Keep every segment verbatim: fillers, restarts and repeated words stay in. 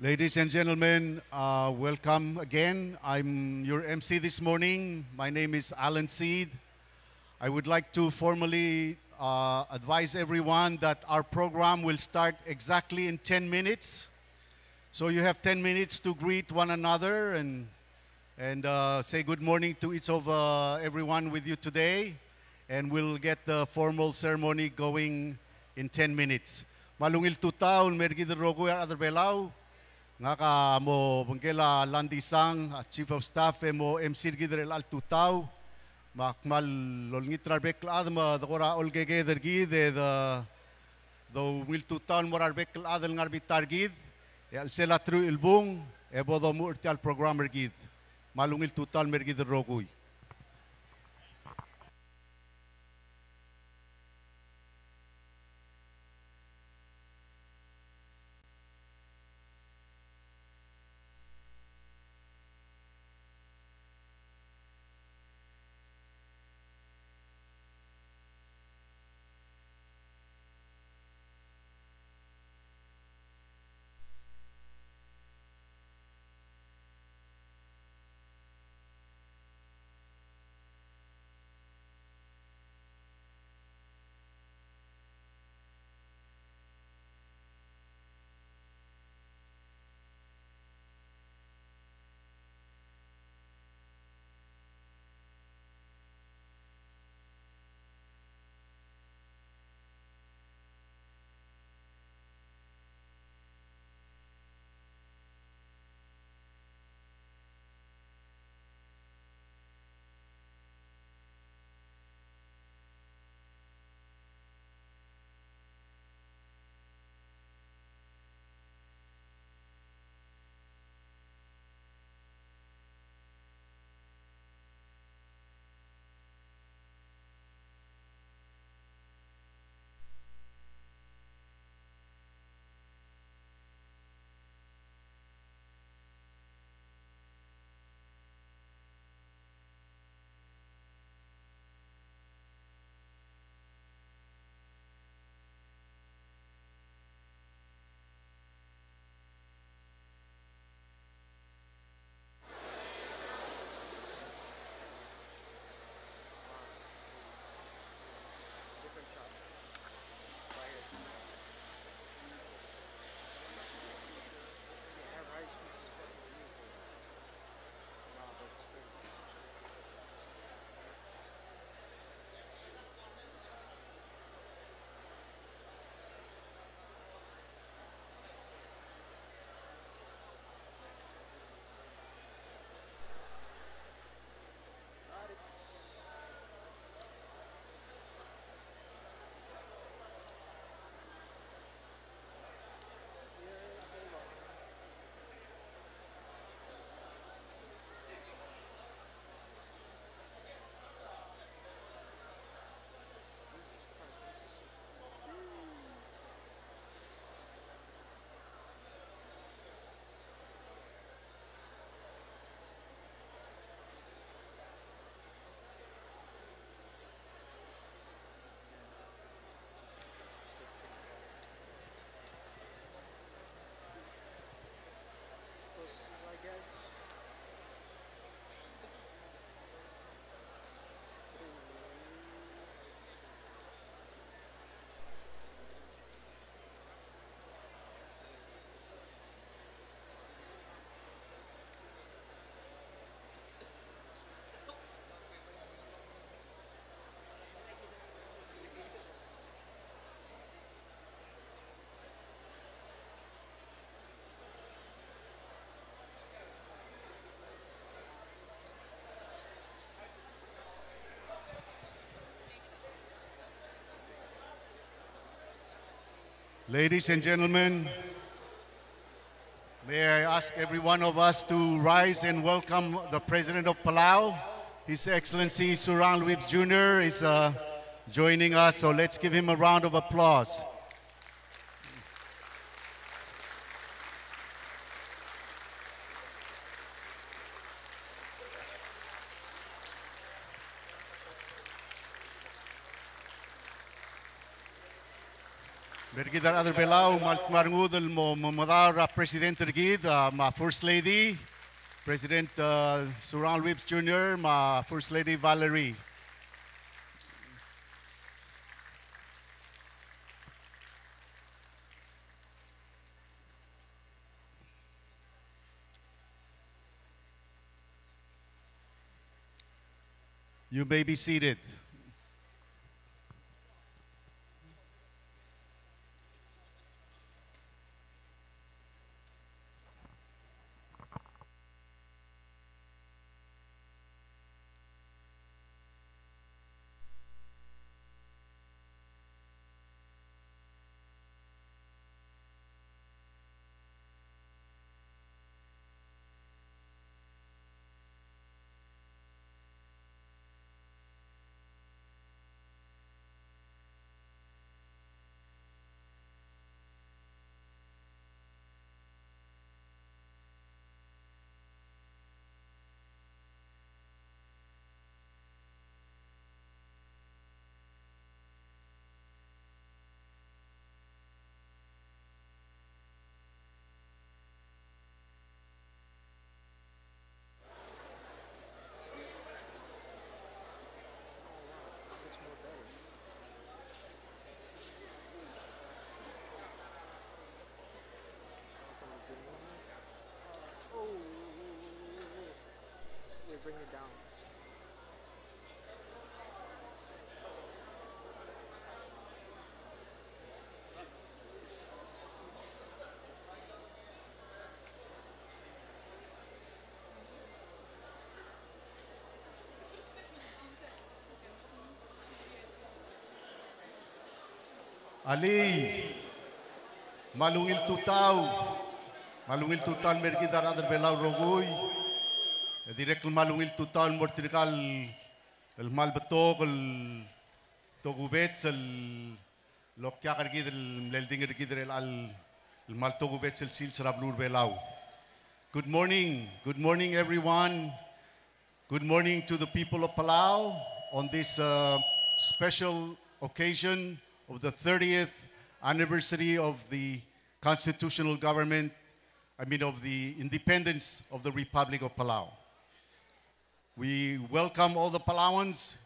Ladies and gentlemen, uh, welcome again. I'm your M C this morning. My name is Alan Seid. I would like to formally, uh, advise everyone that our program will start exactly in ten minutes. So you have ten minutes to greet one another and, and, uh, say good morning to each of, uh, everyone with you today. And we'll get the formal ceremony going in ten minutes. Me a ungil tutau el mer kid el rokui a rechad er Belau. Ngak a mo obengkel a Landy Sang, a Chief of Staff, e mo M C er kid er chelecha el tutau. Me ak kmal olengit er a rebek el chad me de kora olkeked er kid, e de, de ungil tutau el mo er a rebek el chad el ngar er a bita er kid, e a chelsel a teruich el bung, e bo domuchel er tia el program er kid. Me a ungil tutau el mer kid el rokui. Ladies and gentlemen, may I ask every one of us to rise and welcome the President of Palau. His Excellency Surangel Whipps Junior is, uh, joining us, so let's give him a round of applause. Ker kid a rechad er a Belau, me a ltmar ngud el mo, mo, mo medal er a President er kid, a, me a First Lady, President, a, Surangel Whipps Junior, me a First Lady Valerie. You may be seated. Alii, me a ungil tutau, me a ungil tutau el mer kid a rechad er a Belau el rokui, e dirrek el me a ungil tutau el mo er tirka el kmal betok el tokubets el okiak er kid el mle oldingel er kid er chelecha el kmal tokubets el sils er a beluu er a Belau. Good morning. Good morning, everyone. Good morning to the people of Palau on this, uh, special occasion of the thirtieth anniversary of the constitutional government, I mean, of the independence of the Republic of Palau. We welcome all the Palauans,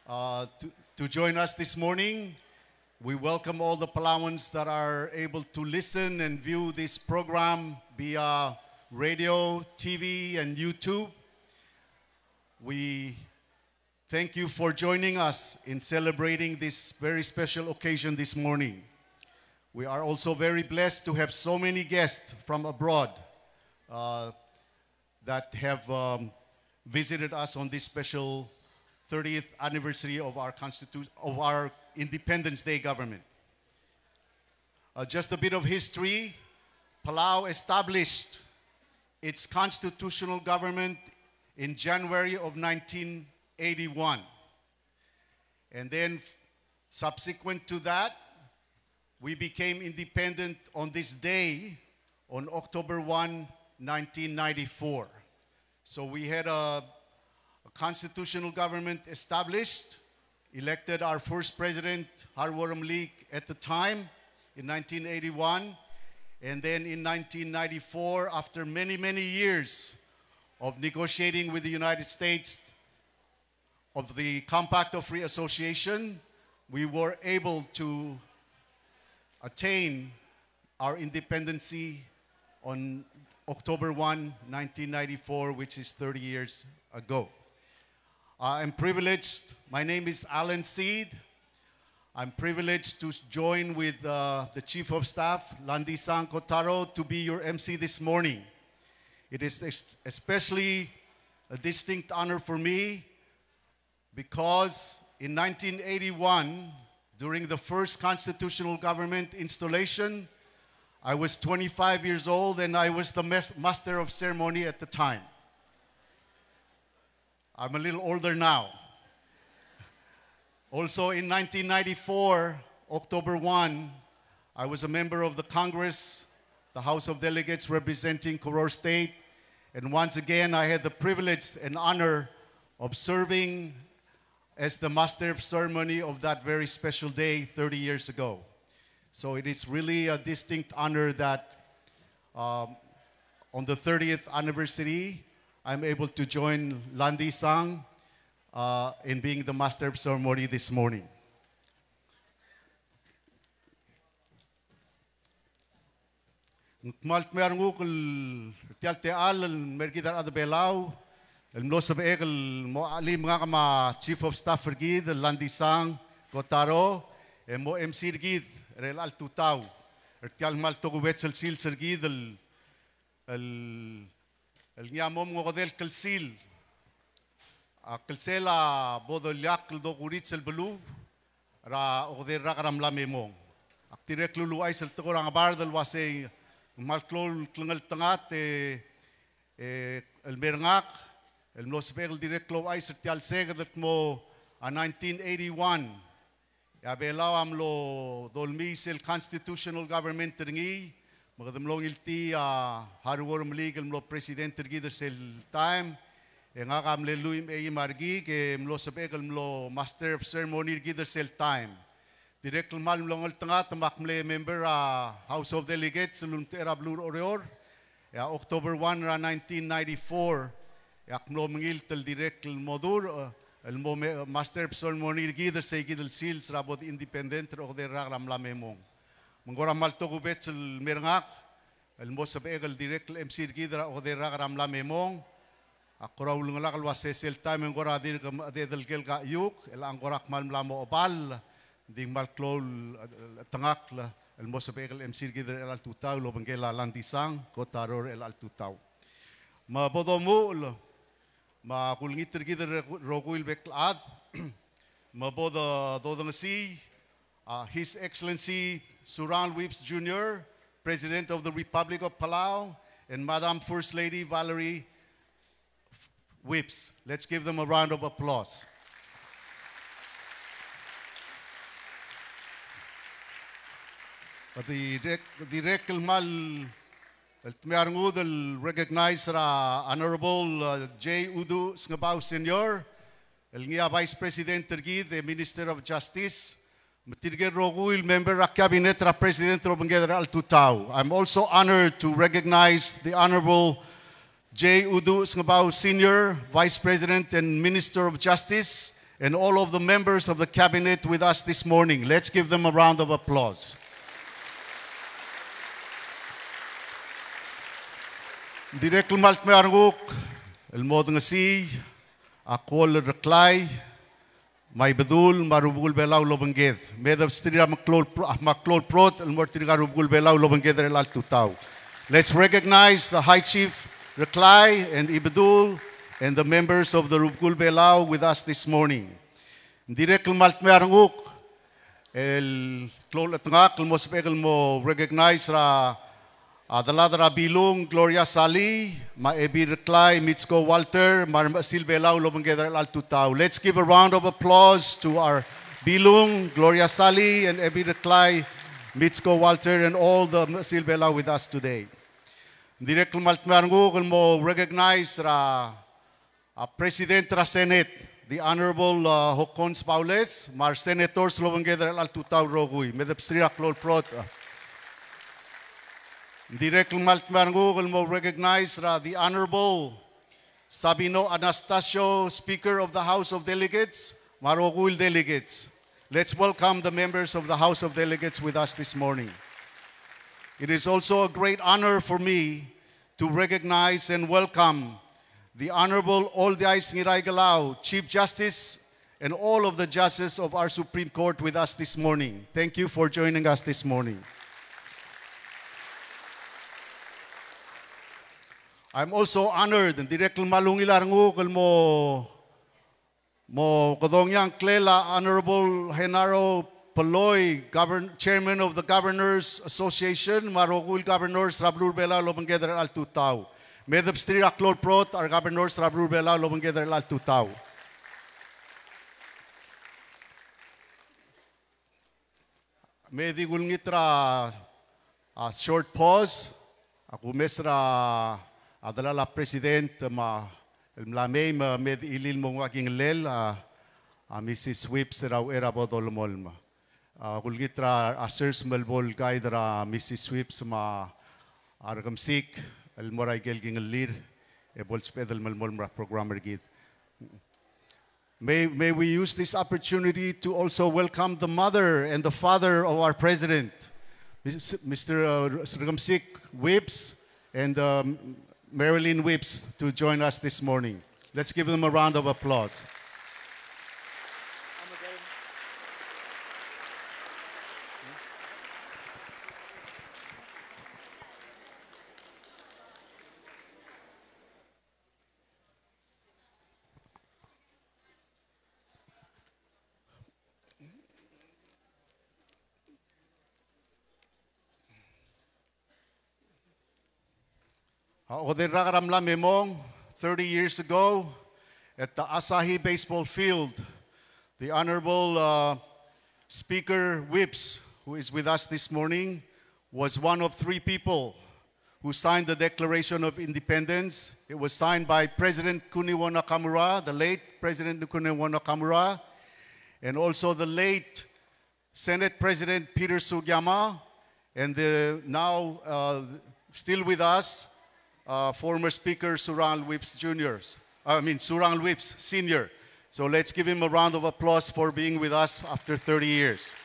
uh, to, to join us this morning. We welcome all the Palauans that are able to listen and view this program via radio, T V, and YouTube. We thank you for joining us in celebrating this very special occasion this morning. We are also very blessed to have so many guests from abroad, uh, that have, um, visited us on this special thirtieth anniversary of our constitu-, of our Independence Day government. Uh, just a bit of history. Palau established its constitutional government in January of nineteen eighty-one. And then, subsequent to that, we became independent on this day, on October one, nineteen ninety-four. So we had a, a constitutional government established, elected our first president, Harwo Remeliik, at the time, in nineteen eighty-one. And then in nineteen ninety-four, after many, many years of negotiating with the United States, of the Compact of Free Association, we were able to attain our independency on October one, nineteen ninety-four, which is thirty years ago. I am privileged. My name is Alan Seid. I'm privileged to join with, uh, the Chief of Staff, Landisang Kotaro, to be your M C this morning. It is es-, especially a distinct honor for me because in nineteen eighty-one, during the first constitutional government installation, I was twenty-five years old and I was the mas-, master of ceremony at the time. I'm a little older now. Also, in nineteen ninety-four, October one, I was a member of the Congress, the House of Delegates representing Koror State, and once again, I had the privilege and honor of serving as the master of ceremony of that very special day thirty years ago. So it is really a distinct honor that, um, on the thirtieth anniversary, I'm able to join Landi Sang, uh, in being the master of ceremony this morning. Ng kmal dmeu a renguk el tia el techall el mer kid a rechad er a Belau el mlo sebechek el mo chelim ngak me a Chief of Staff er kid el Landi Sang Kotaro, e mo MC er kid er chelecha el tutau er tia el kmal tokubets el sils er kid el, el, el ngii a mo okedei el klsiil a klsel a bo doleakl el dokurits el beluu er a okedei el rak er a mla me mong. Ak dirrek el uluuchais el tekoi er a ngebard el uasei ng kmal klou el klengeltengat e, e, el mer ngak el mlo sebechek el dirrek el ouchais er tia el seked el kmo a nineteen eighty-one e a Belau a mlo dolmii sel constitutional government er ngii, me kede mlo ngiltii a Harry Wor Meliik el mlo president er kid er sel taem, e ngak a mle lluich me a eim a rekik e mlo sebechek el mlo master of ceremony er kid er sel taem. Dirrek el kmal mlo ngeltengat me ak mle member er a House of Delegates el ulemtechei er a beluu er Oreor, e a October one er a nineteen ninety-four, e ak mlo mengilt el dirrek el mo dul, e, el mo me-, master of ceremony er kid er sei kid el sils er a bo de independent er a okedei el rak er a mla me mong. Me ng kora kmal tokubets el mer ngak el mo sebechek el dirrek el MC er kid er a okedei el rak er a mla me mong. Ak kora ulengelakl el uasei sel taem e ng kora dirk medechedel el kel kaiuk, e le ng kora kmal mla mo cheball, ng di kmal klou el, e, chetengakl el mo sebechek el MC er kid er chelecha el tutau el obengkel a Landi Sang Kotaro er chelecha el tutau. Me bo domuchel, me kulengit er kid el rokui el bek el chad, me bo do-, dodengesii, uh, His Excellency Surangel Whipps Junior, President of the Republic of Palau, and Madam First Lady Valerie Whipps. Let's give them a round of applause. Dirrek, dirrek el kmal el dmeu a rengud el recognize er a Honorable, uh, J. Uduch Sengebau Senior, el ngii a Vice President er kid e Minister of Justice, me tirke el rokui el member er a Cabinet er a President er a obengked er chelecha el tutau. I'm also honored to recognize the Honorable J. Uduch Sengebau Senior, Vice President and Minister of Justice, and all of the members of the Cabinet with us this morning. Let's give them a round of applause. Dirrek el kmal dmeu a renguk el mo odengesii a Kuol Reklai, me a Ibedul, me a Rubekul Belau el obengked. Me debsterir a meklou el pro-, a meklou el brot el mo er tirka el Rubekul Belau el obengked er chelecha el tutau. Let's recognize the High Chief Reklai and Ibedul and the members of the Rubekul Belau with us this morning. Ng dirrek el kmal dmeu a renguk el klou el chetengakl el mo sebechek el mo recognize er a a delad er a Bilung Gloria Salii, me a Ebil Reklai Mitsko Walter, me a remechesil Belau el obengked er chelecha el tutau. Let's give a round of applause to our Bilung Gloria Salii and Ebil Reklai Mitsko Walter and all the mechesil Belau with us today. Ng dirrek el kmal dmeu a renguk el mo recognize er a a President er a Senate, the Honorable, uh, Hokkons Baules, me a resenators el obengked er chelecha el tutau el rokui. Me debsterir a klou el brot. Ng dirrek el kmal dmeu a renguk el mo recognize er a the Honorable Sabino Anastacio, Speaker of the House of Delegates, me a rokui el delegates. Let's welcome the members of the House of Delegates with us this morning. It is also a great honor for me to recognize and welcome the Honorable Oldiais Ngiraikelau, Chief Justice, and all of the justices of our Supreme Court with us this morning. Thank you for joining us this morning. I'm also honored, ng dirrek el kmal ungil a renguk el mo mo kedongii a ngklel a Honorable Genaro Polloi, Govern-, Chairman of the Governors Association, me a rokui el governors er a beluu er a Belau el obengked er chelecha el tutau. Me debsterir a klou el brot a regovernors er a beluu er a Belau el obengked er chelecha el tutau. Me di kulengit er a, a short pause, a kumes er a delal a President me a el mla mei me, me di chilil mo nguu a kingellel a, a Missus Whipps er a uchei er a bo dolemolem. A kulengit er a ushers me lebo el guide er a Missus Whipps me a Rekemesik el mo er a ikel kingellir e bo lsebeched el melemolem er a program er kid. May, may we use this opportunity to also welcome the mother and the father of our president, Mister, uh, Rekemesik Whipps and, um, Marilyn Whipps to join us this morning. Let's give them a round of applause. A okedei el rak er a mla me mong, thirty years ago, at the Asahi baseball field, the Honorable, uh, Speaker Whipps, who is with us this morning, was one of three people who signed the Declaration of Independence. It was signed by President Kuniwo Nakamura, the late President Kuniwo Nakamura, and also the late Senate President Peter Sugiyama, and the now, uh, still with us, uh, former Speaker Surangel Whipps Junior, I mean, Surangel Whipps Senior. So let's give him a round of applause for being with us after thirty years.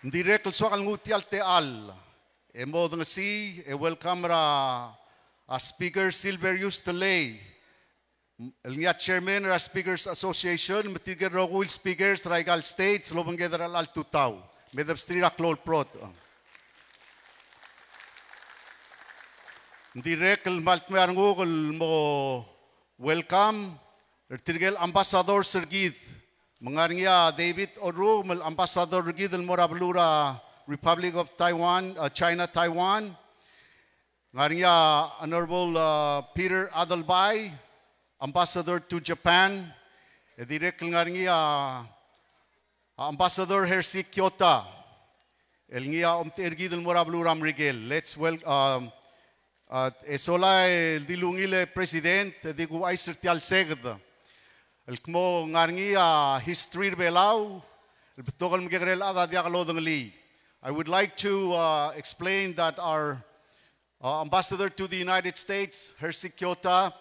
Ng dirrek el soak el nguu tia el techall e mo odengesii e welcome er a, a Speaker Silverius Tellei, el ngii a chairman er a Speakers Association, me tirke el rokui el speakers er aika el states el obengked er chelecha el tutau. Me debsterir a klou el brotech. Ng dirrek el kmal dmeu a renguk el mo welcome er tirke el ambassadors er kid. Me ng ngar er ngii a David Orrukem el ambassador er kid el mo er a beluu er a Republic of Taiwan, uh, China, Taiwan. Ng ngar er ngii a Honorable, uh, Peter Adelbai, Ambassador to Japan. E dirrek el ngar er ngii a, a Ambassador Hersey Kyota, el ngii a omtechei er kid el mo er a beluu er a Merikel. Let's wel-, um, uh, e sola el di ungil e President, e di kuuchais er tia el seked el kmo ng ngar er ngii a history er a Belau el betok el mekekerei el chad a diak lodengelii. I would like to, uh, explain that our Uh, Ambassador to the United States, Hersey Kyota,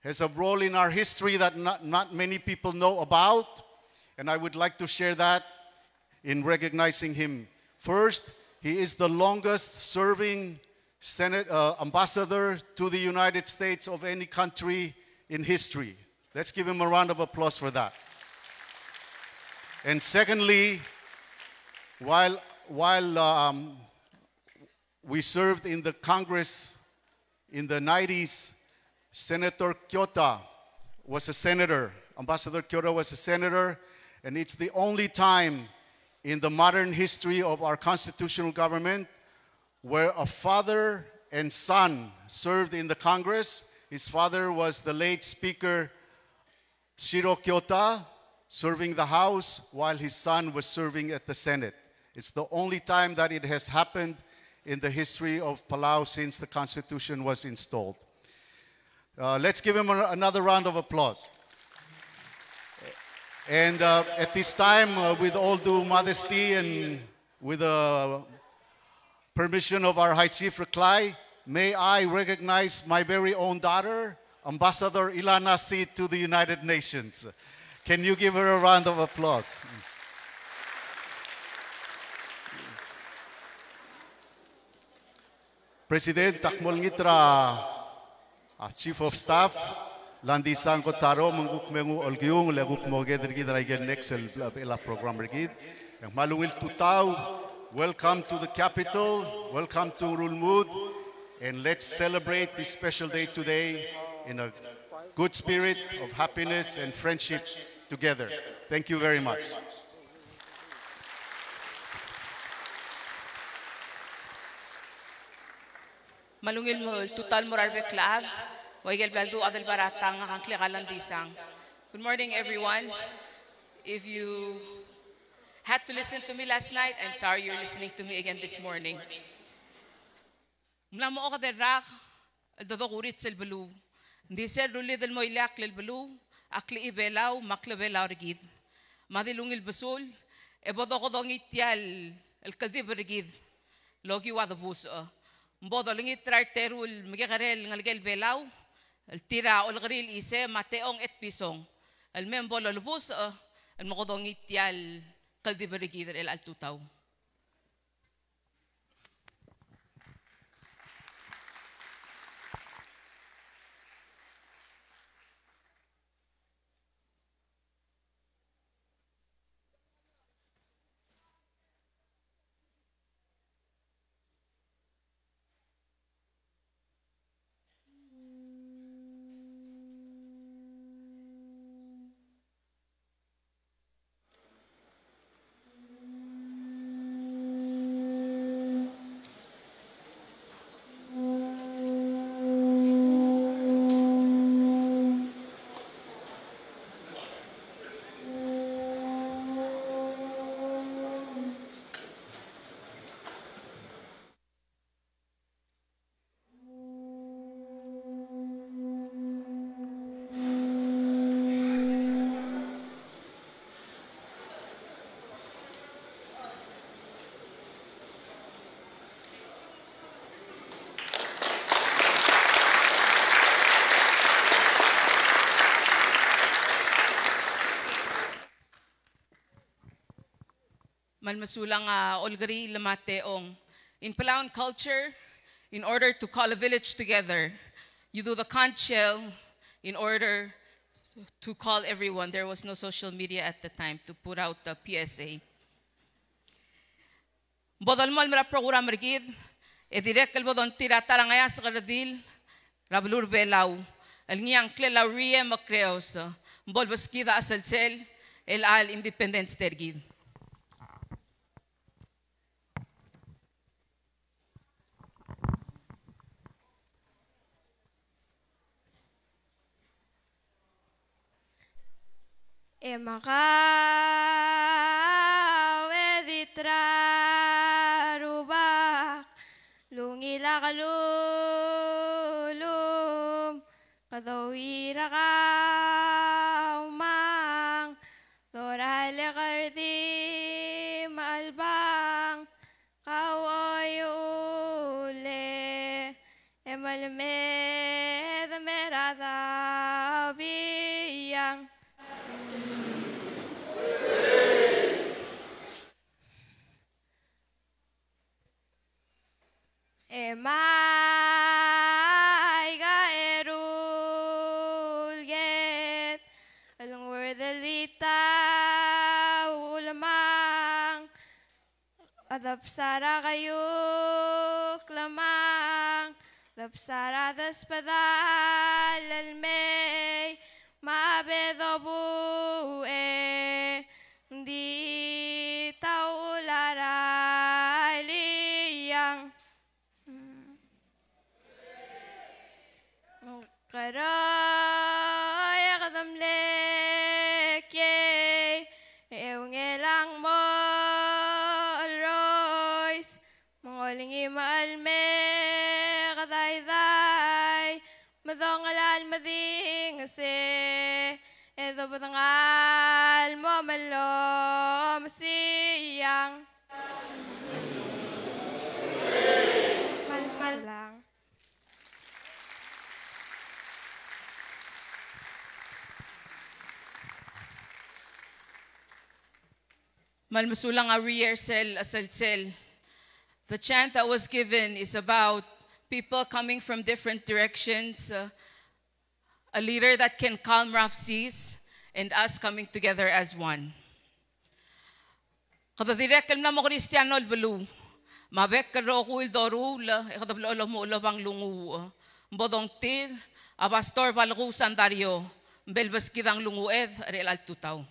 has a role in our history that not, not many people know about, and I would like to share that in recognizing him. First, he is the longest serving Senate, uh, ambassador to the United States of any country in history. Let's give him a round of applause for that. And secondly, while, while, um, we served in the Congress in the nineties. Senator Kyota was a senator. Ambassador Kyota was a senator, and it's the only time in the modern history of our constitutional government where a father and son served in the Congress. His father was the late Speaker Shiro Kyota serving the House while his son was serving at the Senate. It's the only time that it has happened in the history of Palau since the Constitution was installed. Uh, let's give him a, another round of applause. And, uh, at this time, uh, with all due modesty and with the permission of our High Chief Reklai, may I recognize my very own daughter, Ambassador Ilana Seid, to the United Nations. Can you give her a round of applause? President, ak mo olengit er a, a Chief of Staff, Landisang Kotaro, me ng kuk me nguu a olkiungel e kuk mo ked er kid er a ikel next el, el program er kid. E ng kmal ungil tutau, welcome to the capital, welcome to Ngerulmud, and let's celebrate this special day today in a good spirit of happiness and friendship together. Thank you very much. Me a ungil tutau el mo er a rebek el chad, me a ikel bla ldu a chad el bai er a tang, ngak a ngklek a Landisang. Good morning, everyone. If you had to listen to me last night, I'm sorry you're listening to me again this morning. Ng mla mo okedei el rak el dodokurits el beluu. Ng di sel rullid el mo ileakl el beluu, a klechibelau me a klebelau er kid. Me a di lungil besul e bo dokedongii tia el, el kldibel er kid el okiu a debusech. Me bo dolengit er a reteru el mekekerei el ngelekel Belau el tir a Olkeriil Ise me a Techong Etpison el mei me bo lolebusech el mekedongii tia el kldibel er kid er chelecha el tutau. Me a le mesulang a Olkeriil me a Techong. In Palauan culture, in order to call a village together, you do the conch shell in order to call everyone. There was no social media at the time to put out the P S A. Bo dolemolem er a program er kid, e dirrek el bo dongtir a ta er a ngeasek el redil er a beluu er a Belau el ngii a ngklel a Rie Mekreos, me bo lebeskid a chelsel el chelecha el Independence Day er kid. E mekau e di ta er a Rubak, lungil a klulum, kede oureor er kau mang, dorael e kede di mechelbang, kau oiulee, e melemed me er a Dabiang. E maika eru el ked el ngurdel di ta ulemang, a debsa er a keiukl el mang, debsa er a desbedall el mei, me a bedobuch e ng di ta uchul a Raliang. Keroi e kede mle kiei, e ungil a ng mo el rois, me ng olengit me a chelme kede daidai, me dongelal me di ngesei, e dobedengel mo melomesii Iang. Mal, mal lang. Me a le mesulang a Rie er sel, a chelsel. The chant that was given is about people coming from different directions, uh, a leader that can calm rough seas, and us coming together as one. Kede dirrek el mla mo Kristiano el beluu, me a bek el rokui el doruul e kede blechoel omuchel el obang lunguuch. Ng bo dongtir a Pastor Balkuu Sandario, me bo lebeskid a nglunguched er chelecha el tutau.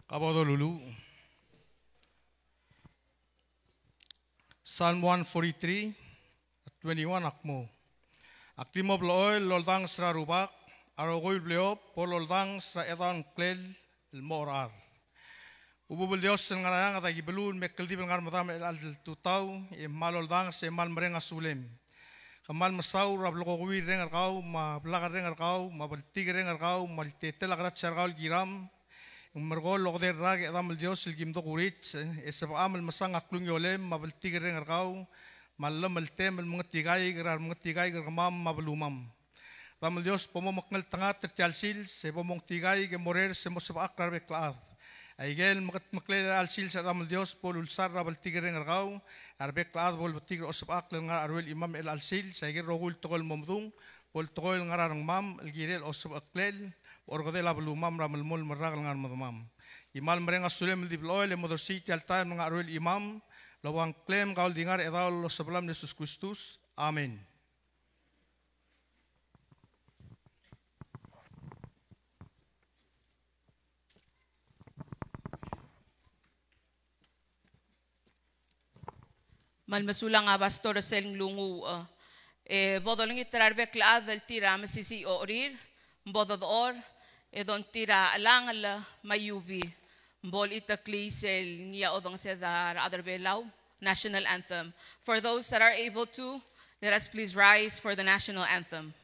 Ka bo doluluuch. Psalm one forty-three, twenty-one a kmo, ak di mo blechoel el oldanges er a Rubak, a rokui el bleob bo loldanges er a chedaol ngklel el mo cherechar. Chubechub el Dios el ngar er a eanged, aki beluu el me kldibel el ngar er medam er chelecha el tutau, e kmal oldanges e kmal mereng a sulem. Kmal mesaul er a blekokuir el reng er kau, me a blak el reng er kau, me a bltikerreng er kau, me a ltetel a krasia er kau el kiram, e ng merekong el okedei el rak e Chedam el Dios el kim dokurits, e sebecham el mesang a klungiolem, me a bltikerreng er kau, me a llemelltem el mengetiaik er a remengetikaik er kemam me a belumam. Chedam el Dios, bo momekngeltengat er tia el sils, e bo mongtikaik e morers e mo sebechakl er a rebek el chad. Aike el mekedmeklel er a chelecha el sils, Chedam el Dios, bo lulsar er a bltikerreng er kau, a rebek el chad bo lebetik er a osebechakl el ngar er a cheruel chimam er chelecha el sils, aike el rokui el tekoi el mo medung, bo el tekoi el ngar er a rengmam, el kirel a osebecheklel, bo orekedel a belumam er a melemolem el rak el ngar er a medemam. Ki kmal mereng a sulem el di blechoel, e mo dersii tia el taem el ngar er a cheruel chimam, el oba ngklem, kau el di ngar er a Chedaol el Osebellam el Jesus Kristus. Amen. Me a le mesulang a Pastor er sel nglunguuch, e bo dolengit er a rebek el chad el tir a mesisiich a ocherir, me bo dodechor, e dongtir a chelangel me a iubii, me bo lechiteklii sel ngii a odengesed a rechad er a Belau, National Anthem. For those that are able to, let us please rise for the National Anthem.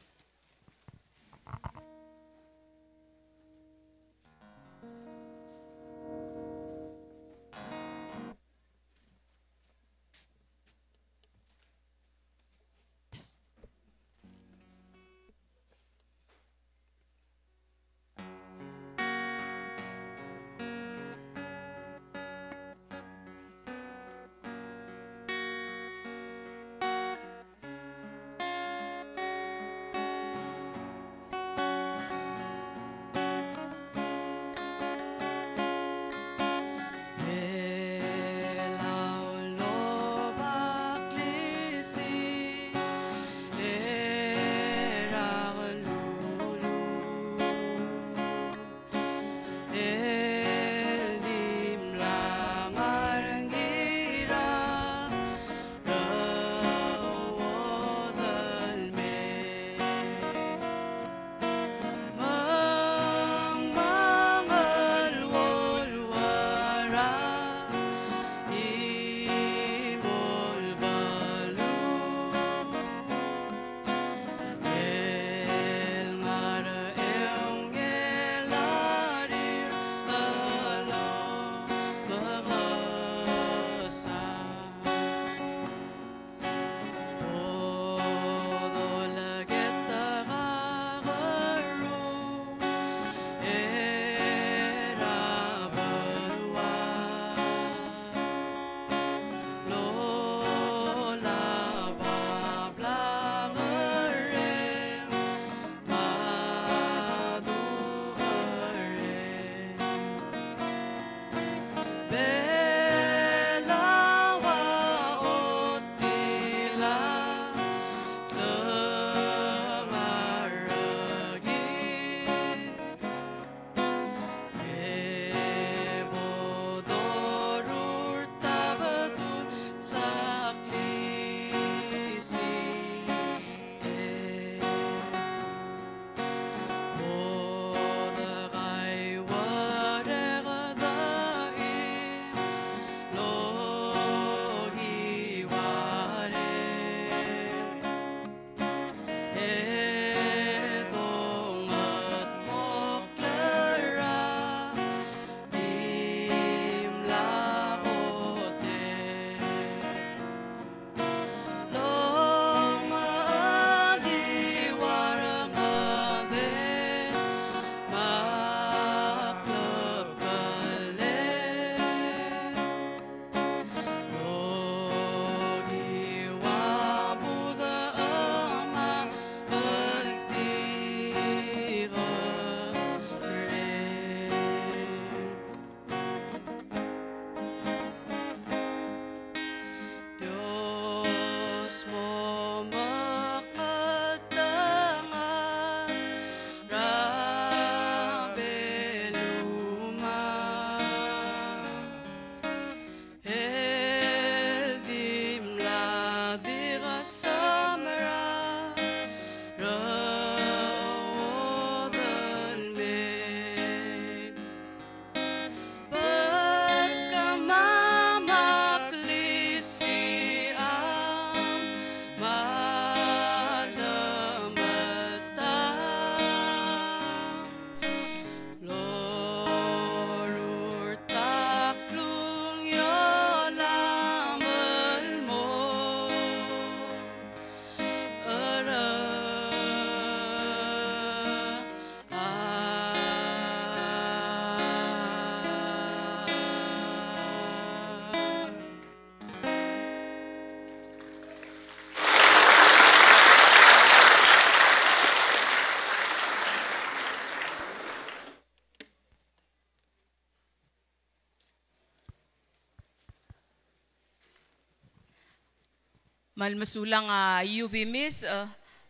Kmal mesulang a Iubimis, e,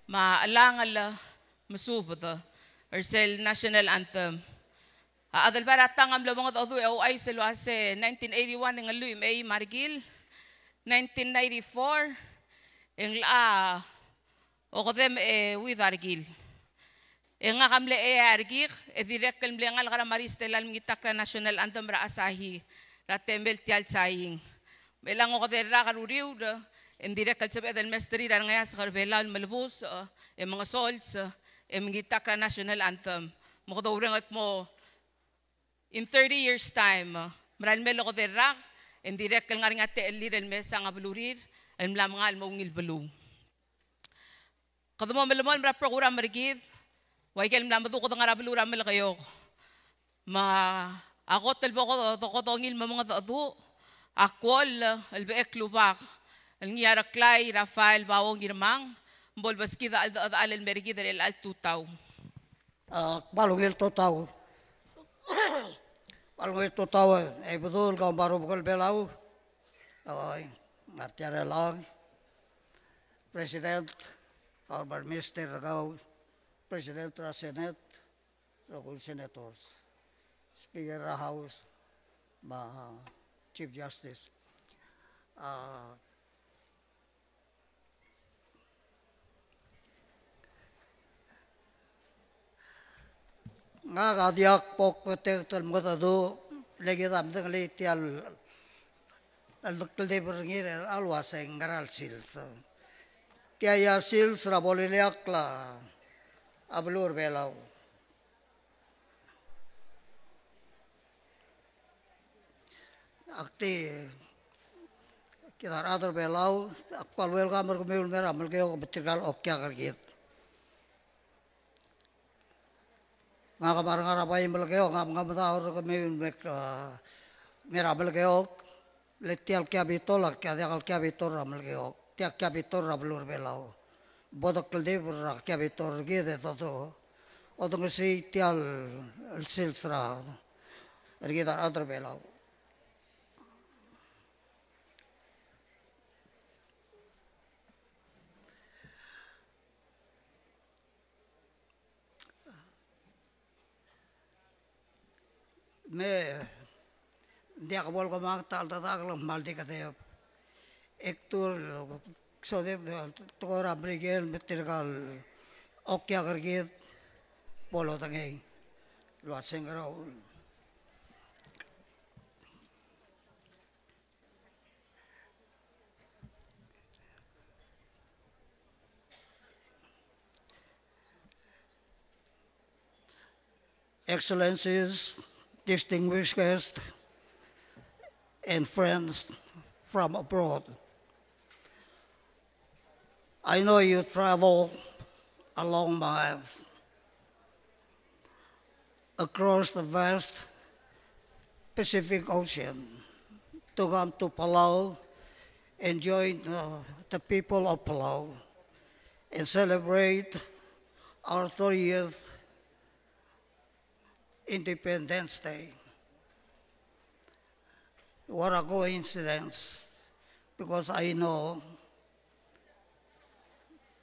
me a Chelangel Mesubed, er sel national anthem. A Adelbai er a Tang a mlo mengedecheduch e ouchais el uase nineteen eighty-one e ng lluich me a eim a rekil, nineteen ninety-four e ng locha okedei me a euid a rekil. E ngak a mle eai a rekik, e dirrek el mle ngalek er a Marist el mla mengitakl er a national anthem er a Asahi er a temel tia el saing. Me chelechang okedei el rak er a uriul, e ng dirrek el sebeched el mesterir a rengeasek er Belau el melebusech, e mengesolsech, e mengitakl er a national anthem. Me kede oureng el kmo in thirty years' time, me er a lemei el okedei el rak, e ng dirrek el ngar er ngii a techellir el mesang a belurir el mla mengal mo ungil beluu. Kede mo melemolem er a program er kid, ua ikel mla meduked ngar er a beluu er a Melekeok. Me a kot el bo ko-, ko-, kodongil me mengedecheduch, a kuoll el bechek el rubak el ngii a Reklai Rafael Bao Ngirmang, me bo lebeskid a cheldechedechal el mer kid er chelecha el tutau. A, kmal ungil tutau. Kmal ungil tutau, e Ibedul, kau me a rubekul Belau. Oi, ngar tia er chelechang. President, kau me a Mister, kau, President er a Senate, rokui el Senators, Speaker er a House, me a Chief Justice. A, ngak a diak bo kuteket el mengedecheduch, le kid a medengelii tia el, el dekldibel er ngii er a uase ngera el sils. Tia a sils er a bo lileakl a beluu er a Belau. Ak di, kid a rechad er a Belau, ak kmal welcome er kemiu el mei er a Melekeok me tirka el okiak er kid. Ngak me a rengar er a bai Melekeok, ngak a mengemedaol er kemiu el mei, a, mei er a Melekeok, le tia el Capitol a, tia diak el Capitol er a Melekeok, tia el Capitol er a beluu er a Belau. Bo dekldibel er a Capitol er kid e dodu, odengesii tia el sils er a, er kid a rechad er a Belau. Me ng diak bo el kemanget a cheldecheduch el kmal di kedeb. E kdu el soad e tekoi er a Merikel me tirka el okiak er kid bo lodengei el uase ng ngera. Excellencies, distinguished guests, and friends from abroad. I know you travel a long miles across the vast Pacific Ocean to come to Palau and join, uh, the people of Palau and celebrate our thirtieth Independence Day. What a coincidence, because I know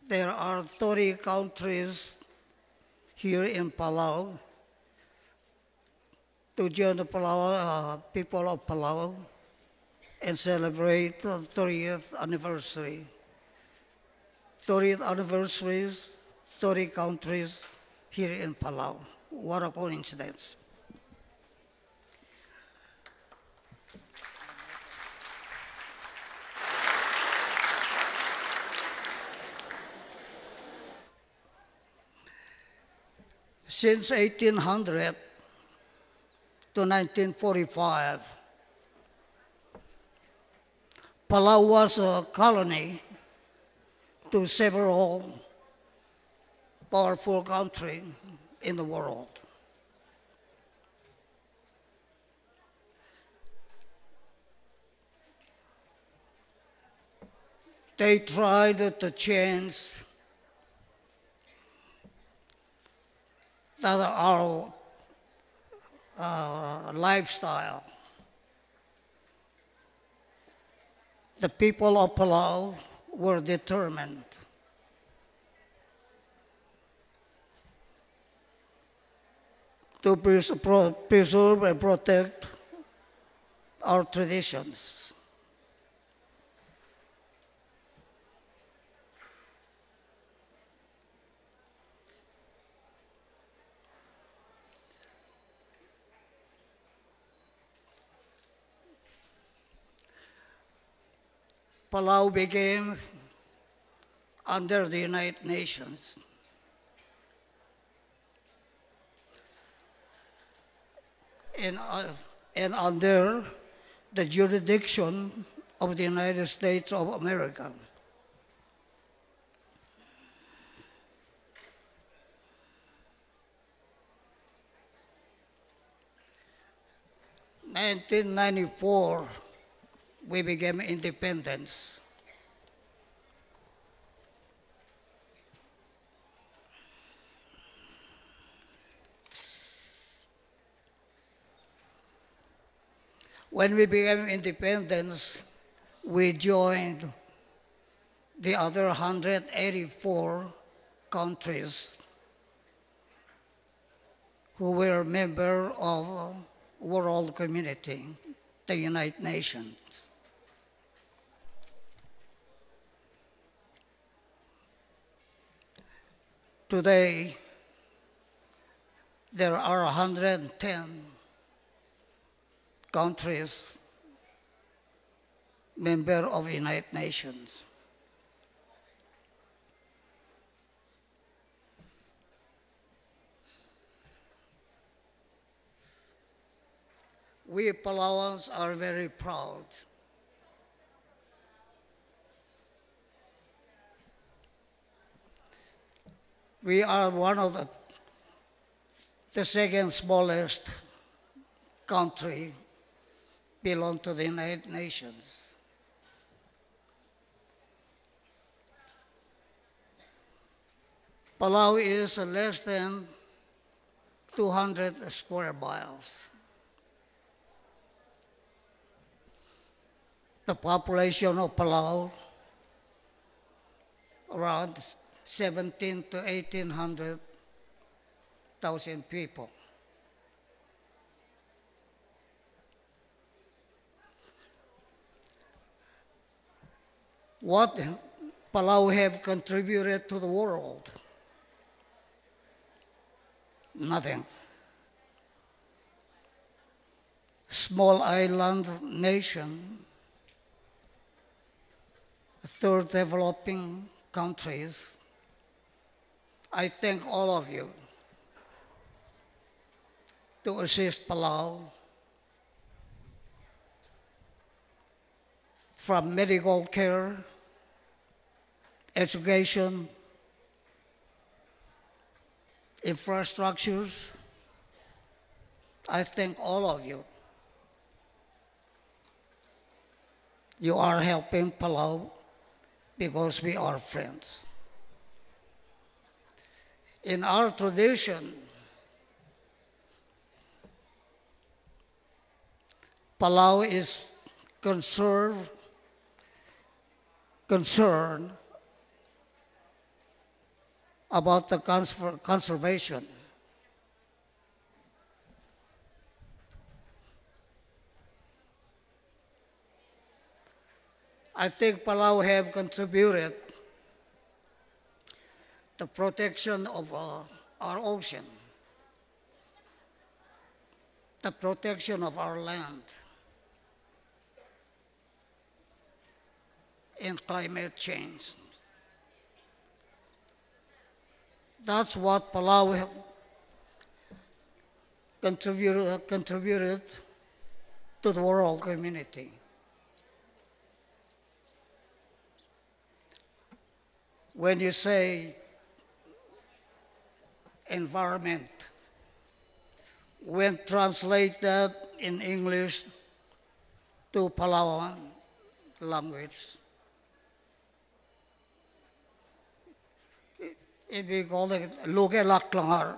there are thirty countries here in Palau to join the Palau, uh, people of Palau and celebrate the thirtieth anniversary. Thirtieth anniversaries, thirty countries here in Palau. What a coincidence. Since eighteen hundred to nineteen forty-five, Palau was a colony to several powerful country in the world. They tried to change that our, uh, lifestyle. The people of Palau were determined to pres-, pro-, preserve and protect our traditions. Palau became under the United Nations and, uh, and under the jurisdiction of the United States of America. Nineteen ninety-four, we became independence. When we became independence, we joined the other hundred eighty-four countries who were member of world community, the United Nations. Today, there are a hundred ten countries member of United Nations. We Palauans are very proud. We are one of the, the second smallest country belong to the United Nations. Palau is less than two hundred square miles. The population of Palau, around seventeen to eighteen hundred thousand people. What Palau have contributed to the world? Nothing. Small island nation, third developing countries. I thank all of you to assist Palau from medical care, education, infrastructures. I thank all of you. You are helping Palau because we are friends. In our tradition, Palau is conserve, concerned about the conser-, conservation. I think Palau have contributed the protection of, uh, our ocean, the protection of our land, and climate change. That's what Palau have contributed, contributed to the world community. When you say environment, when translate that in English to Palauan language, it, it we call it lukel a klengar.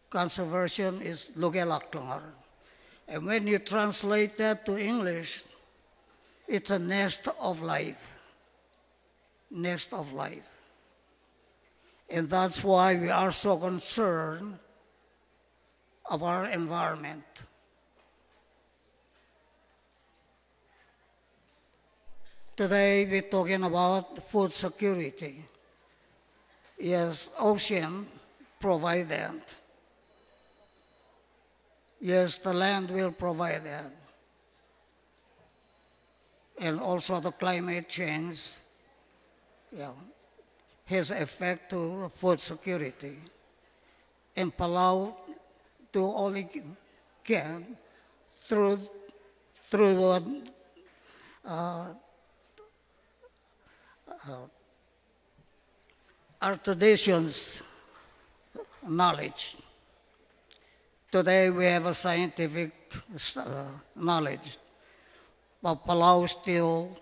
Conservation is lukel a klengar. And when you translate that to English, It's a nest of life. Nest of life. And that's why we are so concerned of our environment. Today we're talking about food security. Yes, ocean provide that. Yes, the land will provide that. And also the climate change, yeah, has effect to food security. And Palau do all it can through, through the, uh, uh, our traditions knowledge. Today we have a scientific, uh, knowledge, but Palau still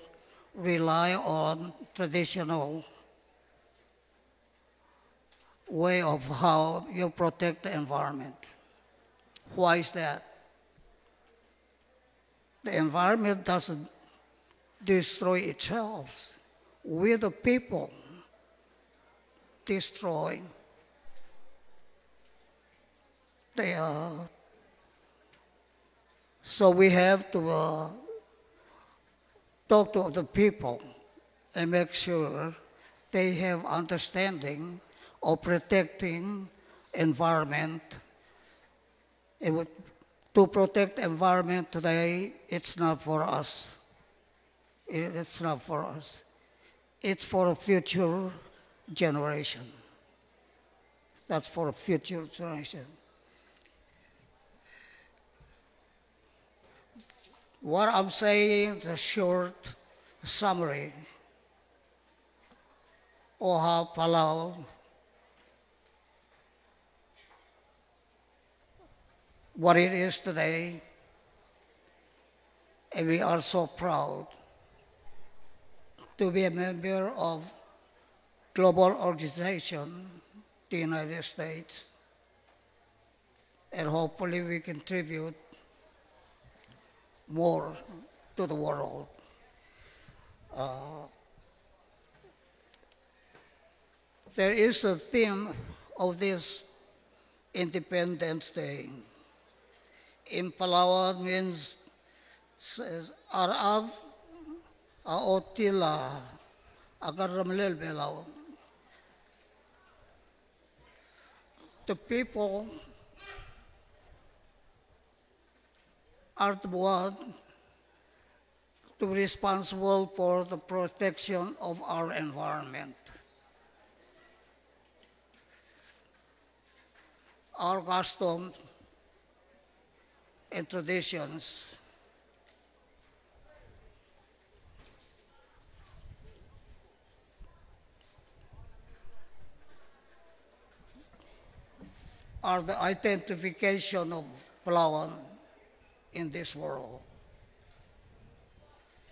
rely on traditional way of how you protect the environment. Why is that? The environment doesn't destroy itself. We, the people, destroy the, uh, so we have to, uh, talk to the people and make sure they have understanding of protecting environment. It would, to protect environment today, it's not for us. It, it's not for us. It's for a future generation. That's for a future generation. What I'm saying is a short summary of how Palau, what it is today, and we are so proud to be a member of global organization, the United States, and hopefully we contribute more to the world. Uh, there is a theme of this Independence Day. In Palauan means, says, a rechad a otil a kerremelel Belau. The people are the one to be responsible for the protection of our environment, our customs and traditions are the identification of Palauan in this world.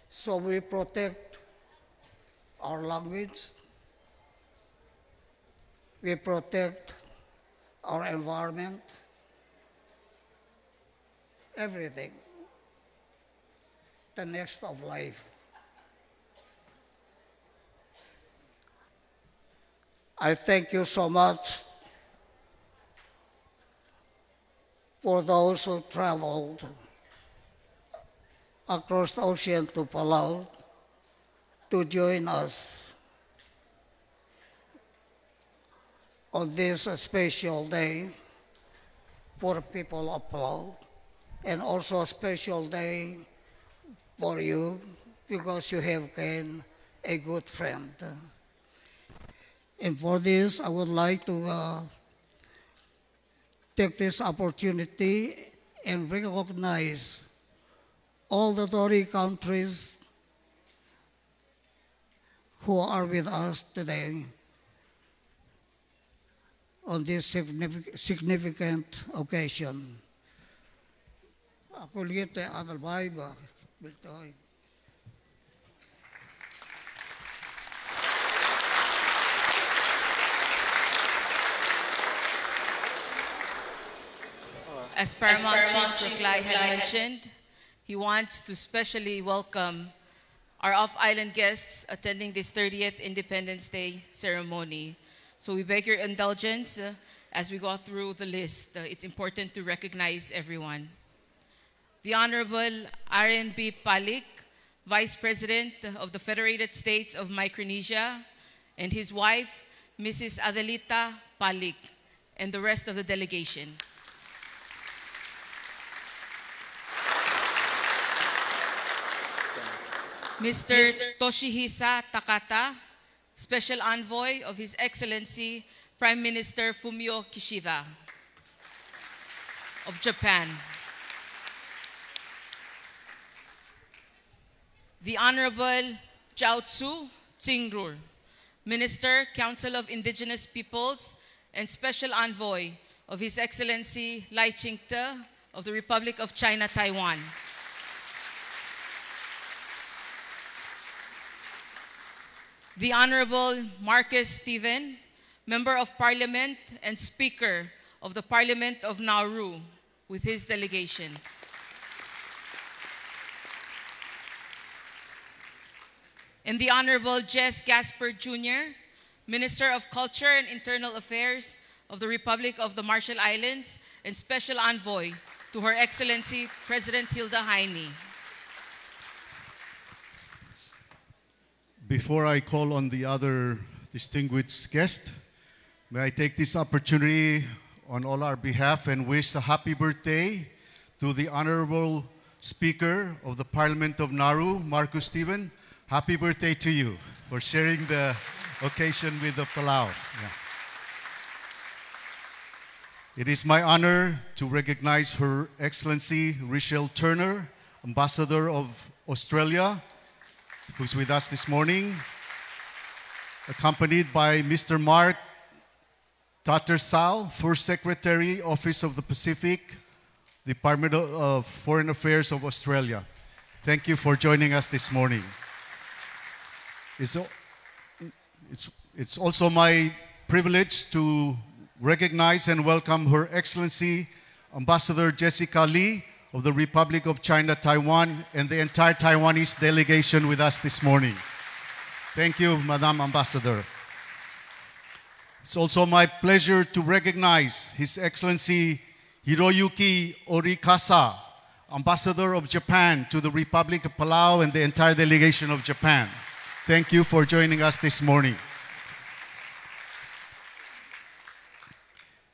So we protect our language, we protect our environment, everything, the nest of life. I thank you so much for those who traveled across the ocean to Palau to join us on this, uh, special day for the people of Palau, and also a special day for you because you have gained a good friend. And for this, I would like to, uh, take this opportunity and recognize all the thirty countries who are with us today on this signific-, significant occasion. Ak uliet e Adelbai, ba, biltoi. As Paramount Chief Reklai had mentioned, he wants to specially welcome our off-island guests attending this thirtieth Independence Day ceremony. So we beg your indulgence, uh, as we go through the list. Uh, it's important to recognize everyone. The Honorable Aren B. Palik, Vice President of the Federated States of Micronesia, and his wife, Missus Adelita Palik, and the rest of the delegation. Mister Toshihisa Takata, Special Envoy of His Excellency Prime Minister Fumio Kishida of Japan. The Honorable Chaozu Tsingrur, Minister, Council of Indigenous Peoples, and Special Envoy of His Excellency Lai Ching-te of the Republic of China, Taiwan. The Honorable Marcus Steven, Member of Parliament and Speaker of the Parliament of Nauru, with his delegation. And the Honorable Jess Gaspard Junior, Minister of Culture and Internal Affairs of the Republic of the Marshall Islands and Special Envoy to Her Excellency President Hilda Heine. Before I call on the other distinguished guest, may I take this opportunity on all our behalf and wish a happy birthday to the Honorable Speaker of the Parliament of Nauru, Marcus Steven. Happy birthday to you for sharing the occasion with the Palau. Yeah. It is my honor to recognize Her Excellency Richelle Turner, Ambassador of Australia, who's with us this morning, accompanied by Mister Mark Tattersall, First Secretary, Office of the Pacific, Department of, of Foreign Affairs of Australia. Thank you for joining us this morning. It's, it's, it's also my privilege to recognize and welcome Her Excellency Ambassador Jessica Lee of the Republic of China, Taiwan, and the entire Taiwanese delegation with us this morning. Thank you, Madam Ambassador. It's also my pleasure to recognize His Excellency Hiroyuki Orikasa, Ambassador of Japan to the Republic of Palau, and the entire delegation of Japan. Thank you for joining us this morning.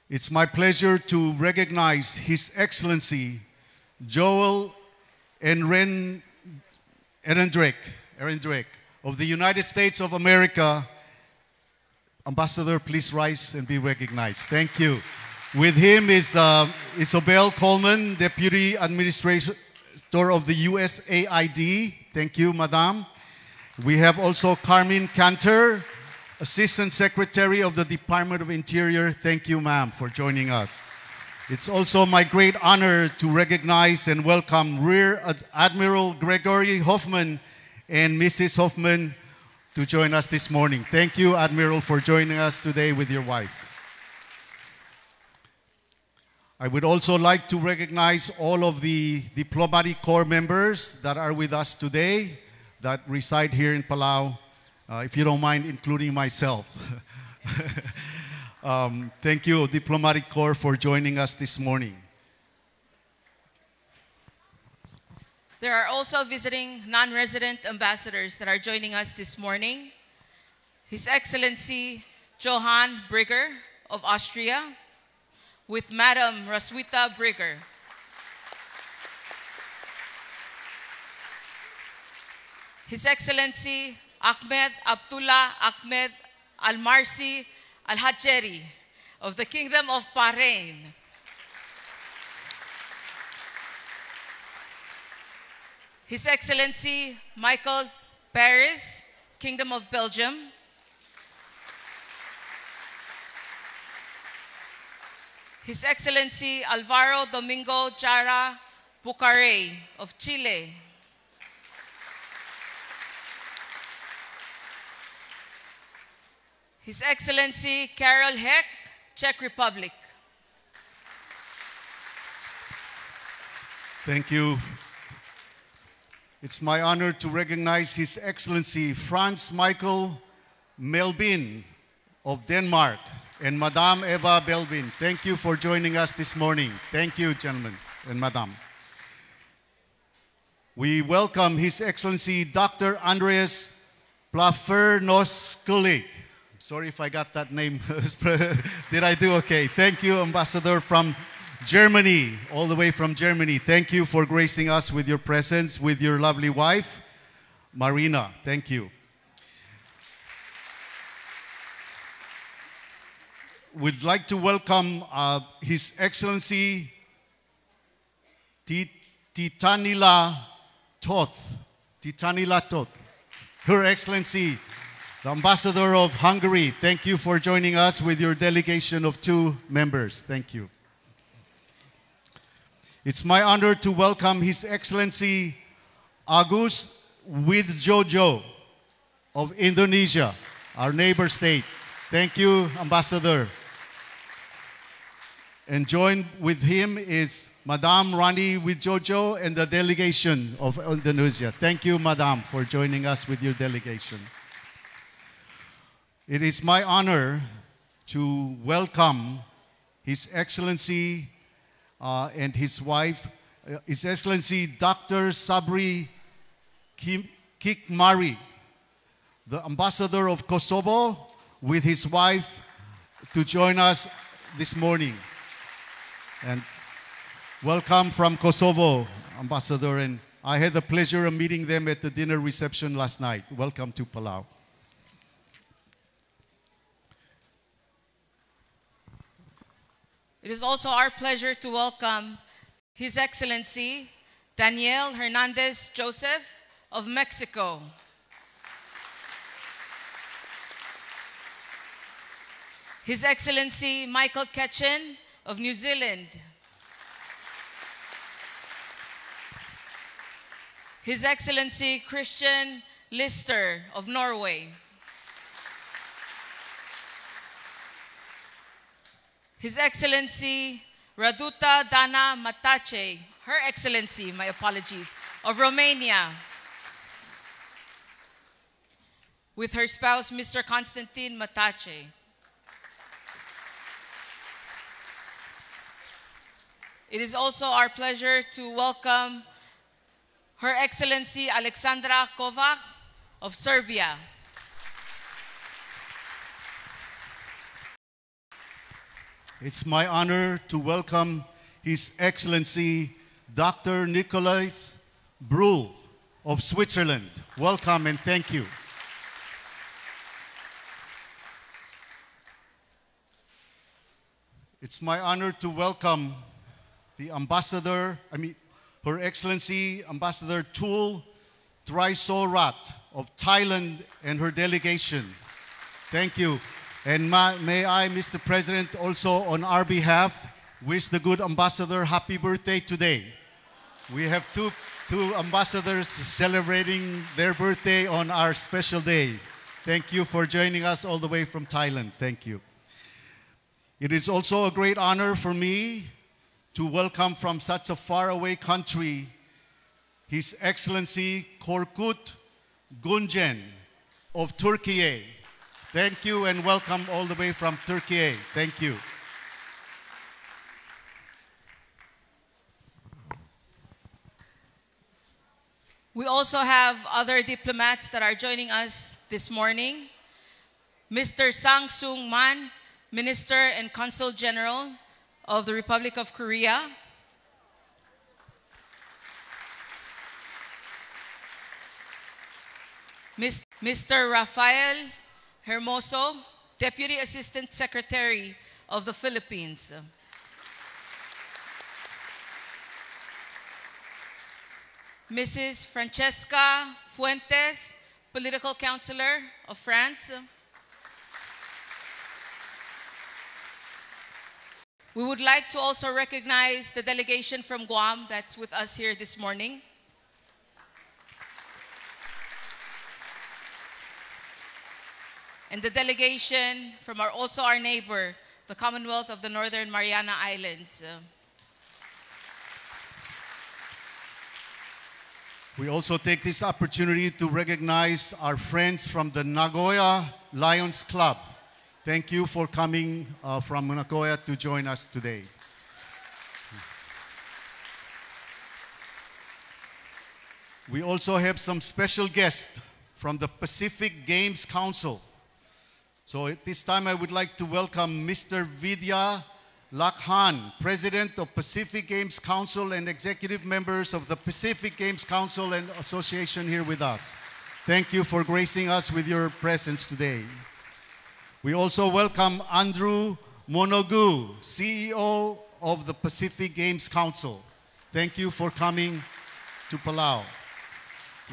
It's my pleasure to recognize His Excellency Joel Eren-, Ehrenreich, Ehrenreich of the United States of America. Ambassador, please rise and be recognized. Thank you. With him is, uh, Isobel Coleman, Deputy Administrator of the U S A I D. Thank you, Madam. We have also Carmen Cantor, Assistant Secretary of the Department of Interior. Thank you, ma'am, for joining us. It's also my great honor to recognize and welcome Rear Ad-, Admiral Gregory Hoffman and Missus Hoffman to join us this morning. Thank you, Admiral, for joining us today with your wife. I would also like to recognize all of the Diplomatic Corps members that are with us today that reside here in Palau, uh, if you don't mind including myself. Um, thank you, Diplomatic Corps, for joining us this morning. There are also visiting non-resident ambassadors that are joining us this morning. His Excellency Johann Brigger of Austria, with Madam Roswitha Brigger. His Excellency Ahmed Abdullah Ahmed Al Marsi Al Hajeri of the Kingdom of Bahrain. His Excellency Michael Paris, Kingdom of Belgium. His Excellency Alvaro Domingo Jara Bucarrey of Chile. His Excellency Karel Hecht, Czech Republic. Thank you. It's my honor to recognize His Excellency Franz Michael Melvin of Denmark and Madame Eva Melvin. Thank you for joining us this morning. Thank you, gentlemen and Madame. We welcome His Excellency Doctor Andreas Plafernoskuli. Sorry if I got that name. Did I do okay? Thank you, Ambassador from Germany, all the way from Germany. Thank you for gracing us with your presence, with your lovely wife, Marina. Thank you. We'd like to welcome, uh, His Excellency Ti-, Titanila Toth. Titanila Toth. Her Excellency, the Ambassador of Hungary, thank you for joining us with your delegation of two members. Thank you. It's my honor to welcome His Excellency Agus Wijojo of Indonesia, our neighbor state. Thank you, Ambassador. And join with him is Madame Rani Wijojo and the delegation of Indonesia. Thank you, Madame, for joining us with your delegation. It is my honor to welcome His Excellency, uh, and his wife, uh, His Excellency Doctor Sabri Kim-, Kikmari, the Ambassador of Kosovo, with his wife to join us this morning. And welcome from Kosovo, Ambassador. And I had the pleasure of meeting them at the dinner reception last night. Welcome to Palau. It is also our pleasure to welcome His Excellency Daniel Hernandez Joseph of Mexico, His Excellency Michael Ketchen of New Zealand, His Excellency Christian Lister of Norway, His Excellency Raduta Dana Matache, Her Excellency, my apologies, of Romania, with her spouse, Mister Constantine Matache. It is also our pleasure to welcome Her Excellency Alexandra Kovac of Serbia. It's my honor to welcome His Excellency Doctor Nicolas Brühl of Switzerland. Welcome and thank you. It's my honor to welcome the ambassador, I mean, Her Excellency Ambassador Tul Treisorat of Thailand and her delegation. Thank you. And ma-, may I, Mister President, also on our behalf, wish the good ambassador happy birthday today. We have two, two ambassadors celebrating their birthday on our special day. Thank you for joining us all the way from Thailand. Thank you. It is also a great honor for me to welcome from such a faraway country His Excellency Korkut Gunjen of Turkey. Thank you and welcome all the way from Turkey. Thank you. We also have other diplomats that are joining us this morning. Mister Sang Sung Man, Minister and Consul General of the Republic of Korea. Mis-, Mister Rafael Hermoso, Deputy Assistant Secretary of the Philippines. Missus Francesca Fuentes, Political Counselor of France. We would like to also recognize the delegation from Guam that's with us here this morning. And the delegation from our, also our neighbor, the Commonwealth of the Northern Mariana Islands. We also take this opportunity to recognize our friends from the Nagoya Lions Club. Thank you for coming, uh, from Nagoya to join us today. We also have some special guests from the Pacific Games Council. So at this time, I would like to welcome Mister Vidya Lakhan, President of Pacific Games Council and executive members of the Pacific Games Council and Association, here with us. Thank you for gracing us with your presence today. We also welcome Andrew Monogu, C E O of the Pacific Games Council. Thank you for coming to Palau.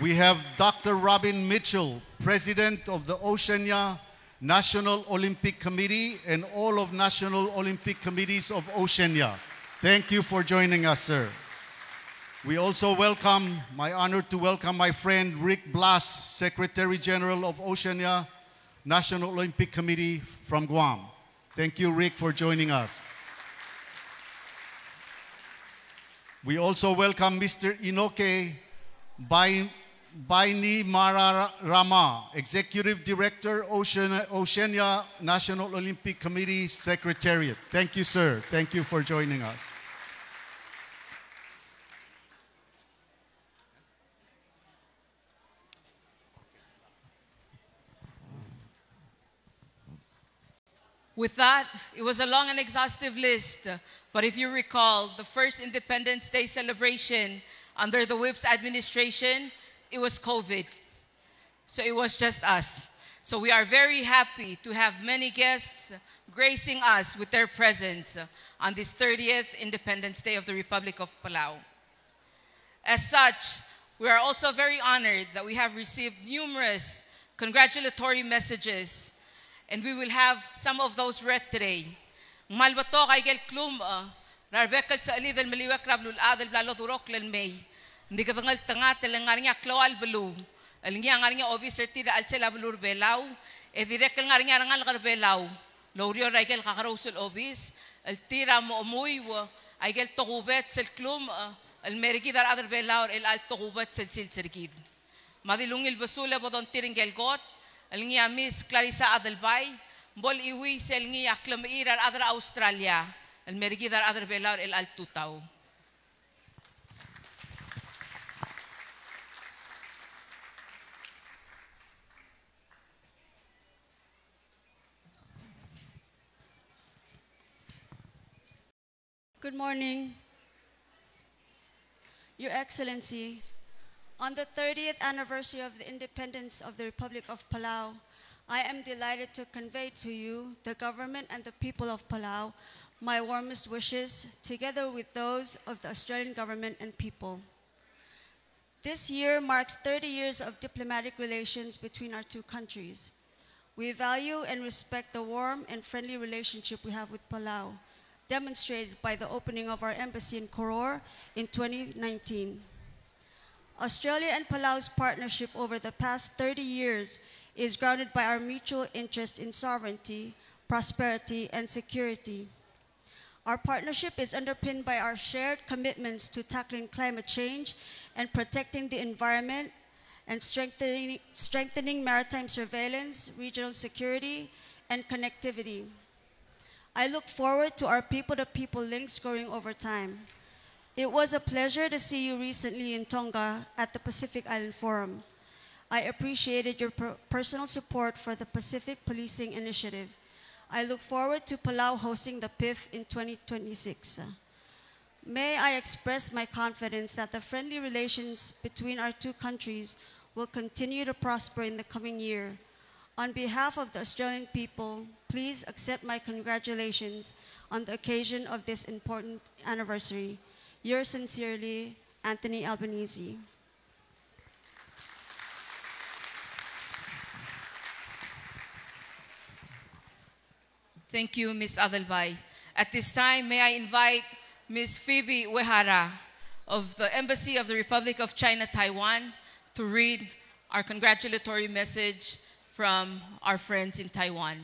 We have Doctor Robin Mitchell, President of the Oceania National Olympic Committee and all of National Olympic Committees of Oceania. Thank you for joining us, sir. We also welcome, my honor to welcome my friend Rick Blas, Secretary General of Oceania National Olympic Committee from Guam. Thank you, Rick, for joining us. We also welcome Mister Inoke Bai-, Bainimarama, Executive Director, Ocean-, Oceania National Olympic Committee Secretariat. Thank you, sir. Thank you for joining us. With that, it was a long and exhaustive list, but if you recall, the first Independence Day celebration under the Whip's administration, it was COVID. So it was just us. So we are very happy to have many guests gracing us with their presence on this thirtieth Independence Day of the Republic of Palau. As such, we are also very honored that we have received numerous congratulatory messages, and we will have some of those read today. Ng kmal betok a ikel klumech er a rebek el sechelid el meliuekl er a beluulechad el bla lodurokl el mei. Ng di kede ngeltengat el ngar er ngii a klou el beluu el ngii a ngar er ngii a obis er tir er a chelsel a beluu er a Belau, e dirrek el ngar er ngii a rengalek er a Belau el oureor er a ikel kakerous el obis, el tir a mo chemuiu a ikel tokubets el klumech el mer kid a rechad er a Belau er chelecha el tokubets el sils er kid. Me a di ungil besul e bo dongtir ngike el kot el ngii a Miss Clarissa Adelbai, bo lechuii sel ngii a klemechir a rechad er a Australia el mer kid a rechad er a Belau er chelecha el tutau. Good morning. Your Excellency, on the thirtieth anniversary of the independence of the Republic of Palau, I am delighted to convey to you, the government and the people of Palau, my warmest wishes, together with those of the Australian government and people. This year marks thirty years of diplomatic relations between our two countries. We value and respect the warm and friendly relationship we have with Palau, demonstrated by the opening of our embassy in Koror in twenty nineteen. Australia and Palau's partnership over the past thirty years is grounded by our mutual interest in sovereignty, prosperity, and security. Our partnership is underpinned by our shared commitments to tackling climate change and protecting the environment and strengthening, strengthening maritime surveillance, regional security, and connectivity. I look forward to our people-to-people links growing over time. It was a pleasure to see you recently in Tonga at the Pacific Island Forum. I appreciated your per-, personal support for the Pacific Policing Initiative. I look forward to Palau hosting the PIF in twenty twenty-six. May I express my confidence that the friendly relations between our two countries will continue to prosper in the coming year. On behalf of the Australian people, please accept my congratulations on the occasion of this important anniversary. Yours sincerely, Anthony Albanese. Thank you, Miss Adelbai. At this time, may I invite Miss Phoebe Uehara of the Embassy of the Republic of China, Taiwan, to read our congratulatory message from our friends in Taiwan.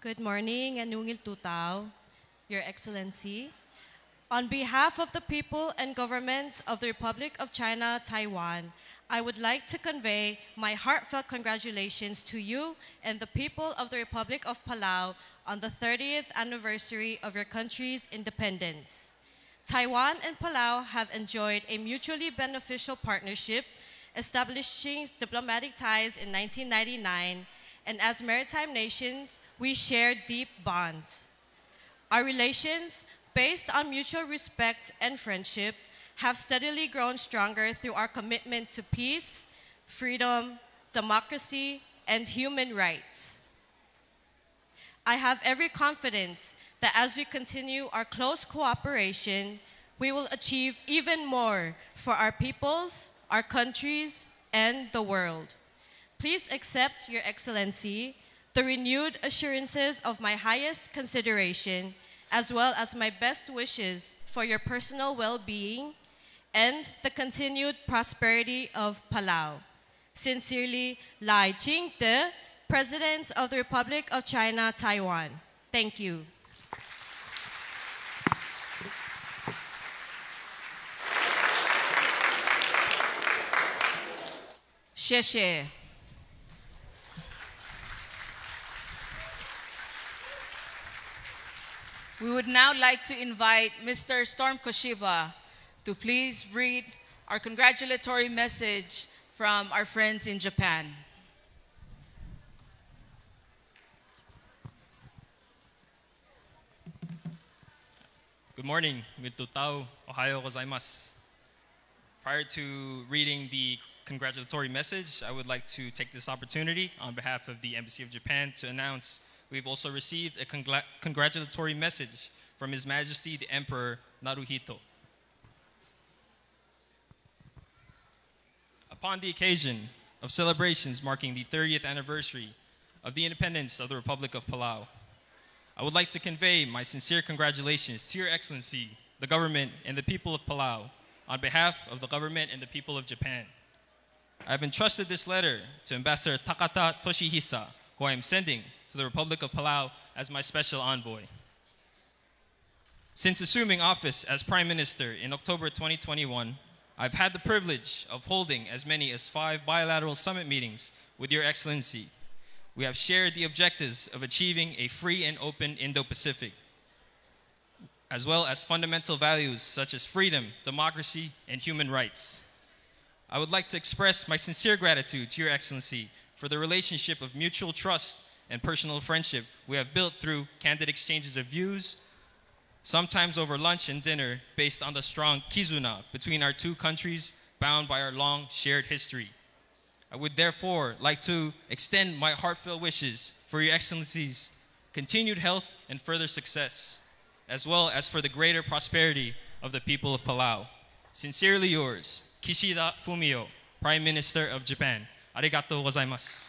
Good morning and ungil tutau, Your Excellency. On behalf of the people and government of the Republic of China, Taiwan, I would like to convey my heartfelt congratulations to you and the people of the Republic of Palau on the thirtieth anniversary of your country's independence. Taiwan and Palau have enjoyed a mutually beneficial partnership, establishing diplomatic ties in nineteen ninety-nine, and as maritime nations, we share deep bonds. Our relations, based on mutual respect and friendship, have steadily grown stronger through our commitment to peace, freedom, democracy, and human rights. I have every confidence that as we continue our close cooperation, we will achieve even more for our peoples, our countries, and the world. Please accept, Your Excellency, the renewed assurances of my highest consideration, as well as my best wishes for your personal well-being and the continued prosperity of Palau. Sincerely, Lai Ching-te, President of the Republic of China, Taiwan. Thank you. 谢谢。 We would now like to invite Mister Storm Koshiba to please read our congratulatory message from our friends in Japan. Good morning, ungil tutau, ohayo gozaimasu. Prior to reading the congratulatory message, I would like to take this opportunity on behalf of the Embassy of Japan to announce we've also received a congla-, congratulatory message from His Majesty the Emperor Naruhito. Upon the occasion of celebrations marking the thirtieth anniversary of the independence of the Republic of Palau, I would like to convey my sincere congratulations to Your Excellency, the government, and the people of Palau on behalf of the government and the people of Japan. I have entrusted this letter to Ambassador Takata Toshihisa, who I am sending to the Republic of Palau as my special envoy. Since assuming office as Prime Minister in October twenty twenty-one, I've had the privilege of holding as many as five bilateral summit meetings with Your Excellency. We have shared the objectives of achieving a free and open Indo-Pacific, as well as fundamental values such as freedom, democracy, and human rights. I would like to express my sincere gratitude to Your Excellency for the relationship of mutual trust and personal friendship we have built through candid exchanges of views, sometimes over lunch and dinner, based on the strong kizuna between our two countries, bound by our long shared history. I would therefore like to extend my heartfelt wishes for Your Excellency's continued health and further success, as well as for the greater prosperity of the people of Palau. Sincerely yours, Kishida Fumio, Prime Minister of Japan. Arigato gozaimasu.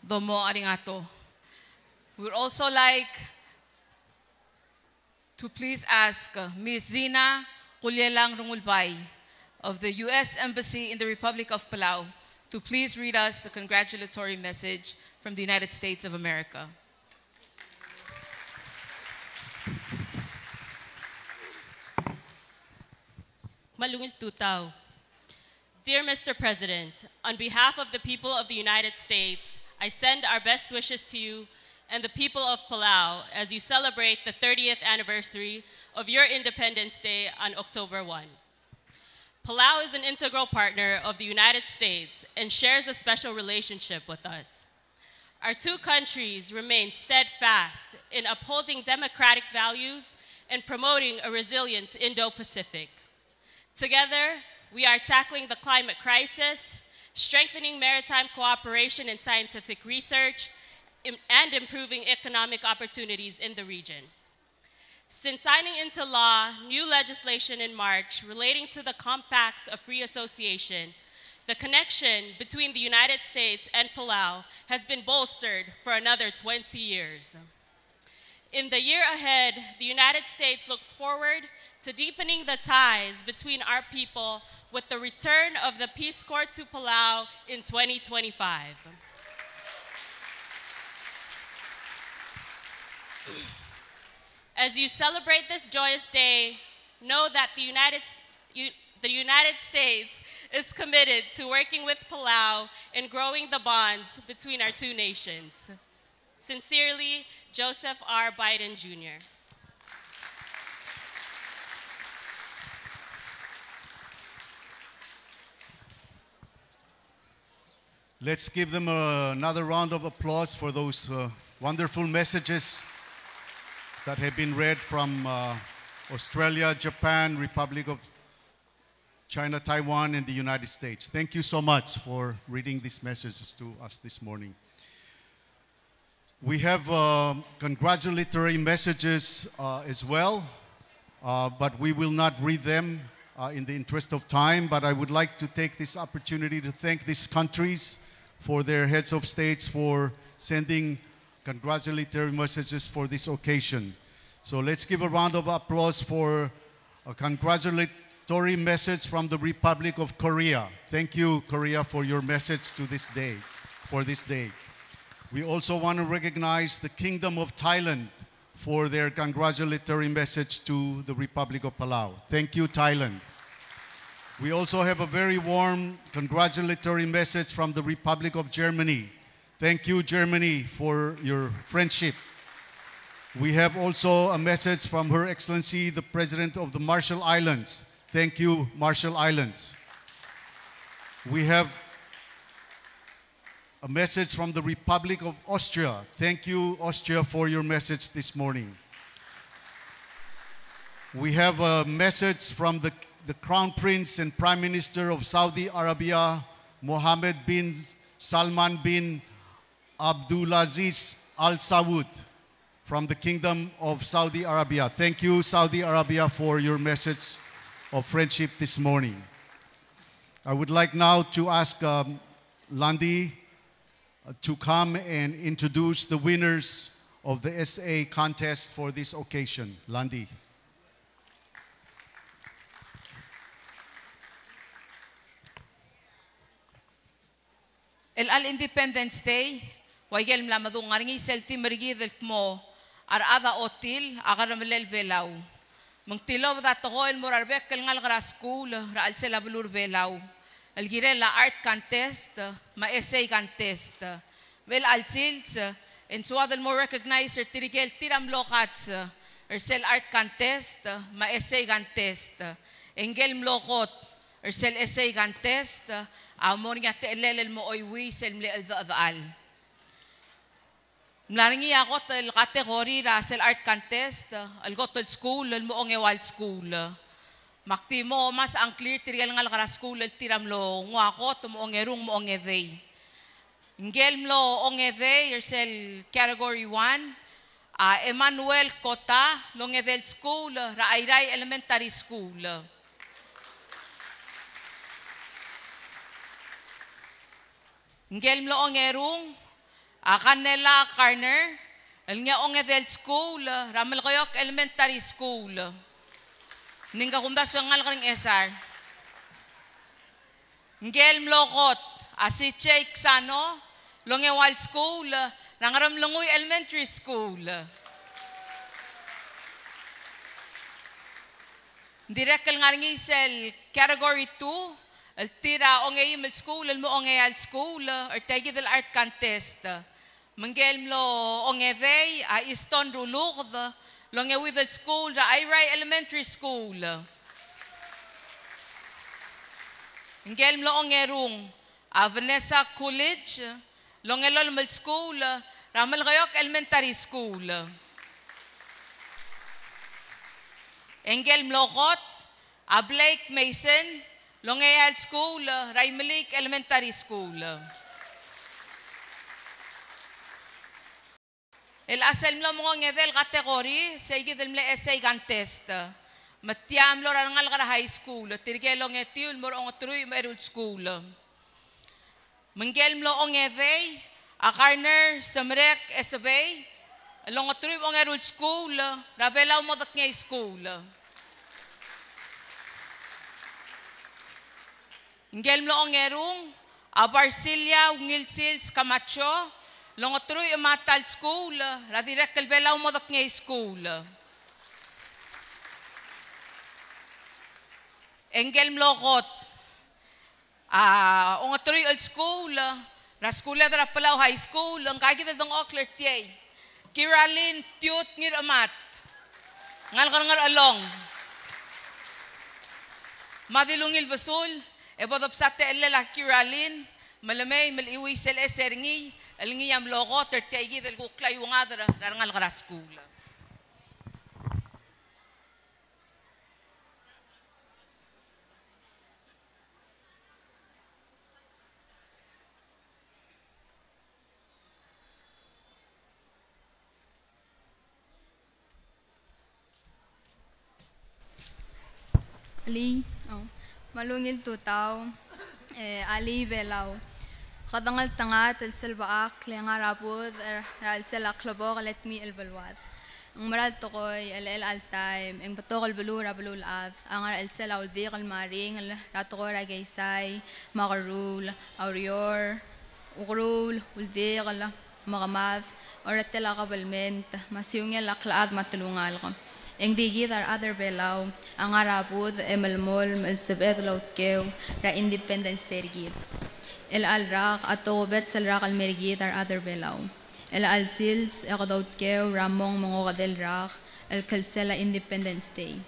Domo arigato. We would also like to please ask, uh, Miss Zina Kulielang Rungulbai of the U S Embassy in the Republic of Palau to please read us the congratulatory message from the United States of America. Kmal ungil tutau. Dear Mister President, on behalf of the people of the United States, I send our best wishes to you and the people of Palau as you celebrate the thirtieth anniversary of your Independence Day on October one. Palau is an integral partner of the United States and shares a special relationship with us. Our two countries remain steadfast in upholding democratic values and promoting a resilient Indo-Pacific. Together, we are tackling the climate crisis, strengthening maritime cooperation and scientific research, im-, and improving economic opportunities in the region. Since signing into law new legislation in March relating to the Compacts of Free Association, the connection between the United States and Palau has been bolstered for another twenty years. In the year ahead, the United States looks forward to deepening the ties between our people with the return of the Peace Corps to Palau in twenty twenty-five. As you celebrate this joyous day, know that the United, U-, the United States is committed to working with Palau in growing the bonds between our two nations. Sincerely, Joseph R. Biden Junior Let's give them a, another round of applause for those, uh, wonderful messages that have been read from, uh, Australia, Japan, Republic of China, Taiwan, and the United States. Thank you so much for reading these messages to us this morning. We have, uh, congratulatory messages, uh, as well, uh, but we will not read them, uh, in the interest of time. But I would like to take this opportunity to thank these countries for their heads of states for sending congratulatory messages for this occasion. So let's give a round of applause for a congratulatory message from the Republic of Korea. Thank you, Korea, for your message to this day, for this day. We also want to recognize the Kingdom of Thailand for their congratulatory message to the Republic of Palau. Thank you, Thailand. We also have a very warm congratulatory message from the Republic of Germany. Thank you, Germany, for your friendship. We have also a message from Her Excellency, the President of the Marshall Islands. Thank you, Marshall Islands. We have a message from the Republic of Austria. Thank you, Austria, for your message this morning. We have a message from the, the Crown Prince and Prime Minister of Saudi Arabia, Mohammed bin Salman bin Abdulaziz Al Saud from the Kingdom of Saudi Arabia. Thank you, Saudi Arabia, for your message of friendship this morning. I would like now to ask, um, Landi, uh, to come and introduce the winners of the essay contest for this occasion. Landi. Chelecha el Independence Day, ua ikel mla medung, ng ngar er ngii sel theme er kid el kmo a rechad a otil a kerremelel Belau. Me ng tilobed a tekoi el mo er a rebek el ngalek er a skuul er a chelsel a beluu er Belau el kirel a art contest me a essay contest. Me chelecha el sils e ng soad el mo recognize er tirke el tir a mlo kats er sel art contest me a essay contest. E ngikel mlo kot er sel essay contest a mo er ngii a techellel el mo chuiuii sel mle cheldechedechal. Ng mla er ngii a kot el category er a sel art contest el kot el skuul el mo ongeua el skuul. Me ak di mo omes a ngklir tirke el ngalek er a skuul el tir a mlo nguu a kot, mo ongerung, mo ongedei. Ngikel mlo ongedei er sel category one a Emmanuel Kota, el ongedei el skuul er a Airai Elementary School. Ngikel mlo ongerung a Kanela Garner, el ngii a ongedei el skuul er a Melekeok Elementary School. Ng di ngak a kumdasu e ng ngalek er a Ngchesar. Ngikel mlo kot a C J Ksano, el ongeua el skuul er a Ngeremlengui Elementary School. Ng dirrek el ngar er ngii sel category two el tir a ongeim el skuul el mo ongeai el skuul er tia kid el art contest. Me ngikel mlo ongedei a Easton Ruluked, el ongeuid el skuul er a Airai Elementary School. Ngikel mlo ongerung a Vanessa Coolidge, el ongelolem el skuul er a Melekeok Elementary School. E ngikel mlo kot a Blake Mason, el ongeai el skuul er a Imeliik Elementary School. Chelecha sel mlo mengongedei el category, sei kid el mle essay contest. Me tia a mlo er a rengalek er a high school, tirke el ongetiu el mo er a ongeteruich me a eru el skuul. Me ngikel mlo ongedei a Garner Semrek Esebei, el ongeteruich me a ongeru el skuul er a Belau Modekngei Skuul. Ngike el mlo ongerung, a Barcilia Ungil Sils Camacho, el ongeteruich me a ta el skuul er a dirrek el Belau Modekngei Skuul. E ngike el mlo kot, a ongeteruich el skuul er a skuuled er a Palau High School, ngka kid el dengchokl er tiei, Kiralin Tiut Ngiramat. Ngalek er a Ngerchelong. Me a di ungil besul e bo debsa techellel a Kiralin me le mei me le chiuii sel chais er ngii el ngii a mlo kot er tiei kid el kuk klaiungad er a rengalek er a skuul. Alii, oh. Me a ungil tutau, e, alii Belau. Kede ngeltengat el selbechakl e ngar er a budech er a chelsel a klebokel e demiu el beluad. Ng mera el tekoi el chelecha el taem e ng betok el beluu er a beluulechad a ngar er a chelsel a uldikel me a ringel er a tekoi er a keizai me a kerruul, a ureor, ukeruul, uldikel me a kemad, orretel a kabelment me a siungel a klechad me a telungalek. E ng di kid a rechad er Belau a ngar er a budech e melemolem el sebeched el outkeu er a Independence Day er kid. Chelecha el rak a tokubets el rak el mer kid a rechad er Belau. Chelecha el sils e kede outkeu er a mong me ng okedei el rak el klsel a Independence Day.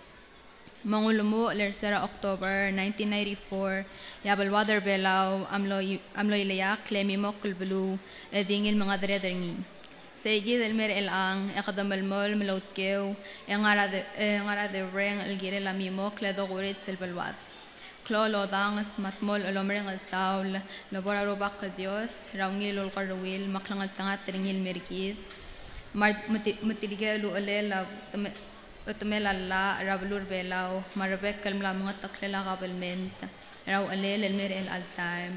Me ng ulemuchel er se er a October nineteen ninety-four, e a beluad er Belau a mlo i-, a mlo ileakl e mimokl el beluu e di ngii el mengedereder er ngii. Sei kid el mer chelechang e kede melemolem el outkeu e ngar er a de-, e ngar er a deurreng el kirel a mimokl e dokurits el beluad. Klou el odanges me a dmolech el omereng el saul el bo er a Rubak el Dios er a ungil ulekerreuil me a klengeltengat er ngii el mer kid. Me a re-, me ti-, me tirke el uchelel a teme-, temel a llach er a beluu er Belau me a rebek el mla mengeteklel a kabelment er a uchelel el mer chelecha el taem.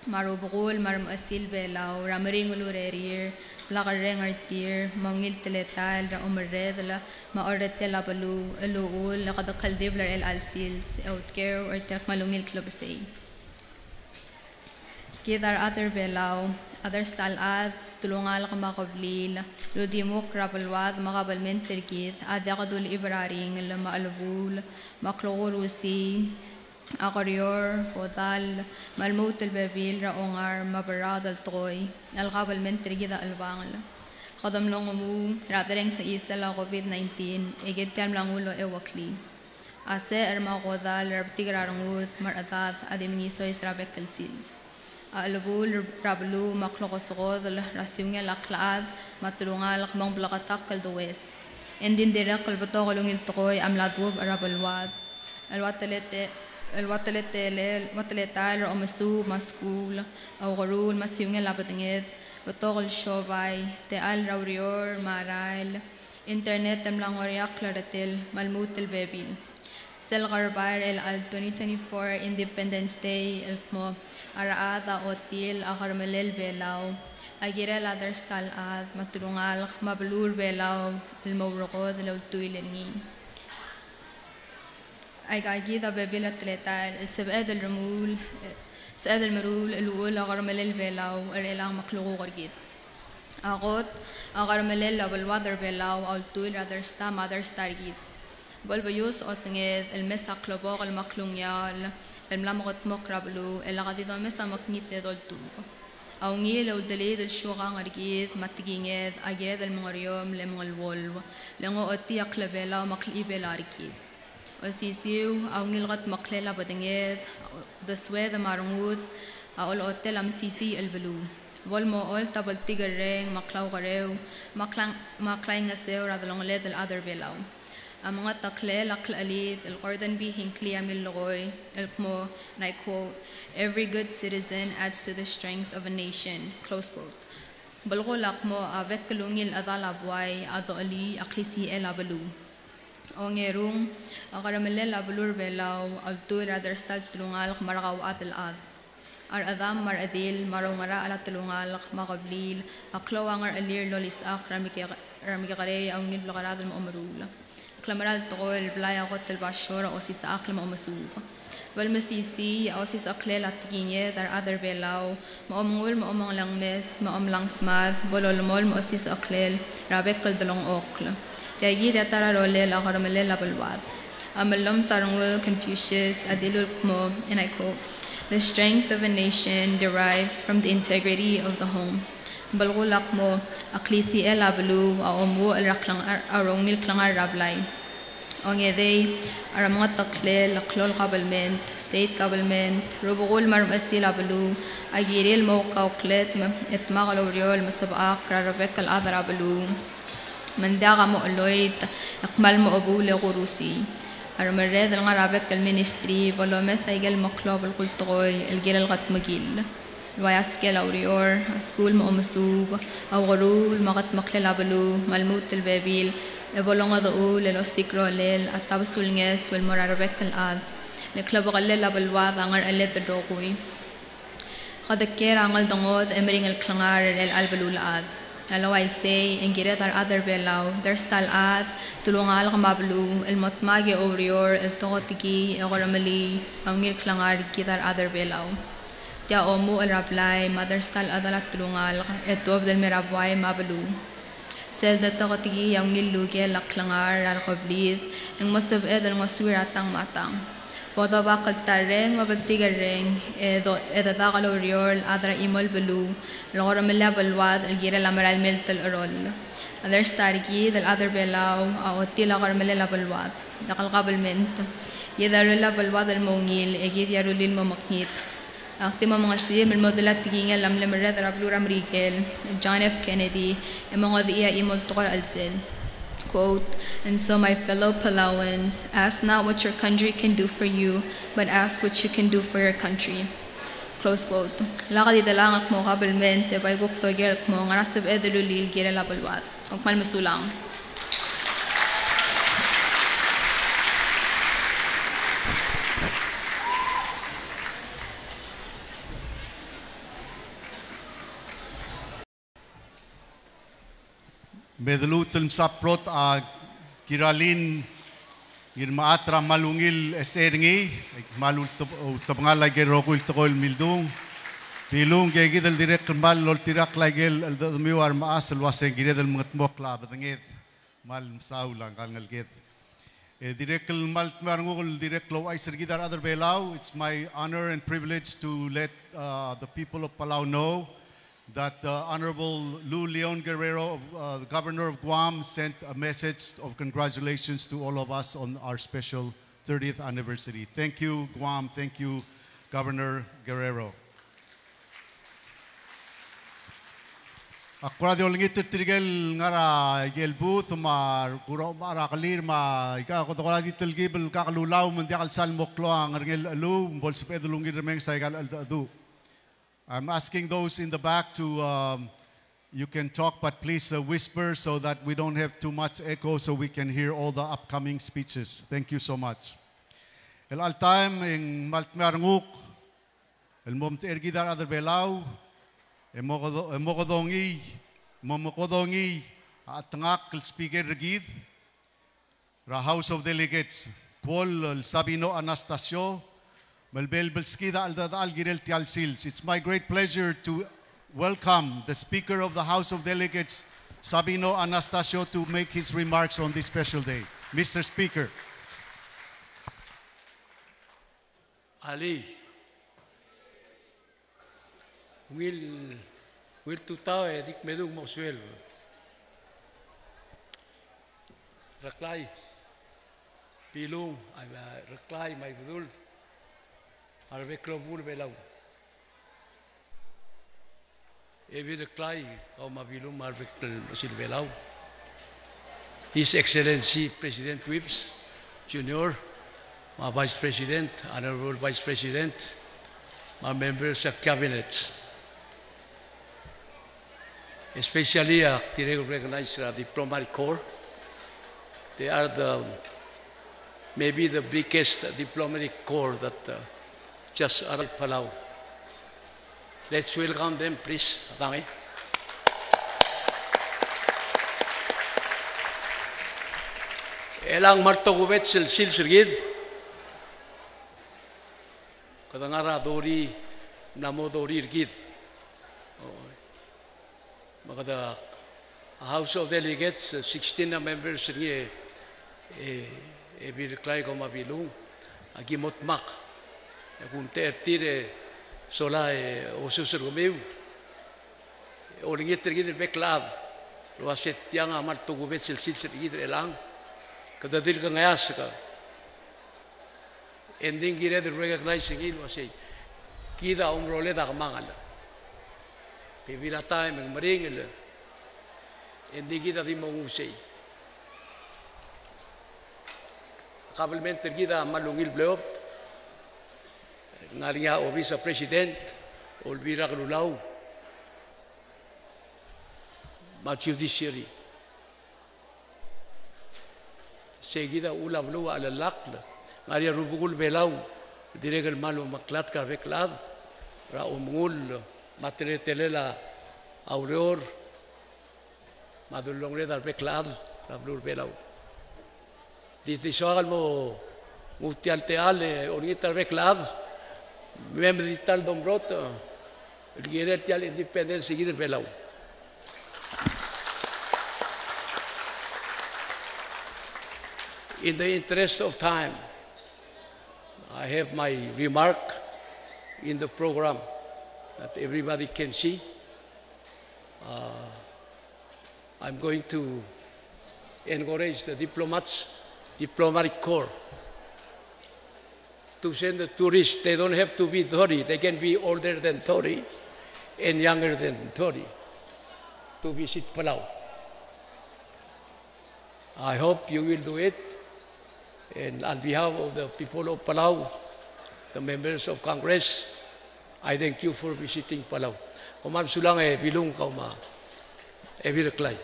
Me a rubekul me a remechesil Belau er a meringel urerir, blak el reng er tir me a ungil teletael er a omerredel me a orretel a beluu el uchul e kede kldibel er chelecha el sils e outkeu er tia el kmal ungil klebesei. Kid a rechad er Belau, a dersta el chad, telungalek me a kebliil, el uldimukl er a beluad me a kabelment er kid a diak dulechib er a ringel me a chelebuul me a klekurusii, a kerior, kodall, me a lmuut el bebil er a ongar me a berraod el tekoi el kabelment er kid a chelebangel. Kede mlo nguu er a dereng se chisel a COVID nineteen e kid tia el mla nguu el eueklii. A secher me a kodall er a rebetik er a rengud me a rechedad a di mengisois er a bek el sils. A chelebuul er a beluu me a klekosekodel er a siungel a klechad me a telungalek me ng bleketakl el dues. E ng di dirrek el betok el ungil tekoi a mla duubech er a beluad el ua telete-, el ua teletelel, ua teletael er a omesuub me a skuul, a ukeruul me a siungel a bedenged, betok el siobai, techall er a ureor me a rael, internet el mla ngoriakl er tel me a lmuut el bebil. Sel kerebai er chelecha el twenty twenty-four Independence Day el kmo a rechad a otil a kermelel Belau a kirel a dersta el chad me a telungalek me a beluu er Belau el mo urekodel el ultuil er ngii. Aika kid a bebil a teletael el sebeched el remuul, sebeched el meruul el uchul a kermelel Belau er chelechang me a klukuk er kid. A kot, a kermelel a beluad er Belau a ultuil er a dersta me a dersta er kid. Bo lbeius osenged el mes a klebokel me a klungiaol el mla mekedmokl er a beluu el lak di domes a mekngit e doltubech. A ungil e uldelid el siukang er kid me a tekinged a kired el mengeriomel e mengeluolu, le ng ochotii a klebelau me a klechibelau er kid. Osisiu, a ungil kedmeklel a bedenged, desued me a rengud a olechotel a mesisiich el beluu. Bo lmocholt a bltikerreng me a klaukereu me a klang-, me a klaingeseu er a delongeled el chad er Belau. A mengeteklel a klechelid el Gordon B. Hinckley a millekoi el kmo, and I quote, "Every good citizen adds to the strength of a nation," close quote. Belkul a kmo a bek el ungil chedal a buai a dochelii a klisichel a beluu. Ongerung, a kermelel a beluu er Belau a ultuil er a dersta el telungalek me a rekauchad el chad. A rechedam me a rechedil me a roungerachel a telungalek me a kebliil a klou a ngerchelir el olisechakl er a meke-, er a mekekerei a ungil blekerad el mo omeruul. Klemerang el tekoi el blai a kot el basio er a osisechakl me a omesuub. Bo lemesisiich a osisecheklel a tekinged a rechad er Belau me a omengull me a omengelengmes me a omelangsmad bo lolemolem a osisecheklel er a bek el delengchokl. Tia kid a ta er a rolel a kermelel a beluad. A Melloms a Rengul Confucius a dilu el kmo, and I quote, "The strength of a nation derives from the integrity of the home." Belkul a kmo, a klisichel a beluu a omuchel er a klengar, a ungil klengar er a blai. Ongedei, a remengeteklel a klou el kabelment, state government, rubekul me a remechesil a beluu a kirir el mo kauklet me a dmak el oureor el mesebechakl er a rebek el chad er a beluu. Me ng diak a mo cheloit e kmal mo chebuul e kurusii. A remerreder el ngar er a bek el ministry bo lomes a ikel meklou a belkul tekoi el kirel ketmekill. El uaisei a ureor, a skuul me a omesuub, a ukeruul me a ketmeklel a beluu, me a lmuut el bebil, e bo longedechuul el osiik a rolel a tabesul ngeso el mo er a rebek el chad. Le klebekellel a beluad a ngercheled el rokui. Kede kiei er a ngeldengod e meringel klengar er chelecha el beluulechad. A le uaisei, e ng kired a rechad er Belau, dersta el chad, telungalek me a beluu, el mo dmak e oureor, el toketekii, e kermelii a ungil klengar er kid a rechad er Belau. Tia omuchel er a blai me a dersta el chedal a telungalek e tuobed el mei er a buai me a beluu. Sel de toketekii a ungil lukel a klengar er a rekeblid e ng mo sebeched el ngosuir a tang me a tang. Bo dobak el ta el reng me a betik el reng e do-, e dedak el oureor el chad er a chimo el beluu el kermelii a beluad el kirel a merael mei el telecherol. A dersta er kid el chad er Belau a ochotii a kermelel a beluad. Dak el kabelment, kid a rullii a beluad el mo ungil e kid a rullii el mo mekngit. Ak di mo mengesim el mo dilu a tekingel a mle merreder er a beluu er a Merikel, John F. Kennedy, e mongodechii a chimo el tekoi er a chelsel. Quote, "And so, my fellow Palauans, ask not what your country can do for you, but ask what you can do for your country." Close quote. Lak di delengek el kmo kabelment e bai kuk toker el kmo ngera sebeched el rullii el kirel a beluad. Kom kmal mesulang. Me de luut el msa brotech a Kiralin Ngirmechater a kmal ungil el sel er ngii, e kmal ulteb-, ultebengall a ikel rokui el tekoi el mildung. Bilung, e kid el dirrek el kmal oltirakl a ikel cheldechedemiu a remechas el uase ng kired el mengedmokl a bedenged. Kmal mesaul a ngka el ngeleked. E dirrek el kmal dmeu a renguk el dirrek el ouchais er kid a rechad er Belau. It's my honor and privilege to let, uh, the people of Palau know that, uh, Honorable Lu Leon Guerrero, uh, the Governor of Guam, sent a message of congratulations to all of us on our special thirtieth anniversary. Thank you, Guam. Thank you, Governor Guerrero. Ak kora di olengit er tirke el ngar er a ikel booth me a kuk mechar a kelir me aika, kede kora di telkib el kakelulau me ng diak el sal mo klou a ngerngel el cheluu, me bo lsebeched el ungil remenges aika el cheldecheduch. I'm asking those in the back to, um, you can talk, but please, uh, whisper so that we don't have too much echo, so we can hear all the upcoming speeches. Thank you so much. El chelecha el taem e ng kmal dmeu a renguk el mo omtechei er kid a rechad er Belau, e mo kedo-, e mo kedongii, mo mekedongii a chetengakl el speaker er kid er a House of Delegates, Kuol el Sabino Anastacio, me lebo lebeskid a cheldechedechal el kirel tia el sils. It's my great pleasure to welcome the Speaker of the House of Delegates, Sabino Anastacio, to make his remarks on this special day. Mister Speaker. Alii. Ungil, ungil tutau e di kmedung mo suelb. Reklai, Bilung, a, Reklai, me a Ibedul, a rebek el obul Belau. Ebil Reklai, kau me a Bilung me a rebek el Mechesil Belau. His Excellency President Whipps Junior, me a Vice President, Honorable Vice President, me a members of Cabinet. Especially, uh, dirrek el recognize, uh, diplomatic corps. They are the, maybe the biggest diplomatic corps that, uh, just arrived Palau. Let's welcome them, please. Thank you. Chelechang me a re tokubets el sils er kid, kede ngar er a dori, ng mla mo dori er kid. Me kede House of Delegates, sixteen a members er ngii e, e, Ebil Reklai kom a Bilung, a ki mo dmak. E kumtechei er tir e sola e osus er kemiu. E olengit er kid er bek el chad el uase tiang a kmal tokubets el sils er kid er chelechang. Kede dirk ngeasek. E ng di ng kired el recognize er ngii el uasei, kid a omeroled a kemanget. Bebil a taem e ng meringel, e ng di kid a di mo nguu sei. Kabelment er kid a kmal ungil bleob. Ng ngar er ngii a obis er a president, Olbiil er a Kelulau, me a judiciary. Sei kid a uchul a beluu a chelellakl. Ng ngar er ngii a rubekul Belau el dirrek el kmal omeklatk er a bek el chad er a omengull me a teletelel a ureor me a delongeled a rebek el chad er a beluu er a Belau. Di, di soak el mo nguu tia el techall e olengit er a rebek el chad, me mei me di ta el domrot el kirel tia el independence er kid er a Belau. In the interest of time, I have my remark in the program that everybody can see. Uh, I'm going to encourage the diplomats, diplomatic corps, to send the tourists. They don't have to be thirty. They can be older than thirty and younger than thirty to visit Palau. I hope you will do it. And on behalf of the people of Palau, the members of Congress, I thank you for visiting Palau. Kom kmal mesulang e Bilung, kau me a Ebil Reklai.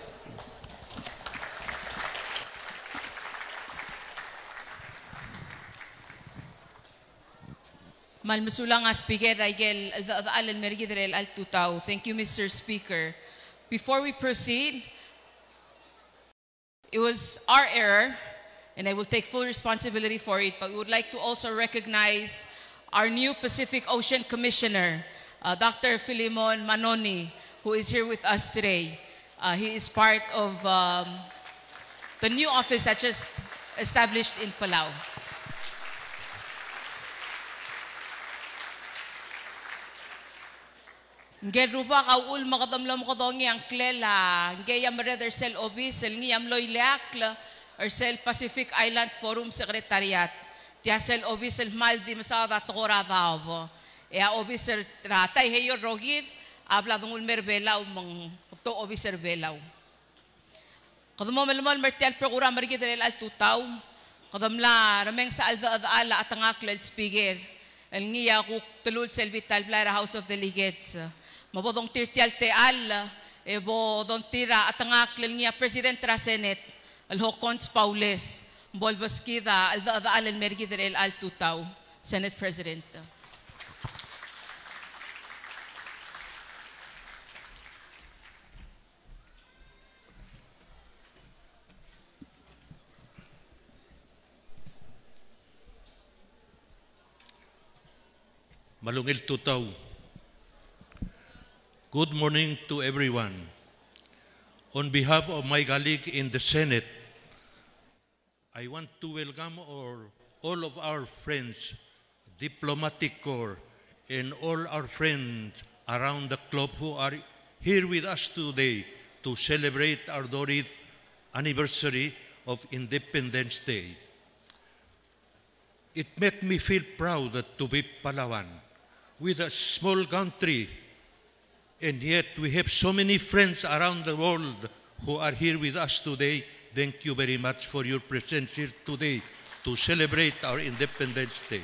Kmal mesulang a Speaker er a ikel cheldechedechal el mer kid er chelecha el tutau. Thank you, Mister Speaker. Before we proceed, it was our error, and I will take full responsibility for it, but we would like to also recognize our new Pacific Ocean Commissioner, uh, Doctor Filimon Manoni, who is here with us today. Uh, he is part of, um, the new office that just established in Palau. Ngike el rubak a uchul me kede mlo mekedongii a ngklel a ngkei a merreder er sel obis el ngii a mlo ileakl er sel Pacific Island Forum Secretariat. Tia sel obis el kmal di mesaod a tekoi er a daob. E a obis er a Taiheio el rokir a bla denguu el mer Belau me ng kebto obis er Belau. Kede mo melemolem er tia el program er kid er chelecha el tutau, kede mla remenges a cheldechedechal a chetengakl el Speaker el ngii a kuk telul sel bita el blai er a House of Delegates. Me bo dongtir tia el techall, e bo dongtir a chetengakl el ngii a President er a Senate el Hokkons Baules, me bo lebeskid a cheldechedechal el mer kid er chelecha el tutau, Senate President. Me a ungil tutau. Good morning to everyone. On behalf of my colleague in the Senate, I want to welcome all, all of our friends, diplomatic corps, and all our friends around the globe who are here with us today to celebrate our thirtieth anniversary of Independence Day. It makes me feel proud to be Palauan, with a small country, and yet we have so many friends around the world who are here with us today. Thank you very much for your presence here today to celebrate our Independence Day.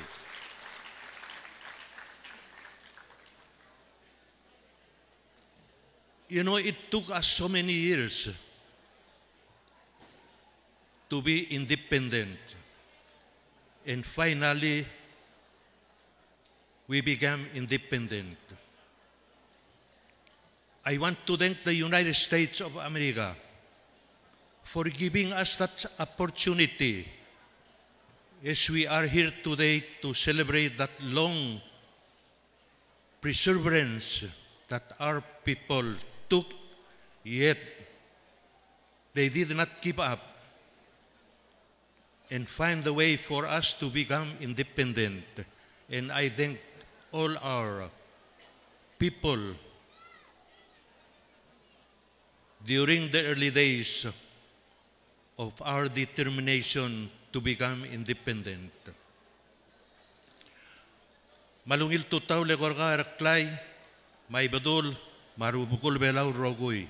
You know, it took us so many years to be independent. And finally, we became independent. I want to thank the United States of America for giving us such opportunity as we are here today to celebrate that long perseverance that our people took, yet they did not give up and find the way for us to become independent. And I thank all our people during the early days of our determination to become independent. Me a ungil tutau el eko er kau Reklai, me a Ibedul, me a rubekul Belau el rokui.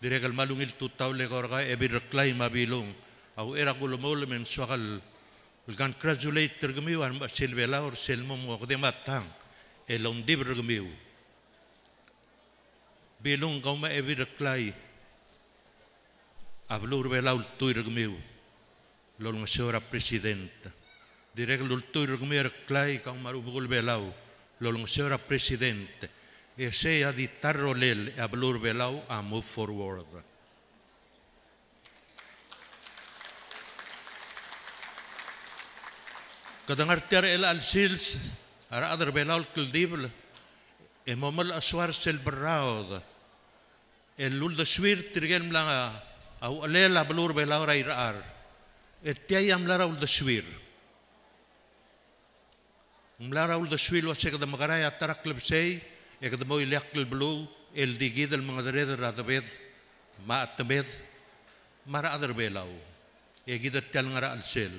Dirrek el me a ungil tutau el eko er kau Ebil Reklai me a Bilung. A uchei er a kulemolem e ng soak el congratulate er kemiu a remechesil Belau er sel mo okedei me a tang el ongdibel er kemiu. Bilung, kau me a Ebil Reklai, a beluu er Belau a ultuil er kemiu el olengeseu er a president. Dirrek el ultuil er kemiu a Reklai, kau me a rubekul Belau el olengeseu er a president. E sei a di ta el rolel e a beluu er Belau a move forward. Kede ngar tia er chelecha el sils a rechad er Belau el kldibel e mo melechesuar sel berraod el uldesuir tirke el mla uchelel a beluu er Belau er a irechar. E tia a mla er a uldesuir. Ng mla er a uldesuir el uase kede mekera a ta er a klebesei e kede mo ileakl el beluu el di kid el mengedereder er a debed me a chetemed me a rechad er Belau. E kid a tia el ngar er a chelsel.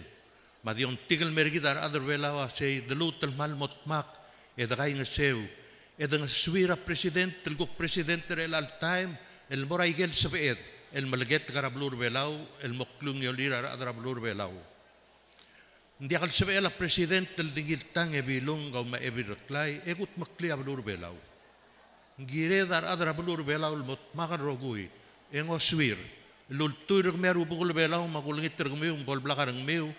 Me a di ongtik el mer kid a rechad er Belau a sei de lmuut el kmal mo dmak e de kaingeseu e de ngesuir a president el kuk president er chelecha el taem el mo er a ikel sebeched el meleketek er a beluu er Belau el mo klungiolir a rechad er a beluu er Belau. Ng diak el sebechel a president el di ngii el tang e Bilung, kau me a Ebil Reklai, e kutmeklii a beluu er Belau. Ng kired a rechad er a beluu er Belau el mo dmak el rokui e ngosuir el ultuil er kemiu a rubekul Belau me a kulengit er kemiu me bo leblak a rengmiu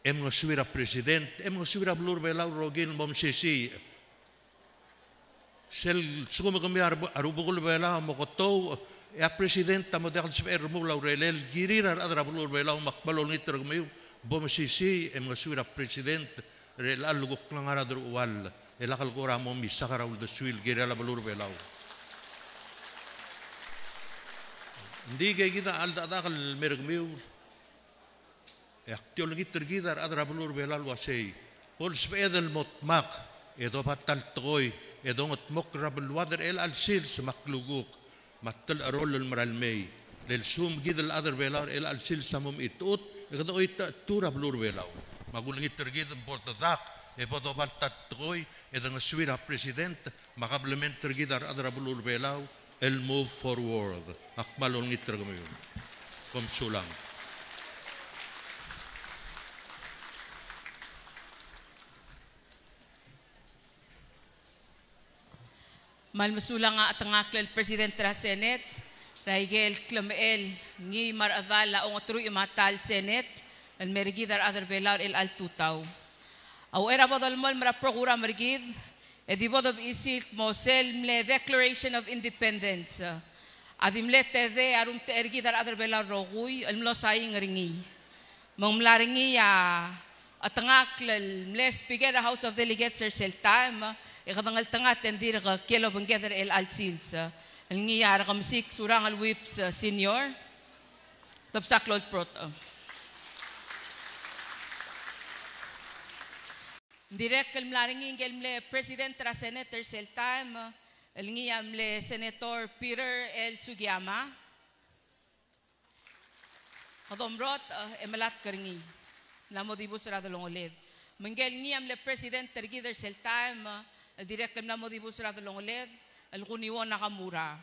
e mngesuir a president e mngesuir a beluu er Belau el rokir el mo mesisiich. Sel lsekum kemiu a rubekul Belau a mo ketouch e a president a mo diak el sebechel el remuul a urerel, kirir a rechad er a beluu er Belau me ak kmal olengit er kemiu bo mesisiich e mngesuir a president er chelecha el kuk klengar er a deruchall el lak el kora mo misakl er a uldesuir el kirel a beluu er Belau. Ng di ikei kid a cheldecheduch el mer kemiu e ak di olengit er kid a rechad er a beluu er Belau el uasei bo lsebeched el mo dmak e doba ta el tekoi e dongedmokl er a beluad er chelecha el sils me a klukuk me a telecheroll el mera el mei. Le lsekum kid el chad er Belau er chelecha el sils a mo mechitechut e kede oitechetuu er a beluu er Belau. Me a kulengit er kid me bo ledak e bo doba ta el tekoi e de ngesuir a president me a kabelment er kid a rechad er a beluu er Belau el move forward. Ak kmal olengit er kemiu. Kom sulang. Kmal mesulang a chetengakl el president er a Senate er a ikel klemechel ngii me a rechedal a ongeteruich me a ta el Senate el mer kid a rechad er Belau er chelecha el tutau. A uchei er a bo dolemolem er a program er kid, e di bo dobechisiik el kmo sel mle Declaration of Independence a di mle tedei a rumtechei er kid a rechad er Belau el rokui el mlo saing er ngii. Me ng mla er ngii a chetengakl el mle Speaker er a House of Delegates er sel taem e kede ngeltengat e ng dirk kiei el obengked er chelecha el sils el ngii a Rekemesik Surangel Whipps Senior. Tebsa klou el protechem. Ng dirrek el mla er ngii ngike el mle president er a Senate er sel taem el ngii a mle Senator Peter L. Sugiyama. Kede omrotech e melatk er ngii. Mla mo dibus er a delongeled. Me ngike el ngii a mle president er kid er sel taem el dirrek el mla mo dibus er a delongeled el Kuniwo Nakamura.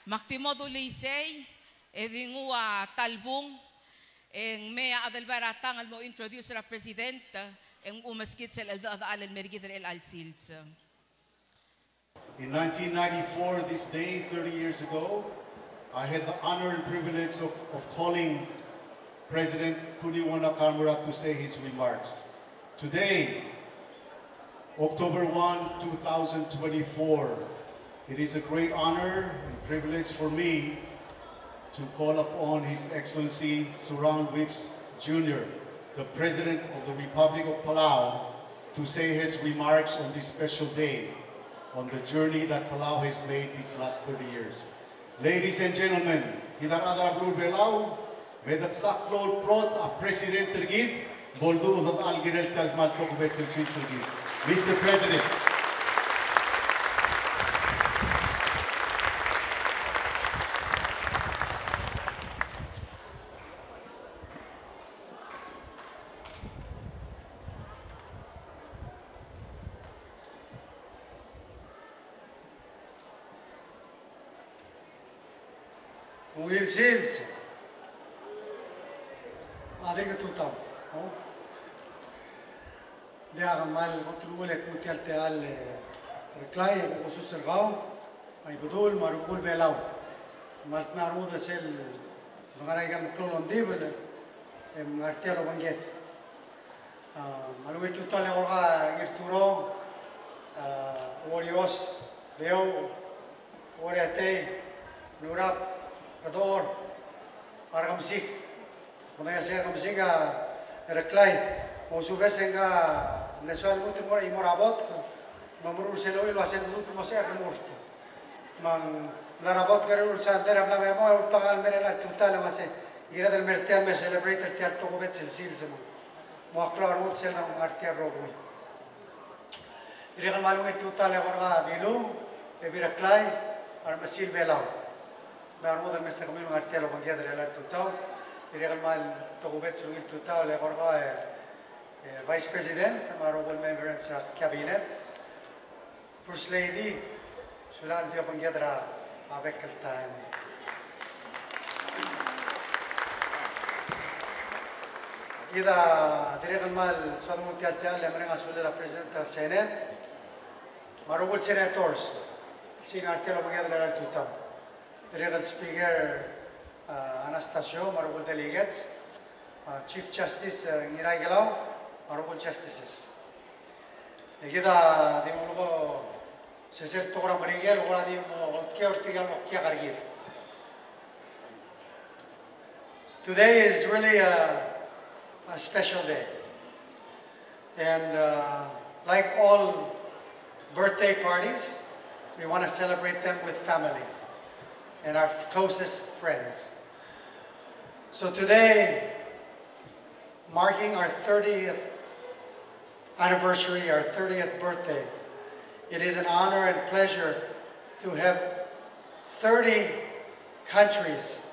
Me ak di mo dulii sei e di nguu a ta el bung e ng mei a Adelbai er a Tang el mo introduce er a president e ng umeskid sel cheldechedechal el mer kid er chelecha el sils. In nineteen ninety-four, this day, thirty years ago, I had the honor and privilege of, of calling President Kuniwo Nakamura to say his remarks. Today, October one, two thousand twenty-four. It is a great honor and privilege for me to call upon His Excellency Surangel Whipps Junior, the President of the Republic of Palau, to say his remarks on this special day, on the journey that Palau has made these last thirty years. Ladies and gentlemen, kid a rechad er a beluu er a Belau, me de msa klou el prod a President er kid, bo ldu-, ldu-, el kirel tia el kmal tokubets el sils er kid. Mister President. Ungil sils. A dirk tutau. Ng diak a kmal kot el ungil e kmu tia el techall e Reklai, e bo kusus er kau, me a Ibedul, me a rokui el Belau. Me a ltmai a rengud er sel dengar er aika el meklou el ongdibel e mngar tia el obengked. A, me a ungil tutau el eko er kau a Ngirturong, a, Uorios, Beouch, Uoretei, Nurab, Redechor, me a Rekemesik. Kede ngar er sei a Rekemesik a Reklai, mo ousubes e ngka a mle soal el lmuut el mo er a, mo er a botk, me meruul sel ungil el ua sel lmuut el mo secher el remurt. Me ng mla er a botk er a Saturday a mla me mong, e ultak el mei er a tutau el uase, kired el mer tia el me celebrate er tia el tokubets el sils me ng mo klou a rengud sel de ngar tia el rokui. Dirrek el kmal ungil tutau el eko er kau a Bilung, Bebil Reklai, me a remechesil Belau. Me a rengud el mesa kemiu el ngar tia el obengked er chelecha el tutau. Dirrek el kmal tokubets el ungil tutau el eko er kau e, e, Vice President, me a rokui el members er a Cabinet. First Lady, sulang el di obengked er a bek el taem. Kid a dirrek el kmal soad el mo er tia el techall e mereng a sulel a President er a Senate, me a rokui el Senators, el ngar tia el obengked er chelecha el tutau. Dirrek el Speaker, a, Anastacio, me a rokui el delegates, a, Chief Justice, a, Ngiraikelau, me a rokui el Justices. E kid a di mo leko sesei el tekoi er a Merikel, e kora di mo oltkeu er tirka el okiak er kid. Today is really a, a special day. And, uh, like all birthday parties, we want to celebrate them with family and our closest friends. So today, marking our thirtieth anniversary, our thirtieth birthday, it is an honor and pleasure to have thirty countries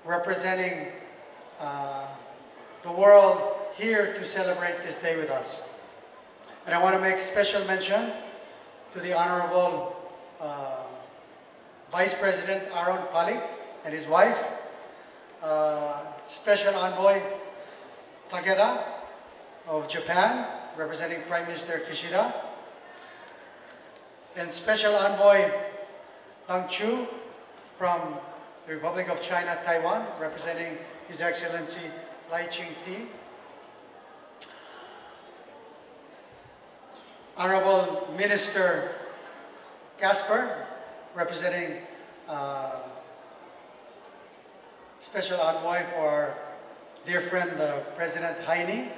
representing, uh, the world here to celebrate this day with us. And I want to make special mention to the Honorable, uh, Vice President Aaron Palik and his wife, uh, Special Envoy Takeda of Japan, representing Prime Minister Kishida, and Special Envoy Lang Chu from the Republic of China, Taiwan, representing His Excellency Lai Ching-te. Honorable Minister Casper, representing, uh, Special Envoy for our dear friend, uh, President Heine,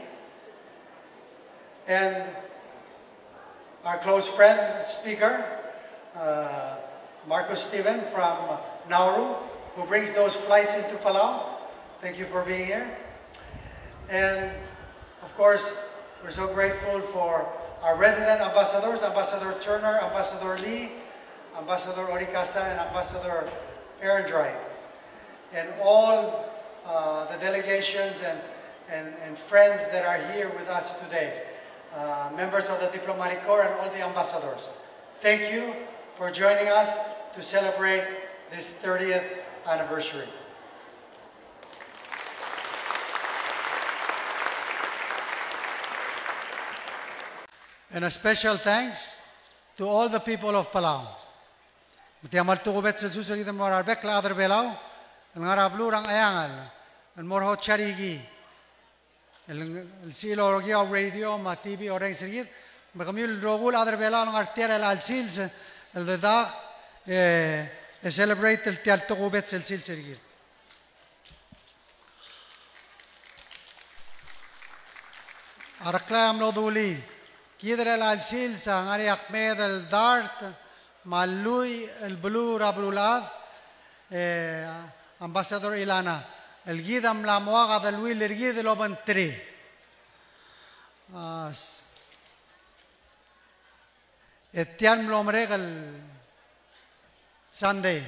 and our close friend, Speaker, uh, Marcus Steven from Nauru, who brings those flights into Palau. Thank you for being here. And of course, we're so grateful for our resident ambassadors, Ambassador Turner, Ambassador Lee, Ambassador Orikasa, and Ambassador Ehrenreich, and all, uh, the delegations and, and, and friends that are here with us today, uh, members of the diplomatic corps and all the ambassadors. Thank you for joining us to celebrate this thirtieth anniversary. And a special thanks to all the people of Palau. Me tia kmal tokubets el sus er kid el mo er a rebek el chad er a Belau el ngar er a beluu er a Ngcheangel el mo er a Hocharihie, el, el sel okiu a radio me a T V orrenges er kid, Me kemiu el rokui el chad er Belau el ngar er tia er chelecha el sils el dedak, e, e celebrate el tia el tokubets el sils er kid. A Reklai a mlo dulii. Kid er chelecha el sils a ngar er ngii a kmeed el dart me a lluich el beluu er a beluulechad, e, Ambassador Ilana, el kid a mla mo ua a deleuill er kid el obengterir. A, s-, e tia el mlo merek el Sunday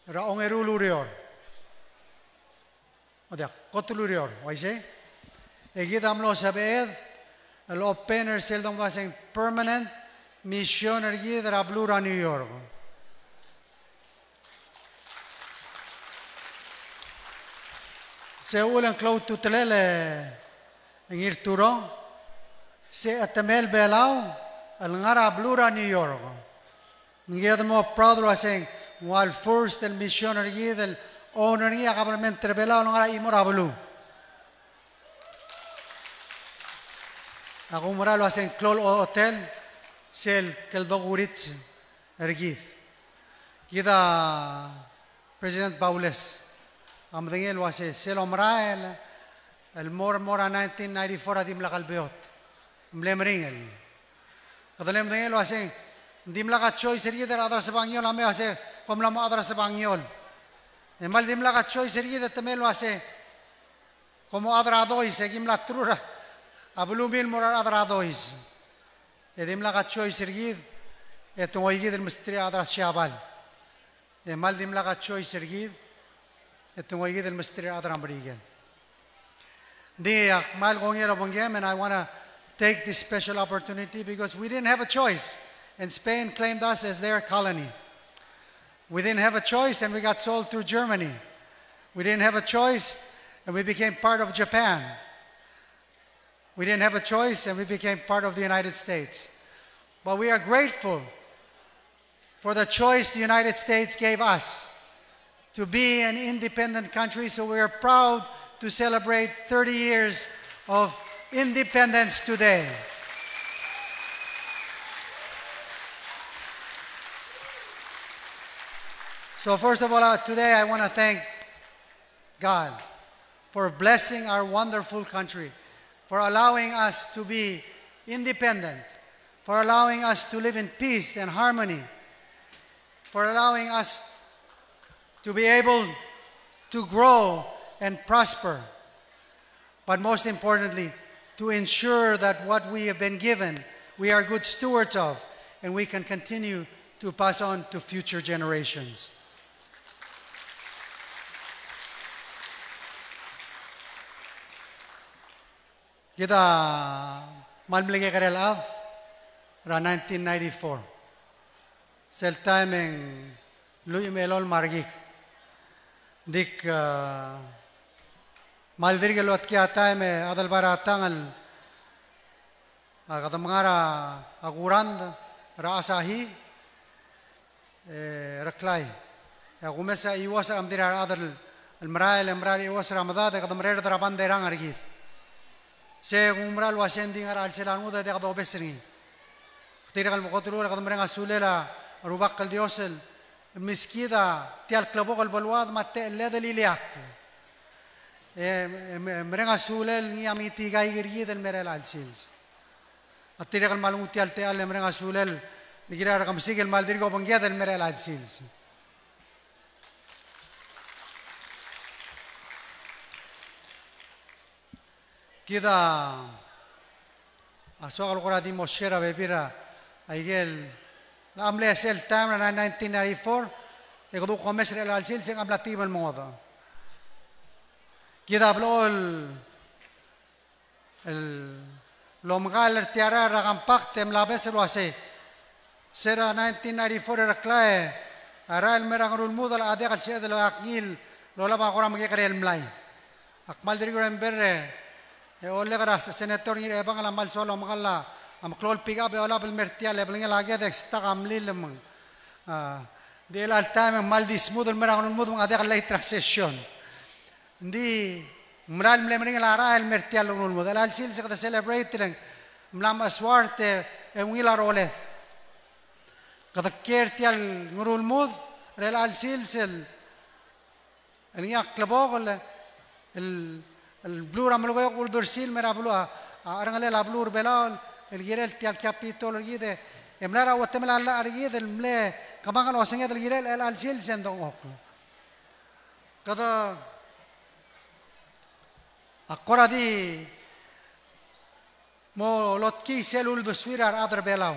er a ongeru el ureor. O diak, kot el ureor, uaisei? E kid a mlo sebeched el open er sel domdasu e ng permanent mission er kid er a beluu er a New York. Se uchul e ng klou a ultutelel e Ngirturong, se chetemel Belau el ngar er a beluu er a New York. Me ng kired el mo proud el uasei ng ua el first el mission er kid el own er ngii a government er Belau el ngar er a chimo er a beluu. Ak oumera el uasei ng klou el ochotel sel kldokuriits er kid. Kid a President Baules a medengei el uasei sel omerael el mo er, mo er a nineteen ninety-four a dimlak el beot. Mle meringel. Kede le medengei el uasei ng dimlak a choice er kid er a chad er a Sebangiol a mei el uasei kom mla mo chad er a Sebangiol. E kmal dimlak a choice er kid e te mei el uasei kom mo chad er a Dois, e ki mla teru er a belumiu el mo er a rechad er a Dois. E dimlak a choice er kid, e te ngoikid el mesterir a rechad er a Siabal. E kmal dimlak a choice er kid, e te ngoikid el mesterir a rechad er a Merikel. Ng di ak kmal kongei er a obengkem, and I wanna take this special opportunity because we didn't have a choice, and Spain claimed us as their colony. We didn't have a choice, and we got sold to Germany. We didn't have a choice, and we became part of Japan. We didn't have a choice, and we became part of the United States. But we are grateful for the choice the United States gave us to be an independent country, so we are proud to celebrate thirty years of independence today. So first of all, uh, today I wanna thank God for blessing our wonderful country, for allowing us to be independent, for allowing us to live in peace and harmony, for allowing us to be able to grow and prosper, but most importantly, to ensure that what we have been given, we are good stewards of, and we can continue to pass on to future generations. Kid a kmal mle kekerei el chad er a nineteen ninety-four. Sel taem e ng lluich me a elolem a rekik. Ng di, a, kmal dirk el otkii a taem e a Adelbai er a Tang el, a, kede menga er a kurand er a Asahi, e, Reklai. E a kumes a chiuos er a mdir a rechad el merael, e merael a chiuos er a medad, e kede mererd er a banderang er kid. Se kumerang el uasei ng di ngar er a chelsel a rengud e diak dobes er ngii. Kede dirrek el mo kot el uchul e kede mereng a sulel a Rubak el Dios el meskid a tia el klebokel el beluad me a techelled el ileakl. E, e, e mereng a sulel ngii a meketikaik er kid el mei er chelecha el sils. A dirrek el kmal nguu tia el techall e mereng a sulel, ng kired el kemesik el kmal dirk obengked el mei er chelecha el sils. Kid a soak el kora di mo share a bebil er a ikel, a mle sel taem er a nineteen ninety-four, e kede kuk omes er chelecha el sils e ng mla tekib el mengodech. Kid a blechoel el omekall er tia er a compact e mla obes el uasei, se er a nineteen ninety-four e Reklai a rael el mei er a Ngerulmud el diak el sebeched el oeak ngii el olab a kora mekekerei el mlai. Ak kmal dirk remember e, e olek er a Senator Ngirchebangel a kmal soal omekall a meklou el pick up e olab el mei er tia el belngel a ked e stuck a mlil me ng, a, di chelecha el taem e ng kmal di smooth el mei er a Ngerulmud me ng diak el late er a session. Ng di ng merael el mle meringel a rael el mei er tia el Ngerulmud. Chelecha el sils e kede celebrate el ng mla mechesuart e ungil a roled. Kede kiei er tia el ngerulmud er chelecha el sils el el ngii a klebokel el, el beluu er a Melekeok a uldersii el mei er a beluu a, a cherrengelel a beluu er a Belau el kirel tia el Capitol er kid e mla er a uchetemel a llach er kid el mle kemanget el osenged el kirel chelecha el sils e ng dengchokl. Kede a kora di mo lotkii sel uldesuir a rechad er a Belau.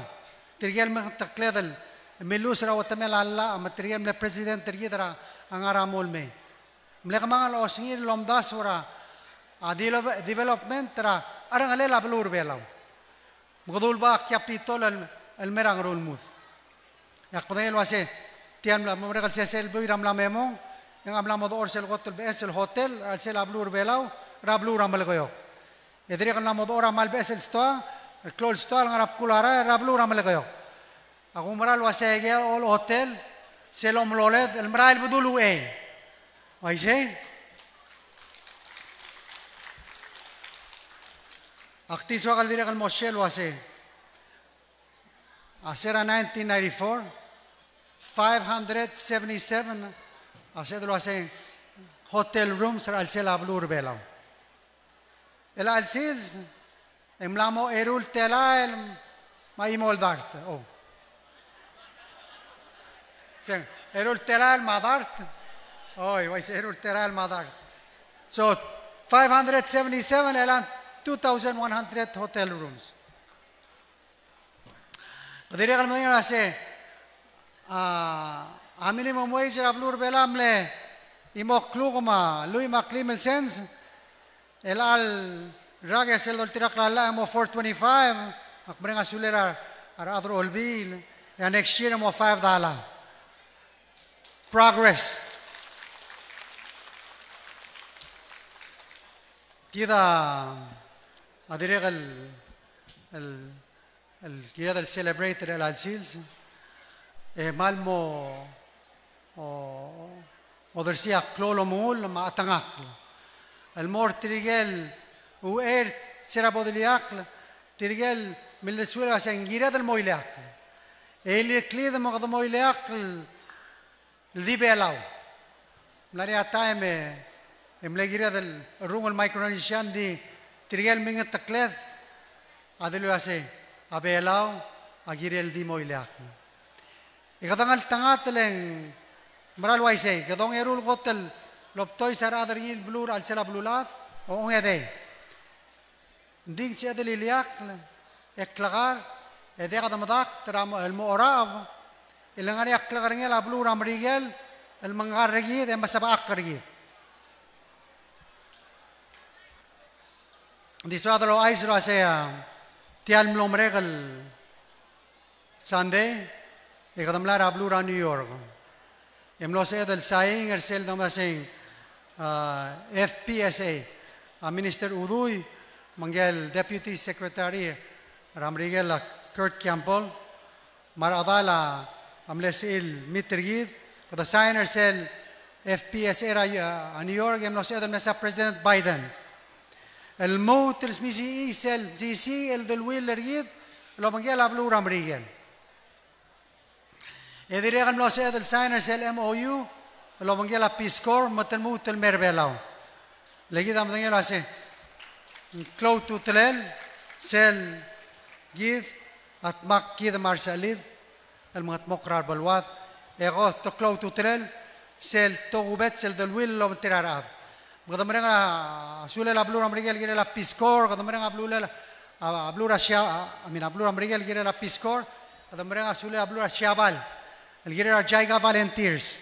Tirke el mengetekled el milluches er a uchetemel a llach me tirke el mle president er kid er a ngar er a mong el mei. Mle kemanget el osengir el omdasu er a, a, dile-, development er a cherrengelel a beluu er a Belau. Me kede uleba a Capitol el, el mei er a ngerulmud. E ak medengei el uasei, tia el mla mo merek el sesei el buil er a mla me mong, e ng mla mo dechor sel kot el beches el hotel er a chelsel a beluu er a Belau er a beluu er a Melekeok. E dirrek el mla mo dechor a kmal beches el stoa, el klou el stoa el ngar er a bkul a rael er a beluu er a Melekeok. Ak oumera el uasei aike el hotel sel omeloled el merael el bedul uchei. Uaisei? Ak di soak el dirrek el mo share el uasei a se er a nineteen ninety-four, five hundred seventy-seven a sebeched el uasei hotel rooms er a chelsel a beluu er a Belau. Chelecha el sils e ng mla mo eru el telael me a chimo el dart. Oh. Se, eru el telael me a dart. Oi, uaisei, eru el telael me a dart. So, five hundred seventy-seven, e le ng two thousand one hundred hotel rooms. Kede dirrek el medengei el uasei, a, a minimum wage er a beluu er a Belau a mle chimo el kluk me a lluich me a klim el sens, el chelecha el rak e sel doltirakl a llach e mo four twenty-five, ak mereng a sulel a rechad er a Olbiil, e a next year e mo five dollar. Progress. Kid a dirrek el, el el kired el celebrate er chelecha el sils, e kmal mo, o, odersii a klou el omengull me a chetengakl el mo er tirke el uchei er se er a bo dileakl, tirke el mildesuel a se ng kired el mo ileakl. E ileklid me kede mo ileakl el di Belau. Mla er ngii a taem e, e mle kired el rung el Micronesian, di tirke el mengetekled a dilu el uasei, a Belau a kirel di mo ileakl. E kede ngeltengat el ng mera el uaisei, kede ongeru el kot el lobdois a rechad er ngii el beluu er a chelsel a beluulechad, o ongedei. Ng di ng sebeched el ileakl, e klekar, e diak de medakt er a mo, el mo orecheb, e le ngar er ngii a klekerengel a beluu er a Merikel el mengkar er kid e mesebechakl er kid. Ng di soad el ouchais el uasei a tia el mlo merek el Sunday, e kede mla er a beluu er a New York. E mlo sebeched el sain er sel dengmeseng, a, F P S A, a Minister Udui, me ngike el Deputy Secretary er a Merikel a Kurt Campbell, me a rechedal a mle sebechir el meet er kid, kede sain er sel F P S A er a, a New York, e mlo sebeched el mesa President Biden el lmuut el smisichii sel sisiich el deleuill er kid el obengkel a beluu er a Merikel. E dirrek el mlo sebeched el sain er sel M O U el obengkel a Peace Corps me te lmuut el mei er a Belau. Le kid a medengei el uasei ng klou a ultutelel sel kid a dmak kid me a resechelid el mengedmokl er a rebeluad, e ko te klou a ultutelel sel tokubets el deleuill el obengterir a rechad. Me kede mereng a sulel a beluu er a Merikel el kirel a Peace Corps, kede mereng a beluu er a, a beluu er a Sia-, a, I mean, a beluu er a Merikel el kirel a Peace Corps, kede mereng a sulel a beluu er a Siabal el kirel a JICA Volunteers.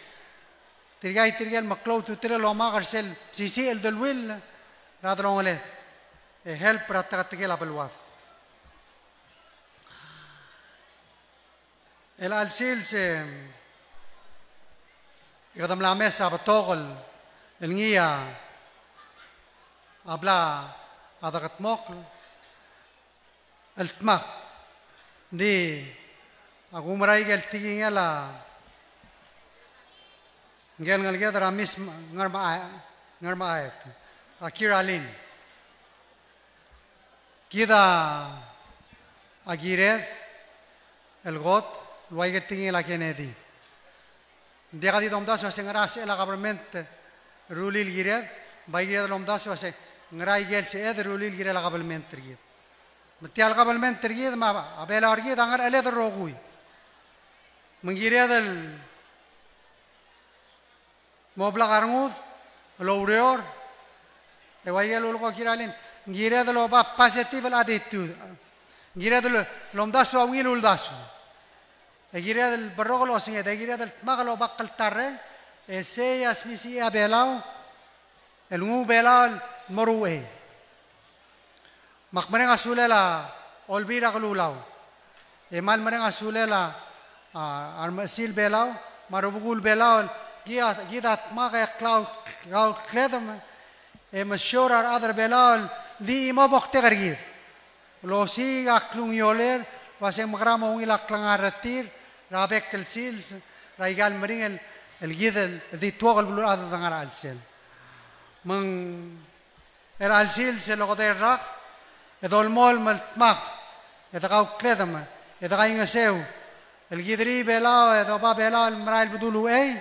Tirka, tirke el meklou a ultutelel el omak er sel sisiich el deleuill er a delongeled e help er a teketekel a beluad. Chelecha el sils e kede mla mes a betok el ngii a bla a dekedmokl el dmak. Ng di a kumerang el tekingel a ngike el ngeleked er a Miss Ngerma-, Ngermaet, a Kira Lynn. Kid a a kired el kot el ua ikel tekingel a Kennedy. Ng diak di domdasu el uase ngera a sebechel a government el rullii el kired, me a kired el omdasu el uase ngera ikel sebeched el rullii el kirel a government er kid. Me tia el government er kid me a Belau er kid a ngerecheled el rokui. Me ng kired el mo blak a rengud el oureor, e ua ikel lulekoi a kirel, ng kired el oba positive el attitude. Ng kired el omdasu a ungil uldasu. E kired el berrokel osenged, e kired el dmak el oba kltarreng, e sei a smisichii a Belau el nguu Belau el mo er a uchei. Me ak mereng a sulel a Olbiil er a Kelulau. E kmal mereng a sulel a, a, a remechesil Belau, me a rubekul Belau, el kid a, kid a dmak e klau, klau kledem, e mesiou er a rechad er Belau, el di chimo moktek er kid el osiik a klungioler, el uase ng mekera mo ungil a klengar er tir er a bek el sils er a ikal meringel el kid el, el di tuok el beluulechad el dengar er a chelsel. Me ng er a chelsel sel okedei el rak, e dolemolem el dmak, e dekaukledem, e dekaingeseu el kiderii Belau, e doba Belau el merael el bedul uchei,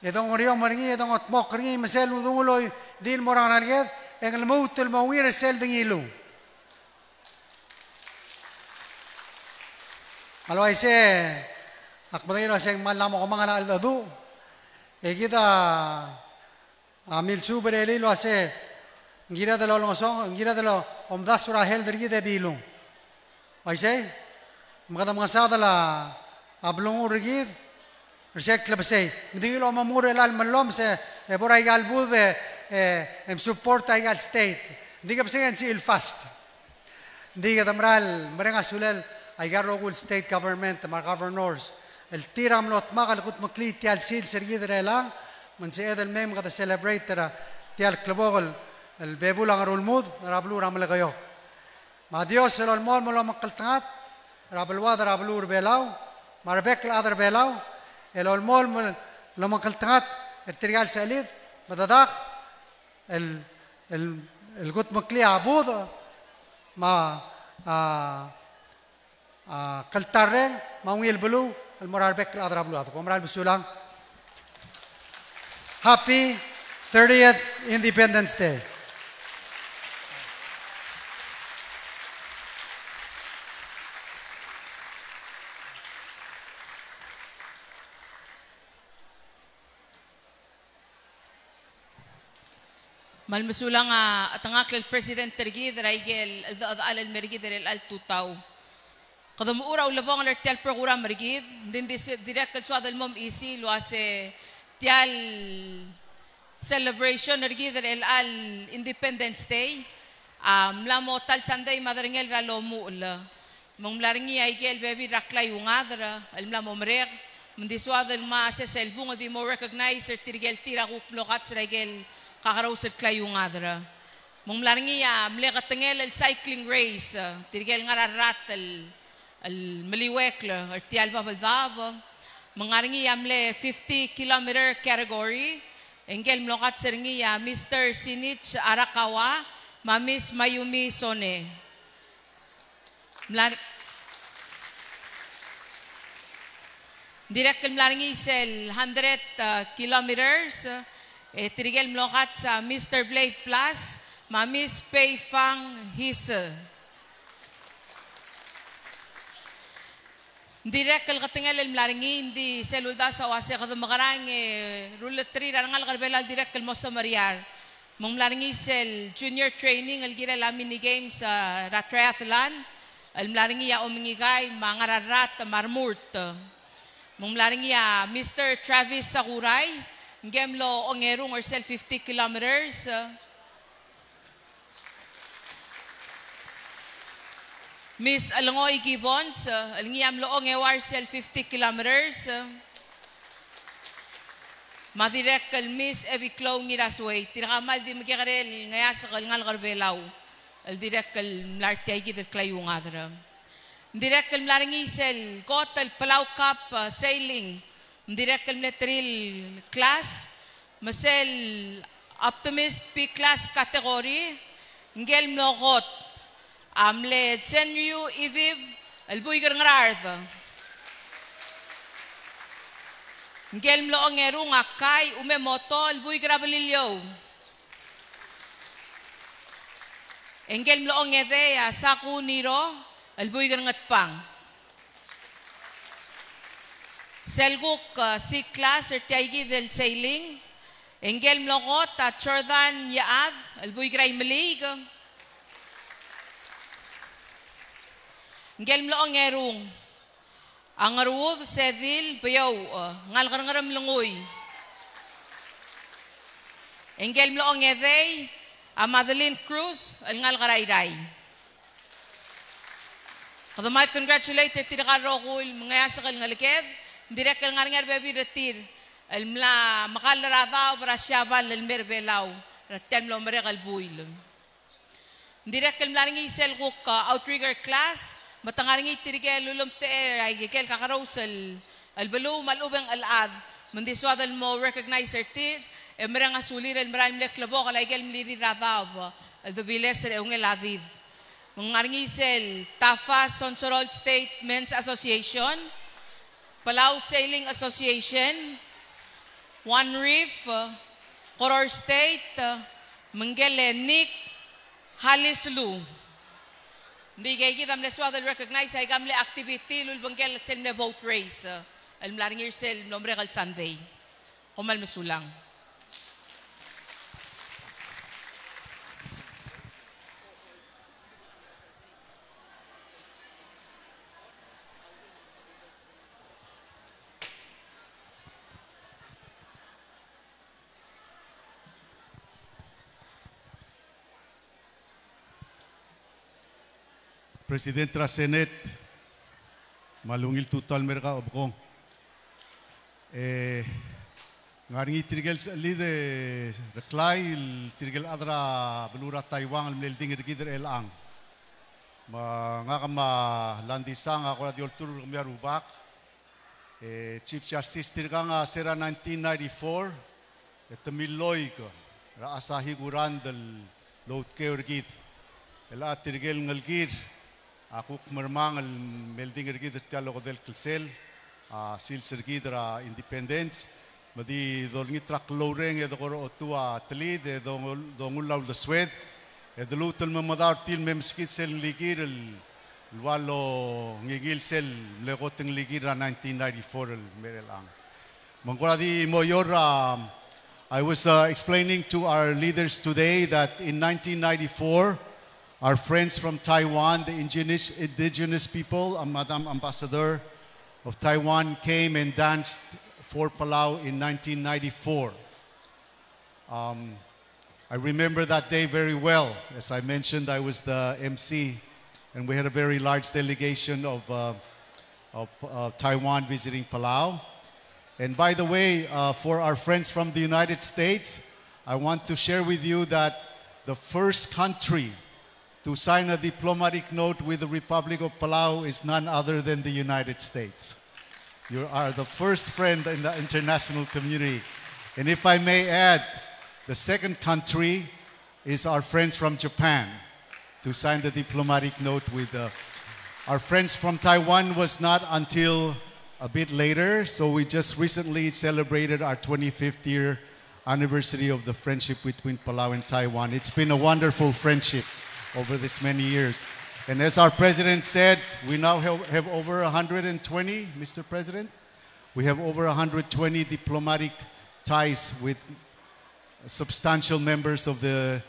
e dongeriomel er ngii, e dongetmokl er ngii, me sel udengelii di el mo er a ngeleked, e ng lmuut el mo ungil er sel dengiluu. Me a le uaisei, ak medengei el uase ng kmal mla mo kemanget a cheldecheduch, e kid a a milsuub er elii el uase ng kired el olengesonges, ng kired el omdasu er a health er kid e bilung. Uaisei, me kede mengesadel a, a blengur er kid er sel klebesei. Ng di ngii el omemuul er chelecha el mellomes e, e bo er a ikal budech e, e, e msupport a ikal state. Ng di kebesengei e ng sebechir el FAST. Ng di kede mera el mereng a sulel a ikal rokui el state government me a re governors el tir a mlo dmak el kudmeklii tia el sils er kid er chelechang, me ng sebeched el mei me kede celebrate er tia el klebokel el bebul a Ngerulmud er a beluu er a Melekeok. Me a Dios el olemolem el omekngeltengat er a beluad er a beluu er Belau, me a rebek el chad er Belau, el olemolem el omekngeltengat er tirka el sechelid, me dedak el, el, el kudmeklii a budech me a, a, a kltarreng me a ungil beluu el mo er a rebek el chad er a beluad. Kom mera el mesulang. Happy thirtieth Independence Day. Me a le mesulang a chetengakl el president er kid er a ikel cheldechedechal el mer kid er chelecha el tutau. Kede mechur a ulebongel er tia el program er kid, ng di, ng di se, dirrek el soad el mo mechisii el uase tia el celebration er kid er chelecha el Independence Day a mla mo ta el sandei me a derengel er a lomuchel. Me ng mla er ngii a ikel bebil er a klaiungader el mla mo merek, me ng di soad el ngmai a sesei el bung e di mo recognize er tirke el tir a kuk mlo kats er a ikel kakerous el klaiungader. Me ng mla er ngii a mle ketengel el cycling race, tirke el ngar er a rat el, el meliuekl er tia el bab el daob. Me ng ngar er ngii a mle fifty kilometer category, e ngike el mlo kats er ngii a Mister Sinich Arakawa me a Miss Mayumi Sone. Mla-, dirrek el mla er ngii sel hundred, uh, kilometers, e tirke el mlo kats a Mister Blade Plus me a Miss Pei Fang His. Ng dirrek el ketengel el mla er ngii, ng di sel uldasu a uase kede mekerang e rullterir a rengalek er Belau el dirrek el mo semeriar. Me ng mla er ngii sel junior training el kirel a mini games, a, er a triathlon, el mla er ngii a Omengikai me a Ngararrat me a Remurt. Me ng mla er ngii a Mister Travis Sakurai, ngike el mlo ongerung er sel fifty kilometers. Miss Elengoi Gibbons, el ngii a mlo ongeua er sel fifty kilometers. Me a dirrek el Miss Ebiklou Ngirasuei, tirka kmal di mekekerei el ngeasek el ngalek er Belau el dirrek el mla er tiaikid el klaiungader. Ng dirrek el mla er ngii sel kot el Palau Cup, uh, sailing, ng dirrek el mle three el class, me sel Optimist B class category, ngike el mlo kot A mle Zenryu Idib el buik er a Ngaraard. Ngike el mlo ongerung a Kai Umemoto el buik er a Beliliou. E ngike el mlo ongedei a Saku Niro el buik er a Ngatpang. Sel kuk, uh, C class er tia kid el sailing, e ngike el mlo kot a Jordan Yaad el buik er a Imeliik. Ngike el mlo ongerung a Ngeruud Sedil Beouch, uh, ngalek er a Ngeremlengui. E ngike el mlo ongedei a Madeline Cruz el ngalek er a Irrai. Kede kmal congratulate er tirka el rokui el mengeasek el ngeleked, ng dirrek el ngar er ngii a rebebil er tir el mla mekall er a daob er a Siabal el mei er a Belau er tia el mlo merek el buil. Ng dirrek el mla er ngii sel kuk, uh, outrigger class, me te ngar er ngii tirke el ulemtechei er aike el kakerous el el beluu me a lechub e ng chelechad, me ng di soad el mo recognize er tir, e mereng a sulir el merael mle klebokel aike el mlirir er a daob el debiles er a eungel a did. Me ng ngar er ngii sel Tafa Sonsorol State Men's Association, Palau Sailing Association, One Reef, Koror State, me ngike el Nick Halislu. Ng di ikeikid a mle soad el recognize aika mle activity el ulebengkel sel mle boat race, eh, el mla er ngii er sel mlo merek el Sunday. Kom kmal mesulang. President er a Senate, me a ungil tutau el mei er kau, Obkong. E, ng ngar er ngii tirke el sechelid e reklai, tirke el chad er a beluu er a Taiwan el mle oldingel er kid er chelechang. Me ngak me a Landisang a kora di olturk er kemiu a rubak. E, Chief Justice, tirkang a se er a nineteen ninety-four, e te milloik er a Asahi Kurand el outkeu er kid. El a tirke el ngelekir a kuk mermang el mle oldingel er kid er tia el okedei el klsel, a sils er kid er a independence, me di dolengit er a klou el reng e de kora otuu a telid e dongul-, dongull a uldesued, e de lmuut el me medaul er tir el me meskid sel ngelikir el, el ua longingil sel mle kot el ngelikir er a nineteen ninety-four el mei er chelechang. Me ng kora di mo er a, um, I was, uh, explaining to our leaders today that in nineteen ninety-four, our friends from Taiwan, the indigenous, indigenous people, uh, Madam Ambassador of Taiwan, came and danced for Palau in nineteen ninety-four. Um, I remember that day very well. As I mentioned, I was the M C, and we had a very large delegation of, uh, of, uh, Taiwan visiting Palau. And by the way, uh, for our friends from the United States, I want to share with you that the first country to sign a diplomatic note with the Republic of Palau is none other than the United States. You are the first friend in the international community. And if I may add, the second country is our friends from Japan to sign the diplomatic note with, uh, our friends from Taiwan was not until a bit later. So we just recently celebrated our twenty-fifth year anniversary of the friendship between Palau and Taiwan. It's been a wonderful friendship over this many years. And as our president said, we now have, have over a hundred and twenty, Mister President. We have over a hundred twenty diplomatic ties with substantial members of the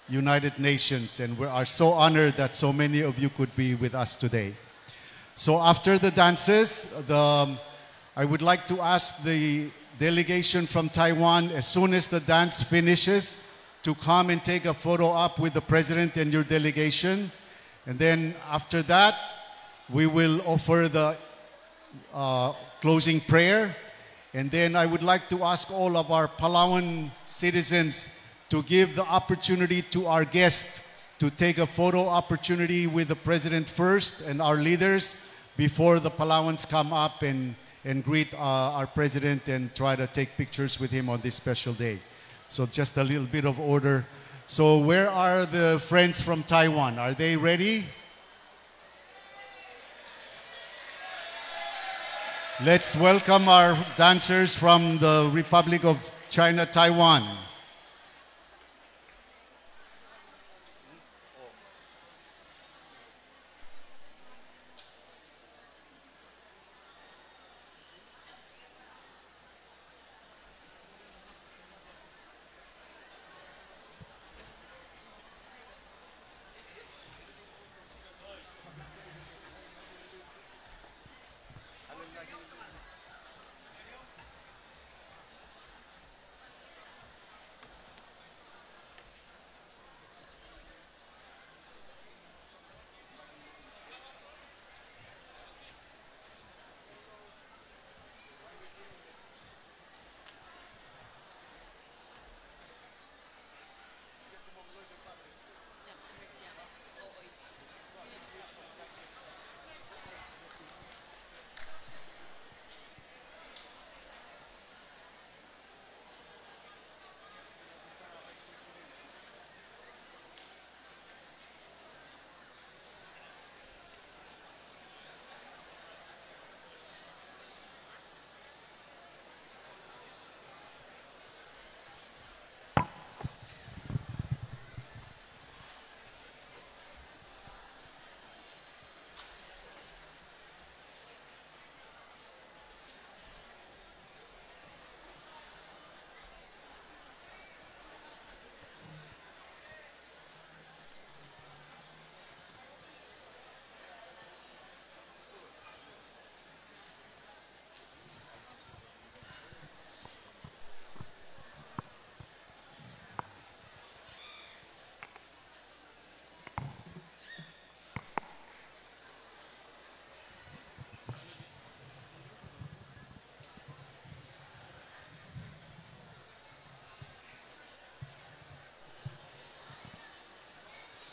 United Nations, and we are so honored that so many of you could be with us today. So after the dances, the, I would like to ask the delegation from Taiwan, as soon as the dance finishes, to come and take a photo op with the president and your delegation. And then after that, we will offer the, uh, closing prayer. And then I would like to ask all of our Palauan citizens to give the opportunity to our guests to take a photo opportunity with the president first and our leaders before the Palauans come up and, and greet, uh, our president and try to take pictures with him on this special day. So just a little bit of order. So where are the friends from Taiwan? Are they ready? Let's welcome our dancers from the Republic of China, Taiwan.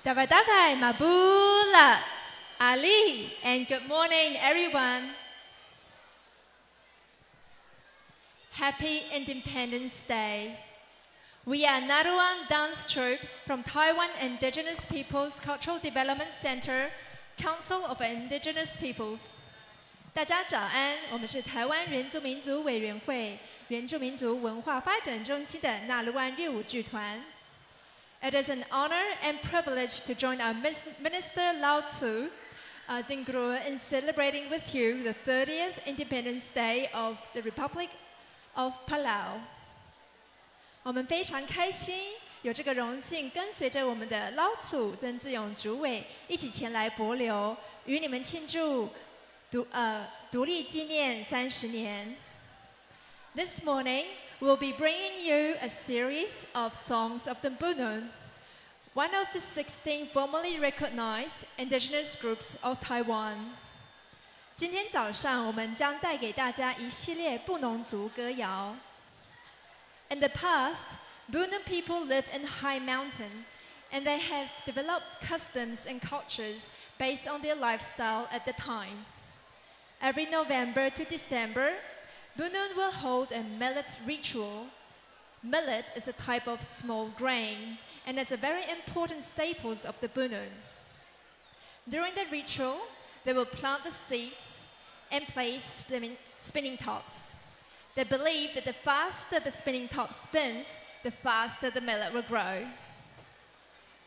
Tafatafa e mabuul a alii, and good morning, everyone. Happy Independence Day. We are Naluan Dance Troupe from Taiwan Indigenous Peoples Cultural Development Center, Council of Indigenous Peoples. 大家早安，我们是台湾原住民族委员会原住民族文化发展中心的纳鲁湾乐舞剧团。It is an honor and privilege to join our mis-, Minister Lao Tzu, uh, Zingru, in celebrating with you the thirtieth Independence Day of the Republic of Palau. 我们非常开心有这个荣幸，跟随着我们的老祖曾志勇主委一起前来帛琉，与你们庆祝独，呃，独立纪念三十年。This morning, we'll be bringing you a series of songs of the Bunun, one of the sixteen formally recognized indigenous groups of Taiwan. 今天早上，我们将带给大家一系列布农族歌谣。In the past, Bunun people lived in high mountain, and they have developed customs and cultures based on their lifestyle at the time. Every November to December, Bunun will hold a millet ritual. Millet is a type of small grain and is a very important staples of the Bunun. During the ritual, they will plant the seeds and place spinning, spinning tops. They believe that the faster the spinning top spins, the faster the millet will grow.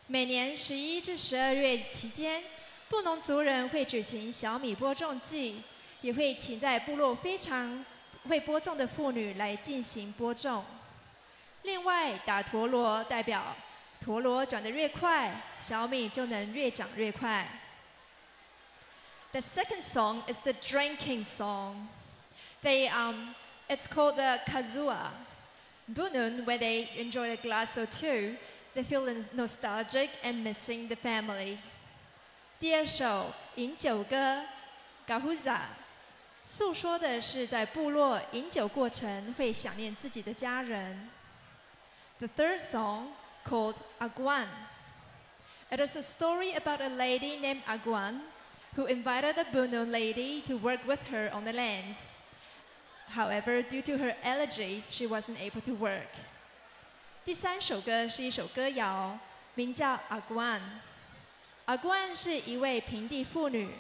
每年十一至十二月期间，布农族人会举行小米播种季，也会请在部落非常会播种的妇女来进行播种。另外，打陀螺代表陀螺转得越快，小米就能越长越快。The second song is the drinking song. They, um, it's called the Kazua. Bunun, when they enjoy a glass or two, they feel nostalgic and missing the family. 第二首饮酒歌，Kahuza，诉说的是在部落饮酒过程会想念自己的家人。The third song, called Aguan. It is a story about a lady named Aguan who invited a Bunun lady to work with her on the land. However, due to her allergies, she wasn't able to work. 第三首歌是一首歌谣，名叫《Aguan》。阿关是一位平地妇女，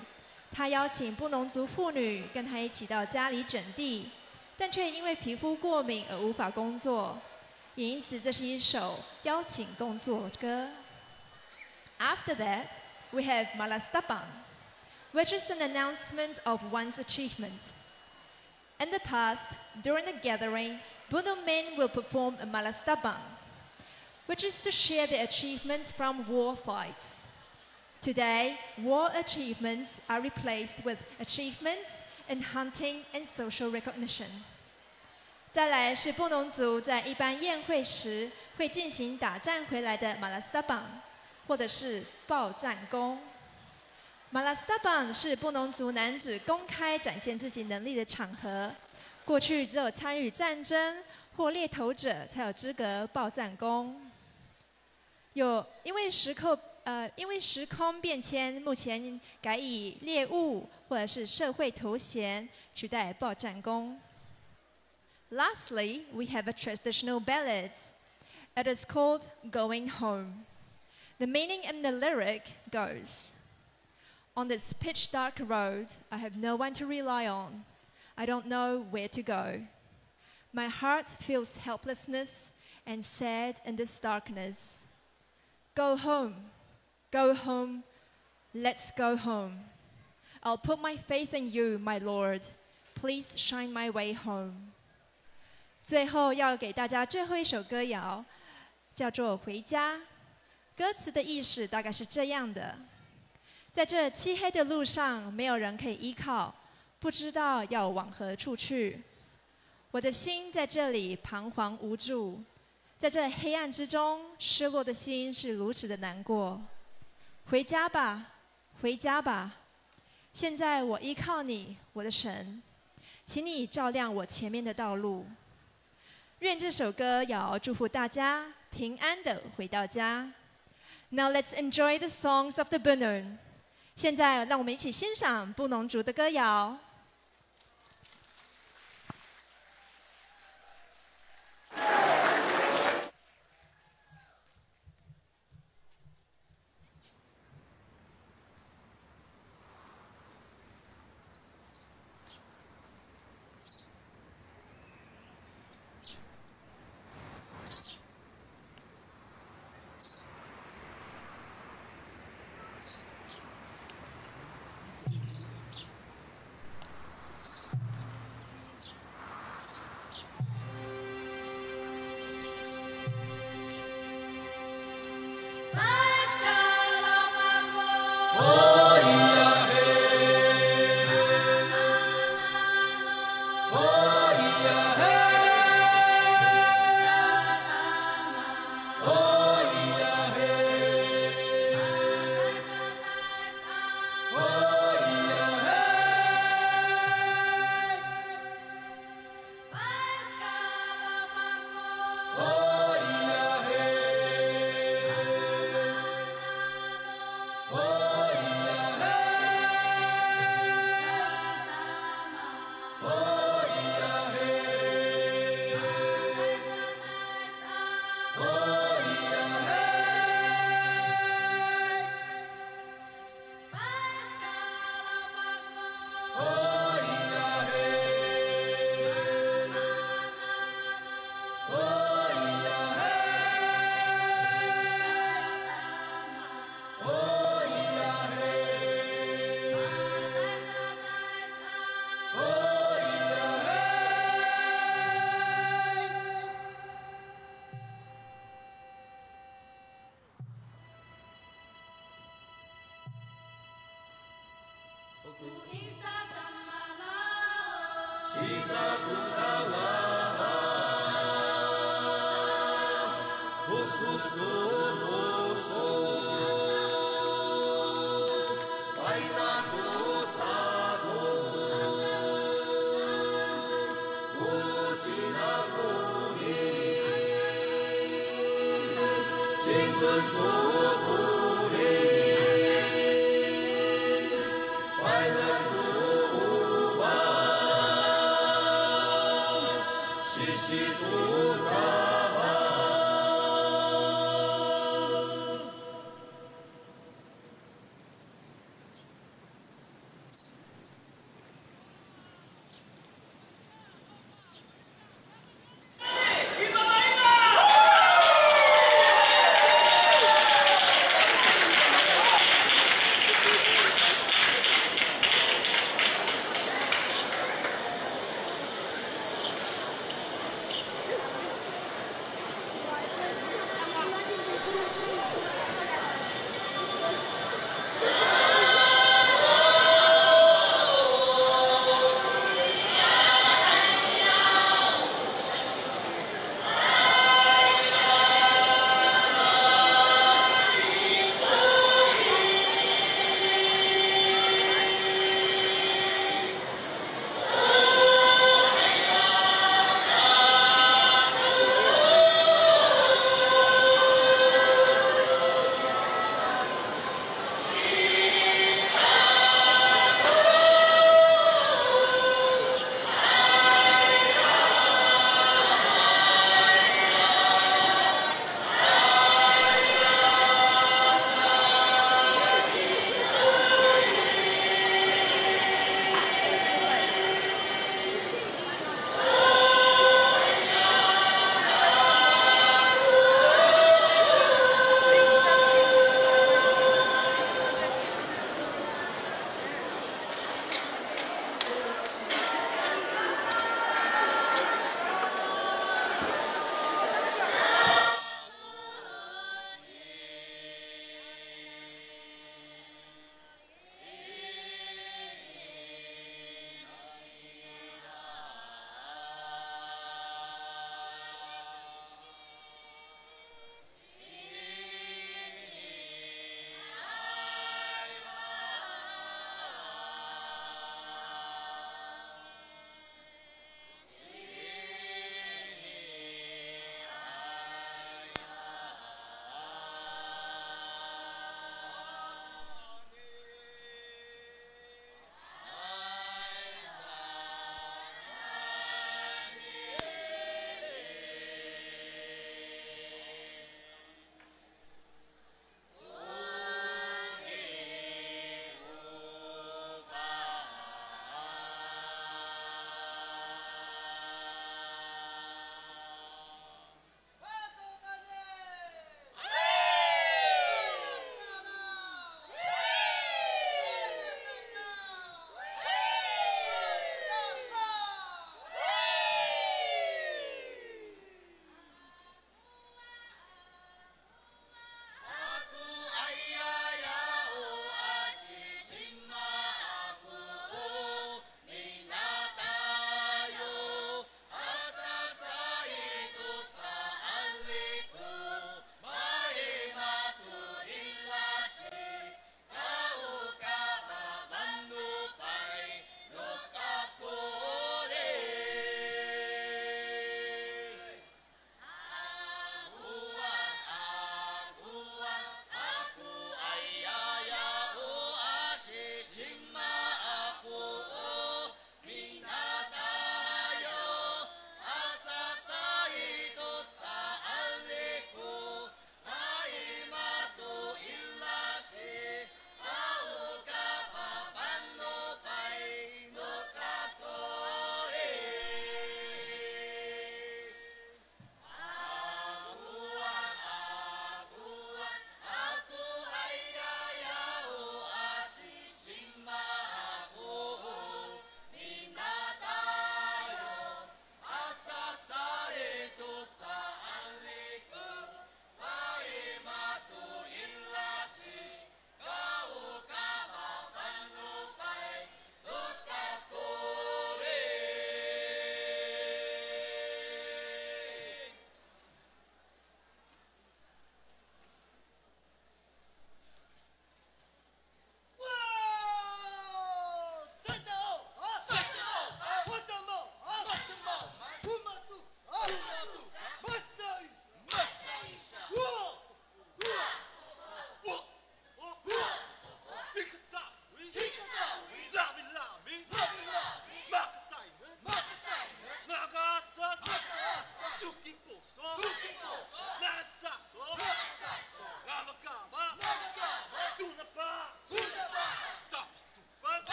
她邀请布农族妇女跟她一起到家里整地，但却因为皮肤过敏而无法工作，也因此这是一首邀请工作歌。After that, we have Malastabang, which is an announcement of one's achievement. In the past, during the gathering, Bunun men will perform a malastabang, which is to share their achievements from war fights. Today, war achievements are replaced with achievements in hunting and social recognition. 再来是布农族在一般宴会时会进行打战回来的 malastabang，或者是报战功。Malastabang 是布农族男子公开展现自己能力的场合，过去只有参与战争或猎头者才有资格报战功。有，因为时空，呃，因为时空变迁，目前改以猎物或者是社会头衔取代报战功。Lastly, we have a traditional ballad. It is called Going Home. The meaning in the lyric goes, "On this pitch dark road, I have no one to rely on. I don't know where to go. My heart feels helplessness and sad in this darkness. Go home, go home, let's go home. I'll put my faith in you, my Lord. Please shine my way home." 最后要给大家最后一首歌谣，叫做《回家》。歌词的意思大概是这样的：在这漆黑的路上，没有人可以依靠，不知道要往何处去。我的心在这里彷徨无助，在这黑暗之中，失落的心是如此的难过。回家吧，回家吧，现在我依靠你，我的神，请你照亮我前面的道路。愿这首歌谣祝福大家平安地回到家。Now let's enjoy the songs of the Bunun. 现在让我们一起欣赏布农族的歌谣。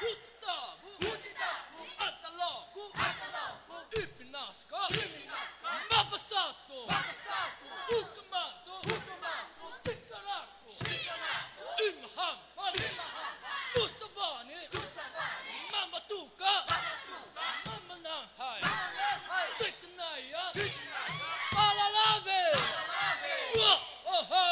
Utitabu. Utitabu. Ataloku. Ataloku. Ipinaska. Ipinaska. Mapasato. Mapasato. Ukemato. Ukemato. Sikaraku. Sikaraku. Imaham. Imaham. Lusabani. Lusabani. Mamatuka. Mamatuka. Mamanang. Hai. Teknaia. Teknaia. Palalabe. Palalabe. Wa. Oho.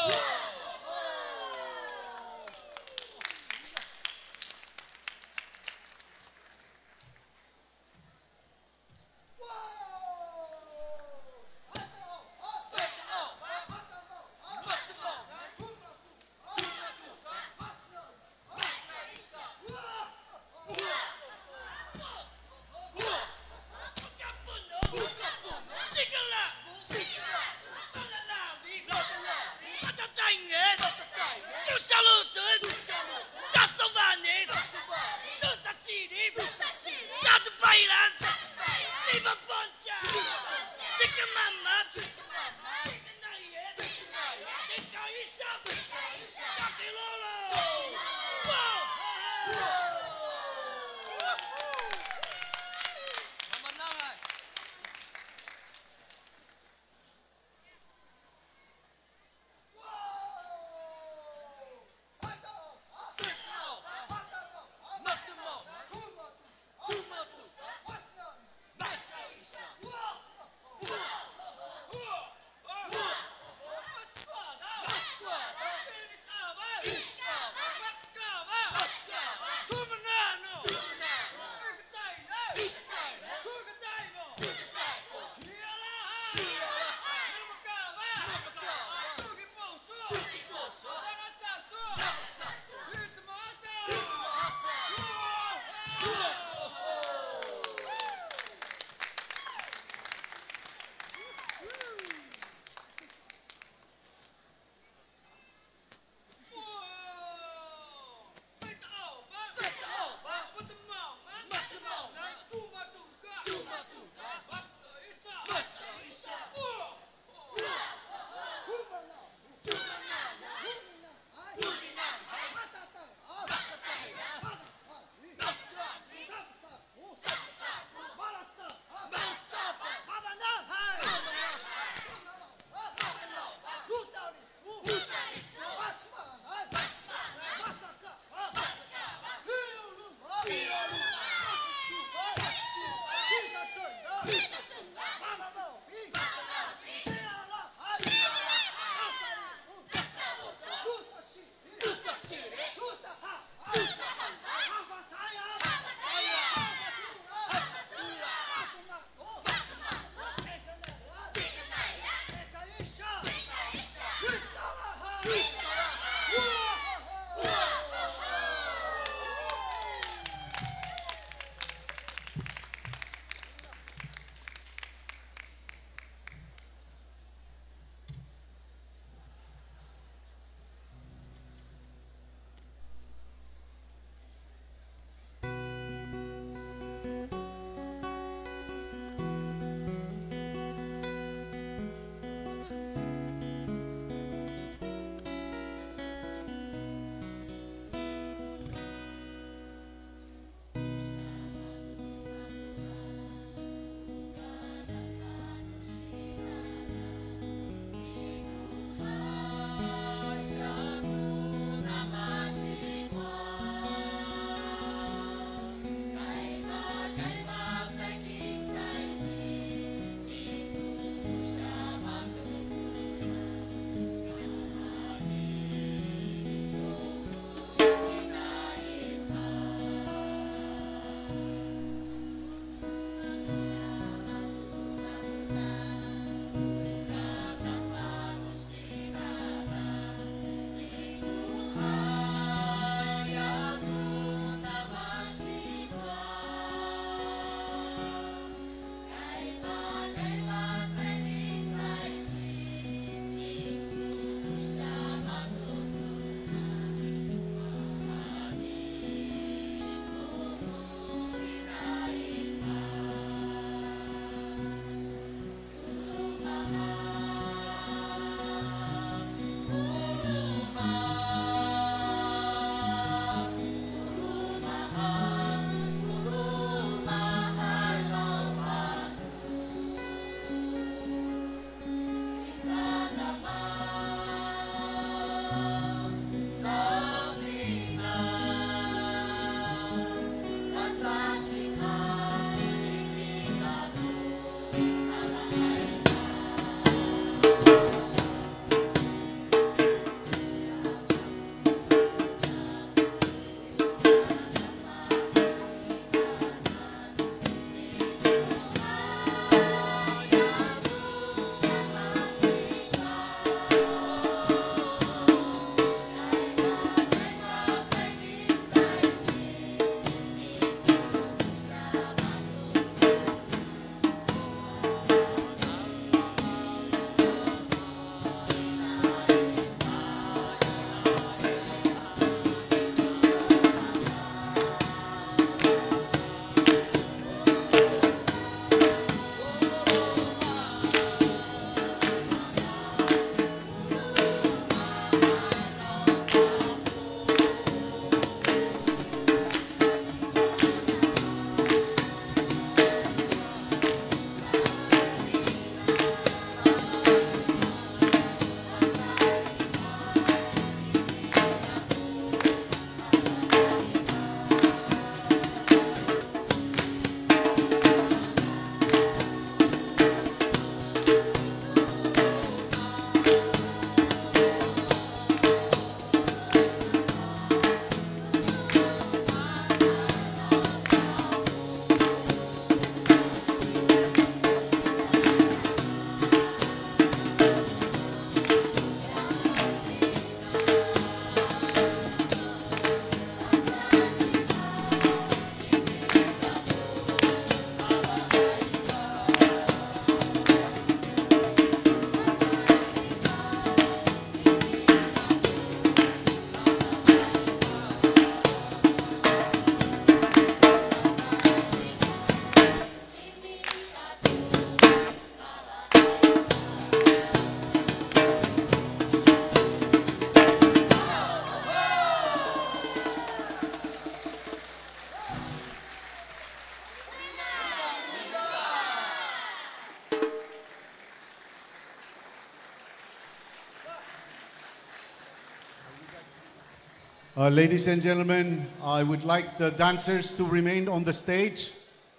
Uh, ladies and gentlemen, I would like the dancers to remain on the stage.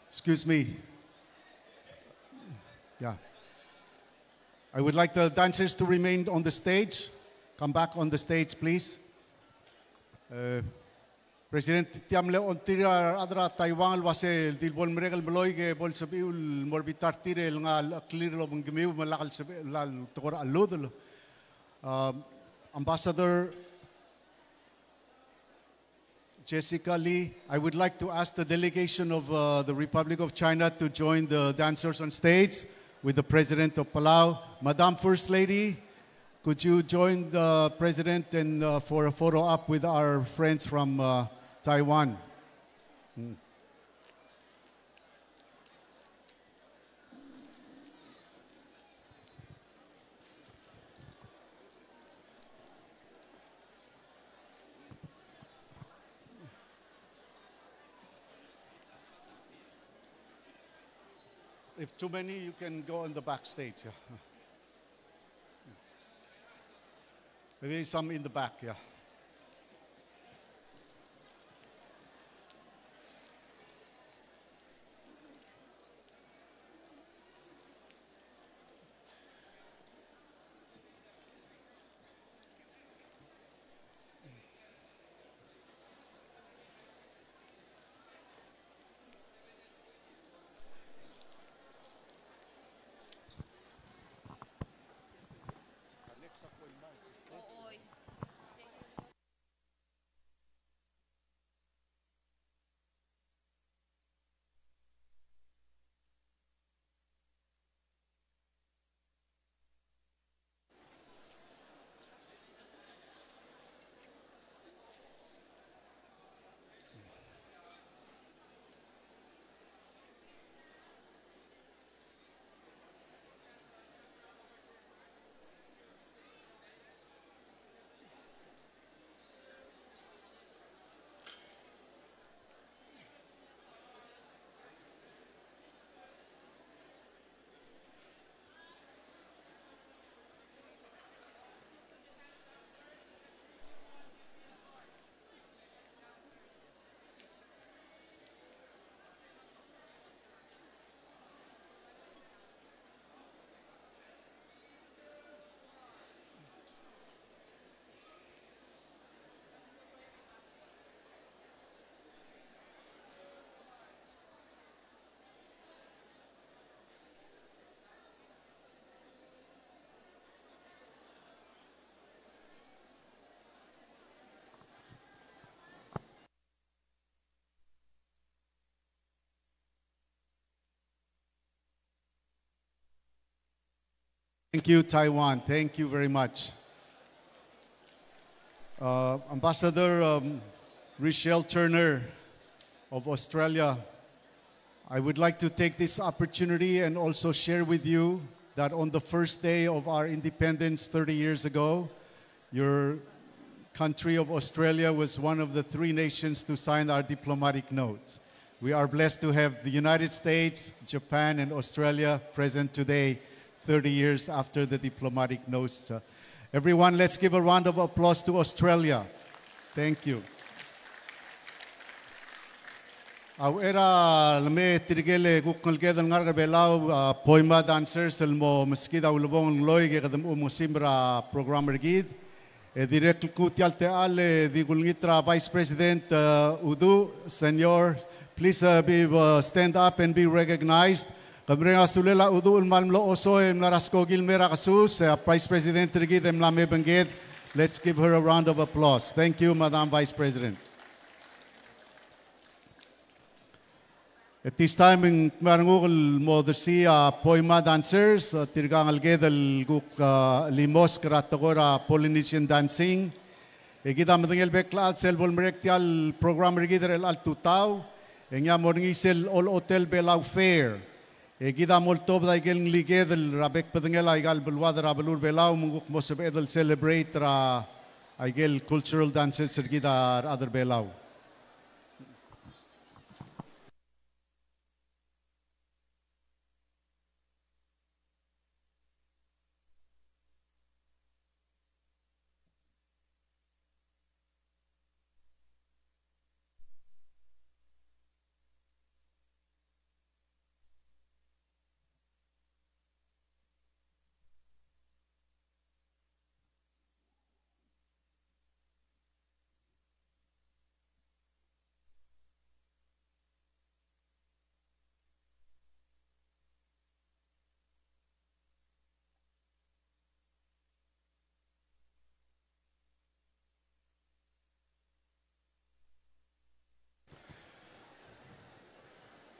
Excuse me. Yeah. I would like the dancers to remain on the stage. Come back on the stage, please. Uh, President, tia mle ongtir a rechad er a Taiwan el uase di le bo lemerek el meloi e ke bo lsebechiu el mo er a bita er tir el ngar a clear el obengkemiu me lak el sebechel el tekoi er a cheludel. Um, Ambassador Jessica Lee, I would like to ask the delegation of, uh, the Republic of China to join the dancers on stage with the President of Palau. Madam First Lady, could you join the President and, uh, for a photo op with our friends from, uh, Taiwan? Mm. If too many, you can go in the backstage. Yeah. Maybe some in the back, yeah. Thank you, Taiwan. Thank you very much. Uh, Ambassador, um, Richelle Turner of Australia, I would like to take this opportunity and also share with you that on the first day of our independence thirty years ago, your country of Australia was one of the three nations to sign our diplomatic notes. We are blessed to have the United States, Japan, and Australia present today, thirty years after the diplomatic notes. Uh, everyone, let's give a round of applause to Australia. Thank you. A uchei er a leme tirke el kuk ngeleked el ngar er a Belau, a, Poima Dancers el mo meskid a ulebongel el ngloik e kede mo omesim er a program er kid. E dirrek el kuk tia el techall e di kulengit er a Vice President, e, Uduch, Senior, please, e, be, e, stand up and be recognized. Ke mereng a sulel a Uduch el kmal mlo oso e mla er a skoki el mei er a kesus, e a Vice President er kid e mla me obengked. Let's give her a round of applause. Thank you, Madam Vice President. At this time, e ng kmal nguk el mo odersii a Poima Dancers, e, tirka ngeleked el kuk, e, limosk er a tekoi er a Polynesian dancing. E kid a medengei el bek el chad sel bo lemerek tia el program er kid er chelecha el tutau, e ngii a mo er ngii sel olechotel Belau Fair. E kid a mo oltobed a ikel ngliked er a bek el bedengel a ikal beluad er a beluu er a Belau, me ng kuk mo sebeched el celebrate er a ikel cultural dances er kid a rechad er a Belau.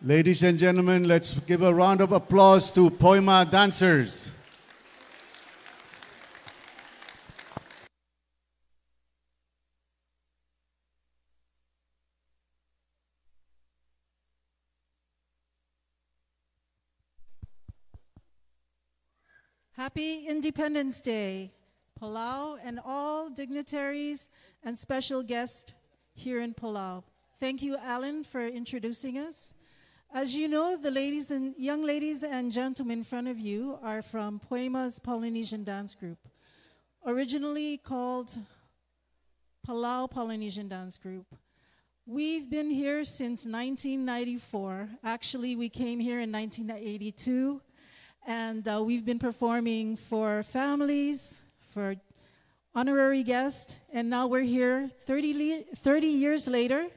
Ladies and gentlemen, let's give a round of applause to Poima dancers. Happy Independence Day, Palau, and all dignitaries and special guests here in Palau. Thank you, Alan, for introducing us. As you know, the ladies and, young ladies and gentlemen in front of you are from Poima's Polynesian Dance Group, originally called Palau Polynesian Dance Group. We've been here since nineteen ninety-four. Actually, we came here in nineteen eighty-two, and, uh, we've been performing for families, for honorary guests, and now we're here thirty le-, thirty years later,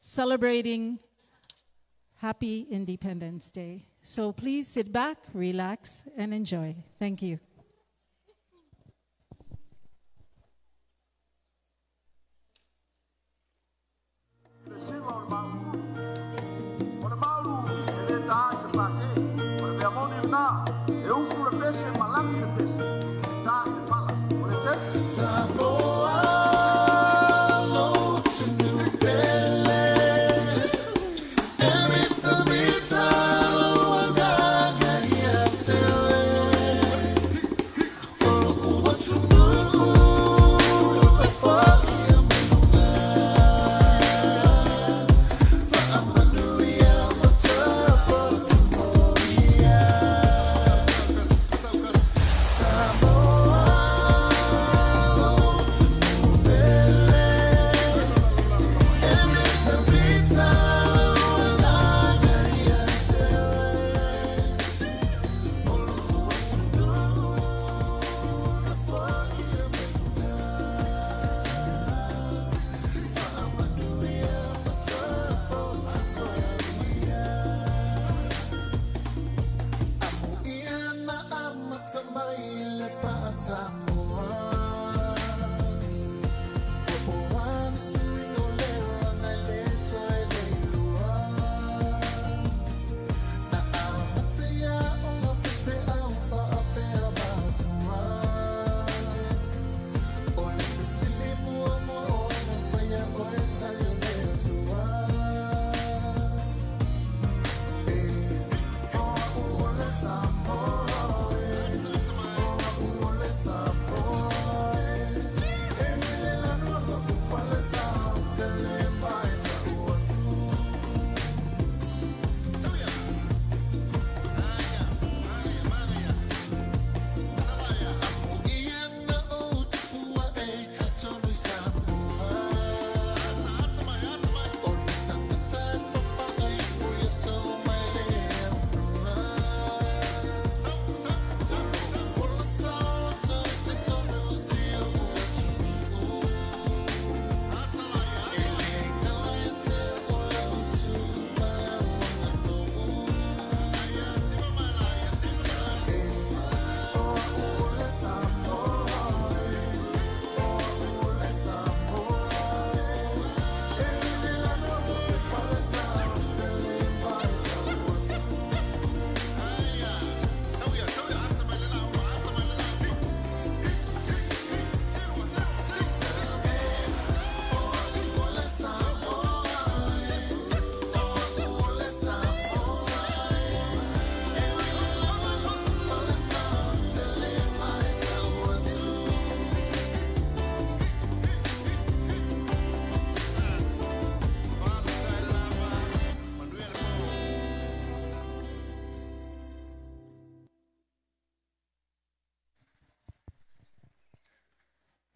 celebrating Happy Independence Day. So please sit back, relax, and enjoy. Thank you.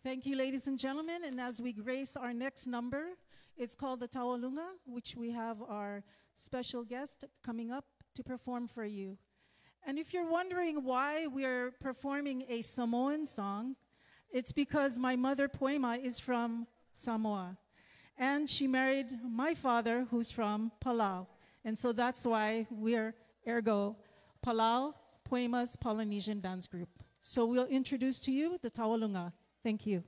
Thank you, ladies and gentlemen. And as we grace our next number, it's called the Tawalunga, which we have our special guest coming up to perform for you. And if you're wondering why we're performing a Samoan song, it's because my mother, Poima, is from Samoa. And she married my father, who's from Palau. And so that's why we're, ergo, Palau, Poima's Polynesian Dance Group. So we'll introduce to you the Tawalunga. Thank you.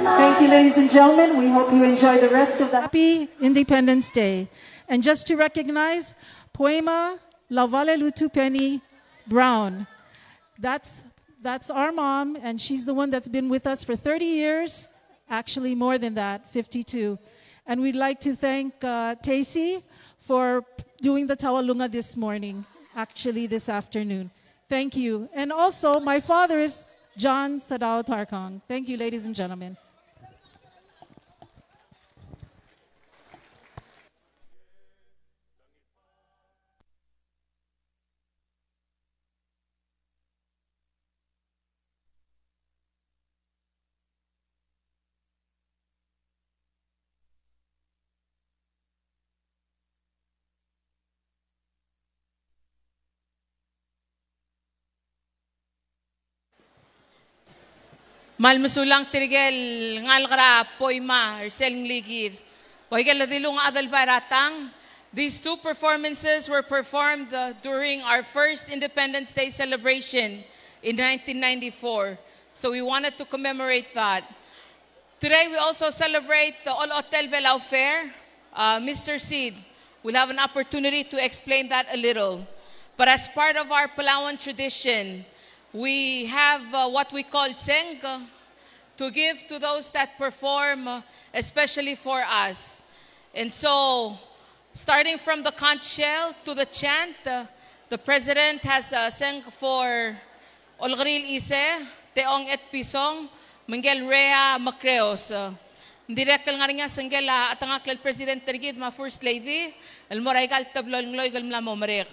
Thank you, ladies and gentlemen. We hope you enjoy the rest of the Happy Independence Day. And just to recognize Poima Lavalelutupeni Brown. That's, that's our mom, and she's the one that's been with us for thirty years. Actually, more than that, fifty-two. And we'd like to thank, uh, Tacey for doing the Tawalunga this morning, actually this afternoon. Thank you. And also, my father is John Sadao Tarkong. Thank you, ladies and gentlemen. Me a le mesulang tirke el ngalek er a Poima er sel nglikir. Ua ikel dilu ng chad el bai er a tang. These two performances were performed, uh, during our first Independence Day celebration in nineteen ninety-four. So we wanted to commemorate that. Today we also celebrate the Olotel Belau Fair. Uh, Mister Sid will have an opportunity to explain that a little. But as part of our Palauan tradition, we have, uh, what we call seng to give to those that perform, uh, especially for us. And so, Starting from the conch shell to the chant, uh, the president has, uh, sang for Olkeriil Ise, Teong Etpison, me ngike el Rhea Macreos. Ng dirrek el ngar er ngii a sengkel a chetengakl el president er kid me a first lady el mo er aika el teblo el ngloik el mla mo merek.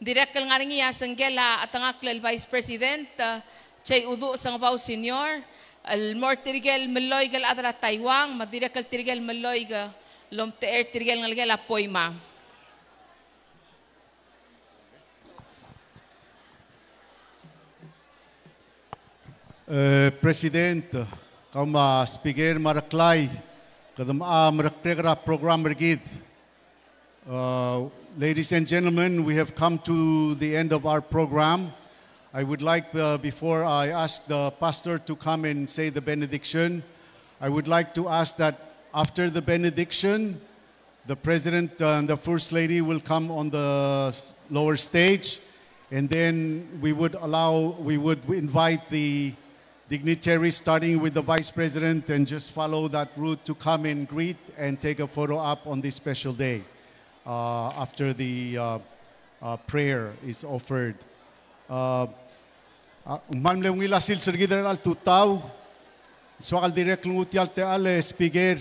Ng dirrek el ngar er ngii a sengkel a chetengakl el vice president, uh, J. Uduch Sengebau Senior, el mo er tirke el melloik el chad er a Taiwan, me a dirrek el tirke el melloik el omtechei er tirke el ngelekel a Poima. Eh, President, kau me a Speaker me a Reklai, kede mo merekerek er a program er kid. Uh, ladies and gentlemen, we have come to the end of our program. I would like, uh, before I ask the pastor to come and say the benediction, I would like to ask that after the benediction, the president, uh, and the first lady will come on the s-, lower stage, and then we would allow, we would invite the dignitaries, starting with the vice president, and just follow that route to come and greet and take a photo op on this special day, uh, after the, uh, uh, prayer is offered. Uh, a, ng kmal mle ungil a sils er kid er chelecha el tutau. Soak el dirrek el nguu tia el techall e Speaker,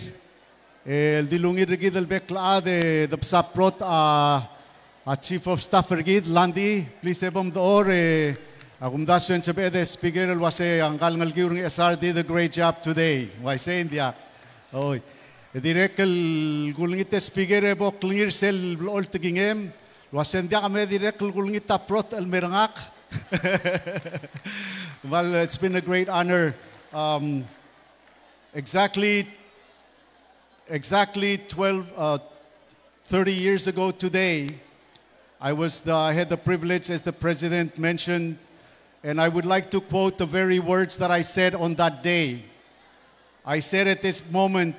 el di lungil er kid el bek el chad e de bsa brot a, a Chief of Staff er kid, Landy, please e bo mdechor e, a kumdasu e ng sebeched e Speaker el uase a ngka el Ngelekiu er a Ngchesar did a great job today. Uaisei ng diak? Oi. E dirrek el kulengit e Speaker e bo klengir sel blechoel tekingem, el uase ng diak me dirrek el kulengit a brot el mer ngak. Well, it's been a great honor. Um, exactly, exactly twelve, uh, thirty years ago today, I was the, I had the privilege, as the president mentioned, and I would like to quote the very words that I said on that day. I said at this moment,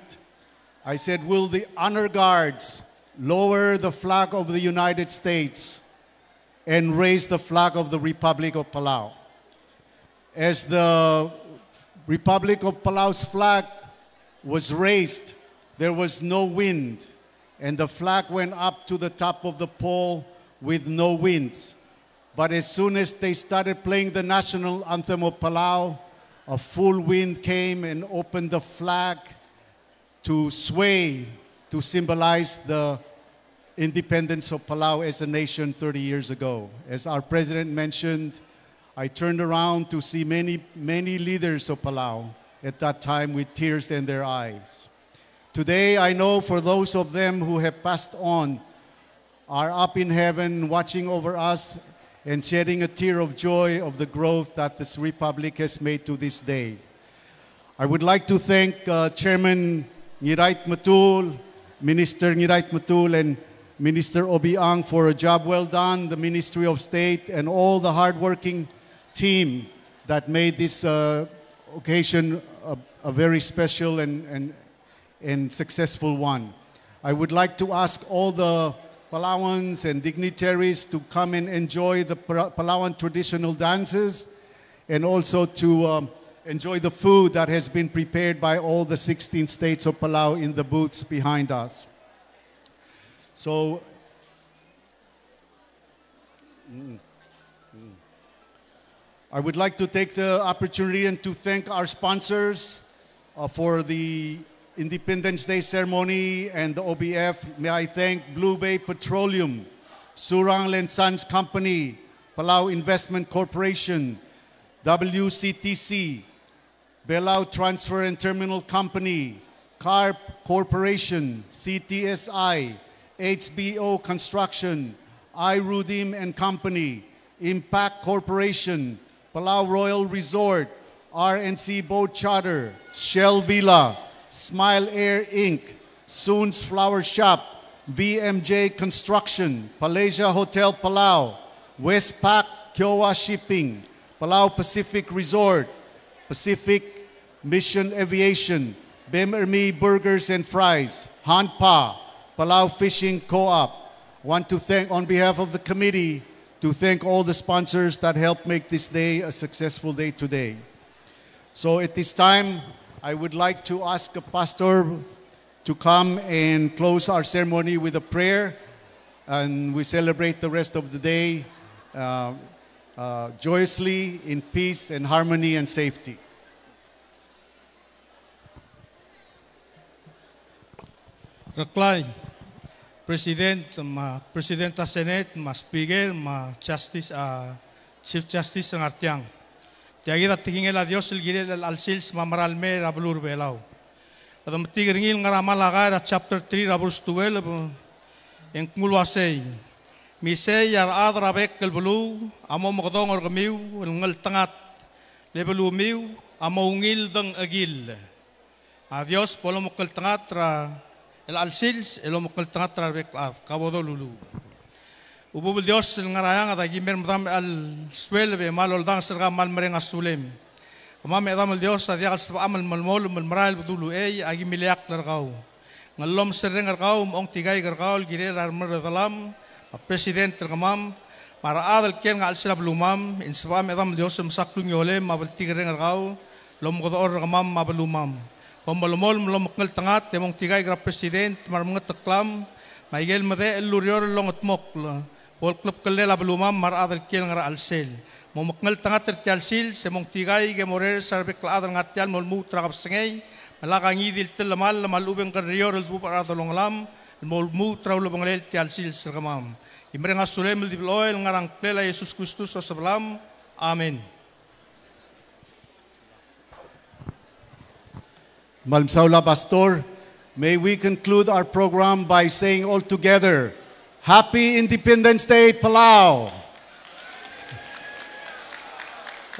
I said, "Will the honor guards lower the flag of the United States and raise the flag of the Republic of Palau?" As the Republic of Palau's flag was raised, there was no wind, and the flag went up to the top of the pole with no winds. But as soon as they started playing the national anthem of Palau, a full wind came and opened the flag to sway, to symbolize the independence of Palau as a nation thirty years ago. As our president mentioned, I turned around to see many, many leaders of Palau at that time with tears in their eyes. Today, I know for those of them who have passed on, are up in heaven watching over us and shedding a tear of joy of the growth that this republic has made to this day. I would like to thank, uh, Chairman Ngirait Matul, Minister Ngirait Matul, and Minister Obichang for a job well done, the Ministry of State, and all the hardworking team that made this, uh, occasion a, a very special and, and and successful one. I would like to ask all the Palauans and dignitaries to come and enjoy the Pala-, Palauan traditional dances and also to, um, enjoy the food that has been prepared by all the sixteen states of Palau in the booths behind us. So, mm, mm. I would like to take the opportunity and to thank our sponsors, uh, for the Independence Day ceremony and the O B F. May I thank Blue Bay Petroleum, Surangel and Sons Company, Palau Investment Corporation, W C T C, Belau Transfer and Terminal Company, Carp Corporation, C T S I, H B O Construction, Irudim and Company, Impact Corporation, Palau Royal Resort, R and C Boat Charter, Shell Villa, Smile Air Inc, Soon's Flower Shop, V M J Construction, Palasia Hotel Palau, Westpac, Kiowa Shipping, Palau Pacific Resort, Pacific Mission Aviation, Bem Er Mi Burgers and Fries, Hanpa, Palau Fishing Co-op. Want to thank, on behalf of the committee, to thank all the sponsors that helped make this day a successful day today. So at this time, I would like to ask a pastor to come and close our ceremony with a prayer, and we celebrate the rest of the day, uh, uh, joyously in peace and harmony and safety. Reklai, President, me a President er a Senate, me a Speaker, me a Justice, a Chief Justice er a ngar tiang. Tia kid a tekingel a Dios el kirel a chelecha el sils me a mera el mei er a beluu er a Belau. Kede metik er ngii el ngar er a Malakai er a chapter three er a verse twelve, e ng kmo uaisei: Me isei a rechad er a bek el beluu a mo mekedong er kemiu el ngeltengat, le belumiu a mo ungil dengchekil. A Dios bo lomekngeltengat er a chelecha el sils, e lomekngeltengat er a rebek el chad. Ka bo doluluuch. Chubechub el Dios el ngar er a eanged, aki mei er medam er a chelecha el sueleb e mal oldanges er kau me kmal mereng a sulem. Kemam e Chedam el Dios a diak el sebecham el melemolem el merael el bedul uchei, aki mle ileakl er kau. Ng llomes el reng er kau me a ongtikaik er kau el kirel a remerredelam, me a President er kemam, me a rechad el kiei er ngii a chelsel a belumam, e ng sebecham e Chedam el Dios el mesa klungiolem me a bltikerreng er kau el omekedechor er kemam me a belumam. Bo melemolem el omekngeltengat e mo ongtikaik er a President me a remengeteklam, me aike el medechel el ureor el longedmokl, bo el klebkellel a belumam me a rechad el kiei el ngar er a chelsel. Mo mekngeltengat er tia el sils, e mo ongtikaik e mo orrenges a rebek el chad el ngar tia el mo lmuut er a kebesengei, me lak a ngii di el telemall me a lechub e ng kerrior el dubech er a delongelam, el mo lmuut er a ulebengelel tia el sils er kemam. Ki mereng a sulem el di blechoel el ngar er a ngklel a Jesus Kristus a Osebelam. Amen. Kmal mesaul a Pastor. May we conclude our program by saying all together, "Happy Independence Day, Palau!"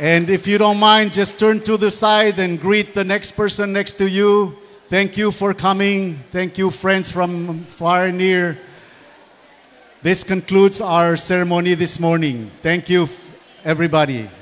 And if you don't mind, just turn to the side and greet the next person next to you. Thank you for coming. Thank you, friends from far and near. This concludes our ceremony this morning. Thank you, everybody.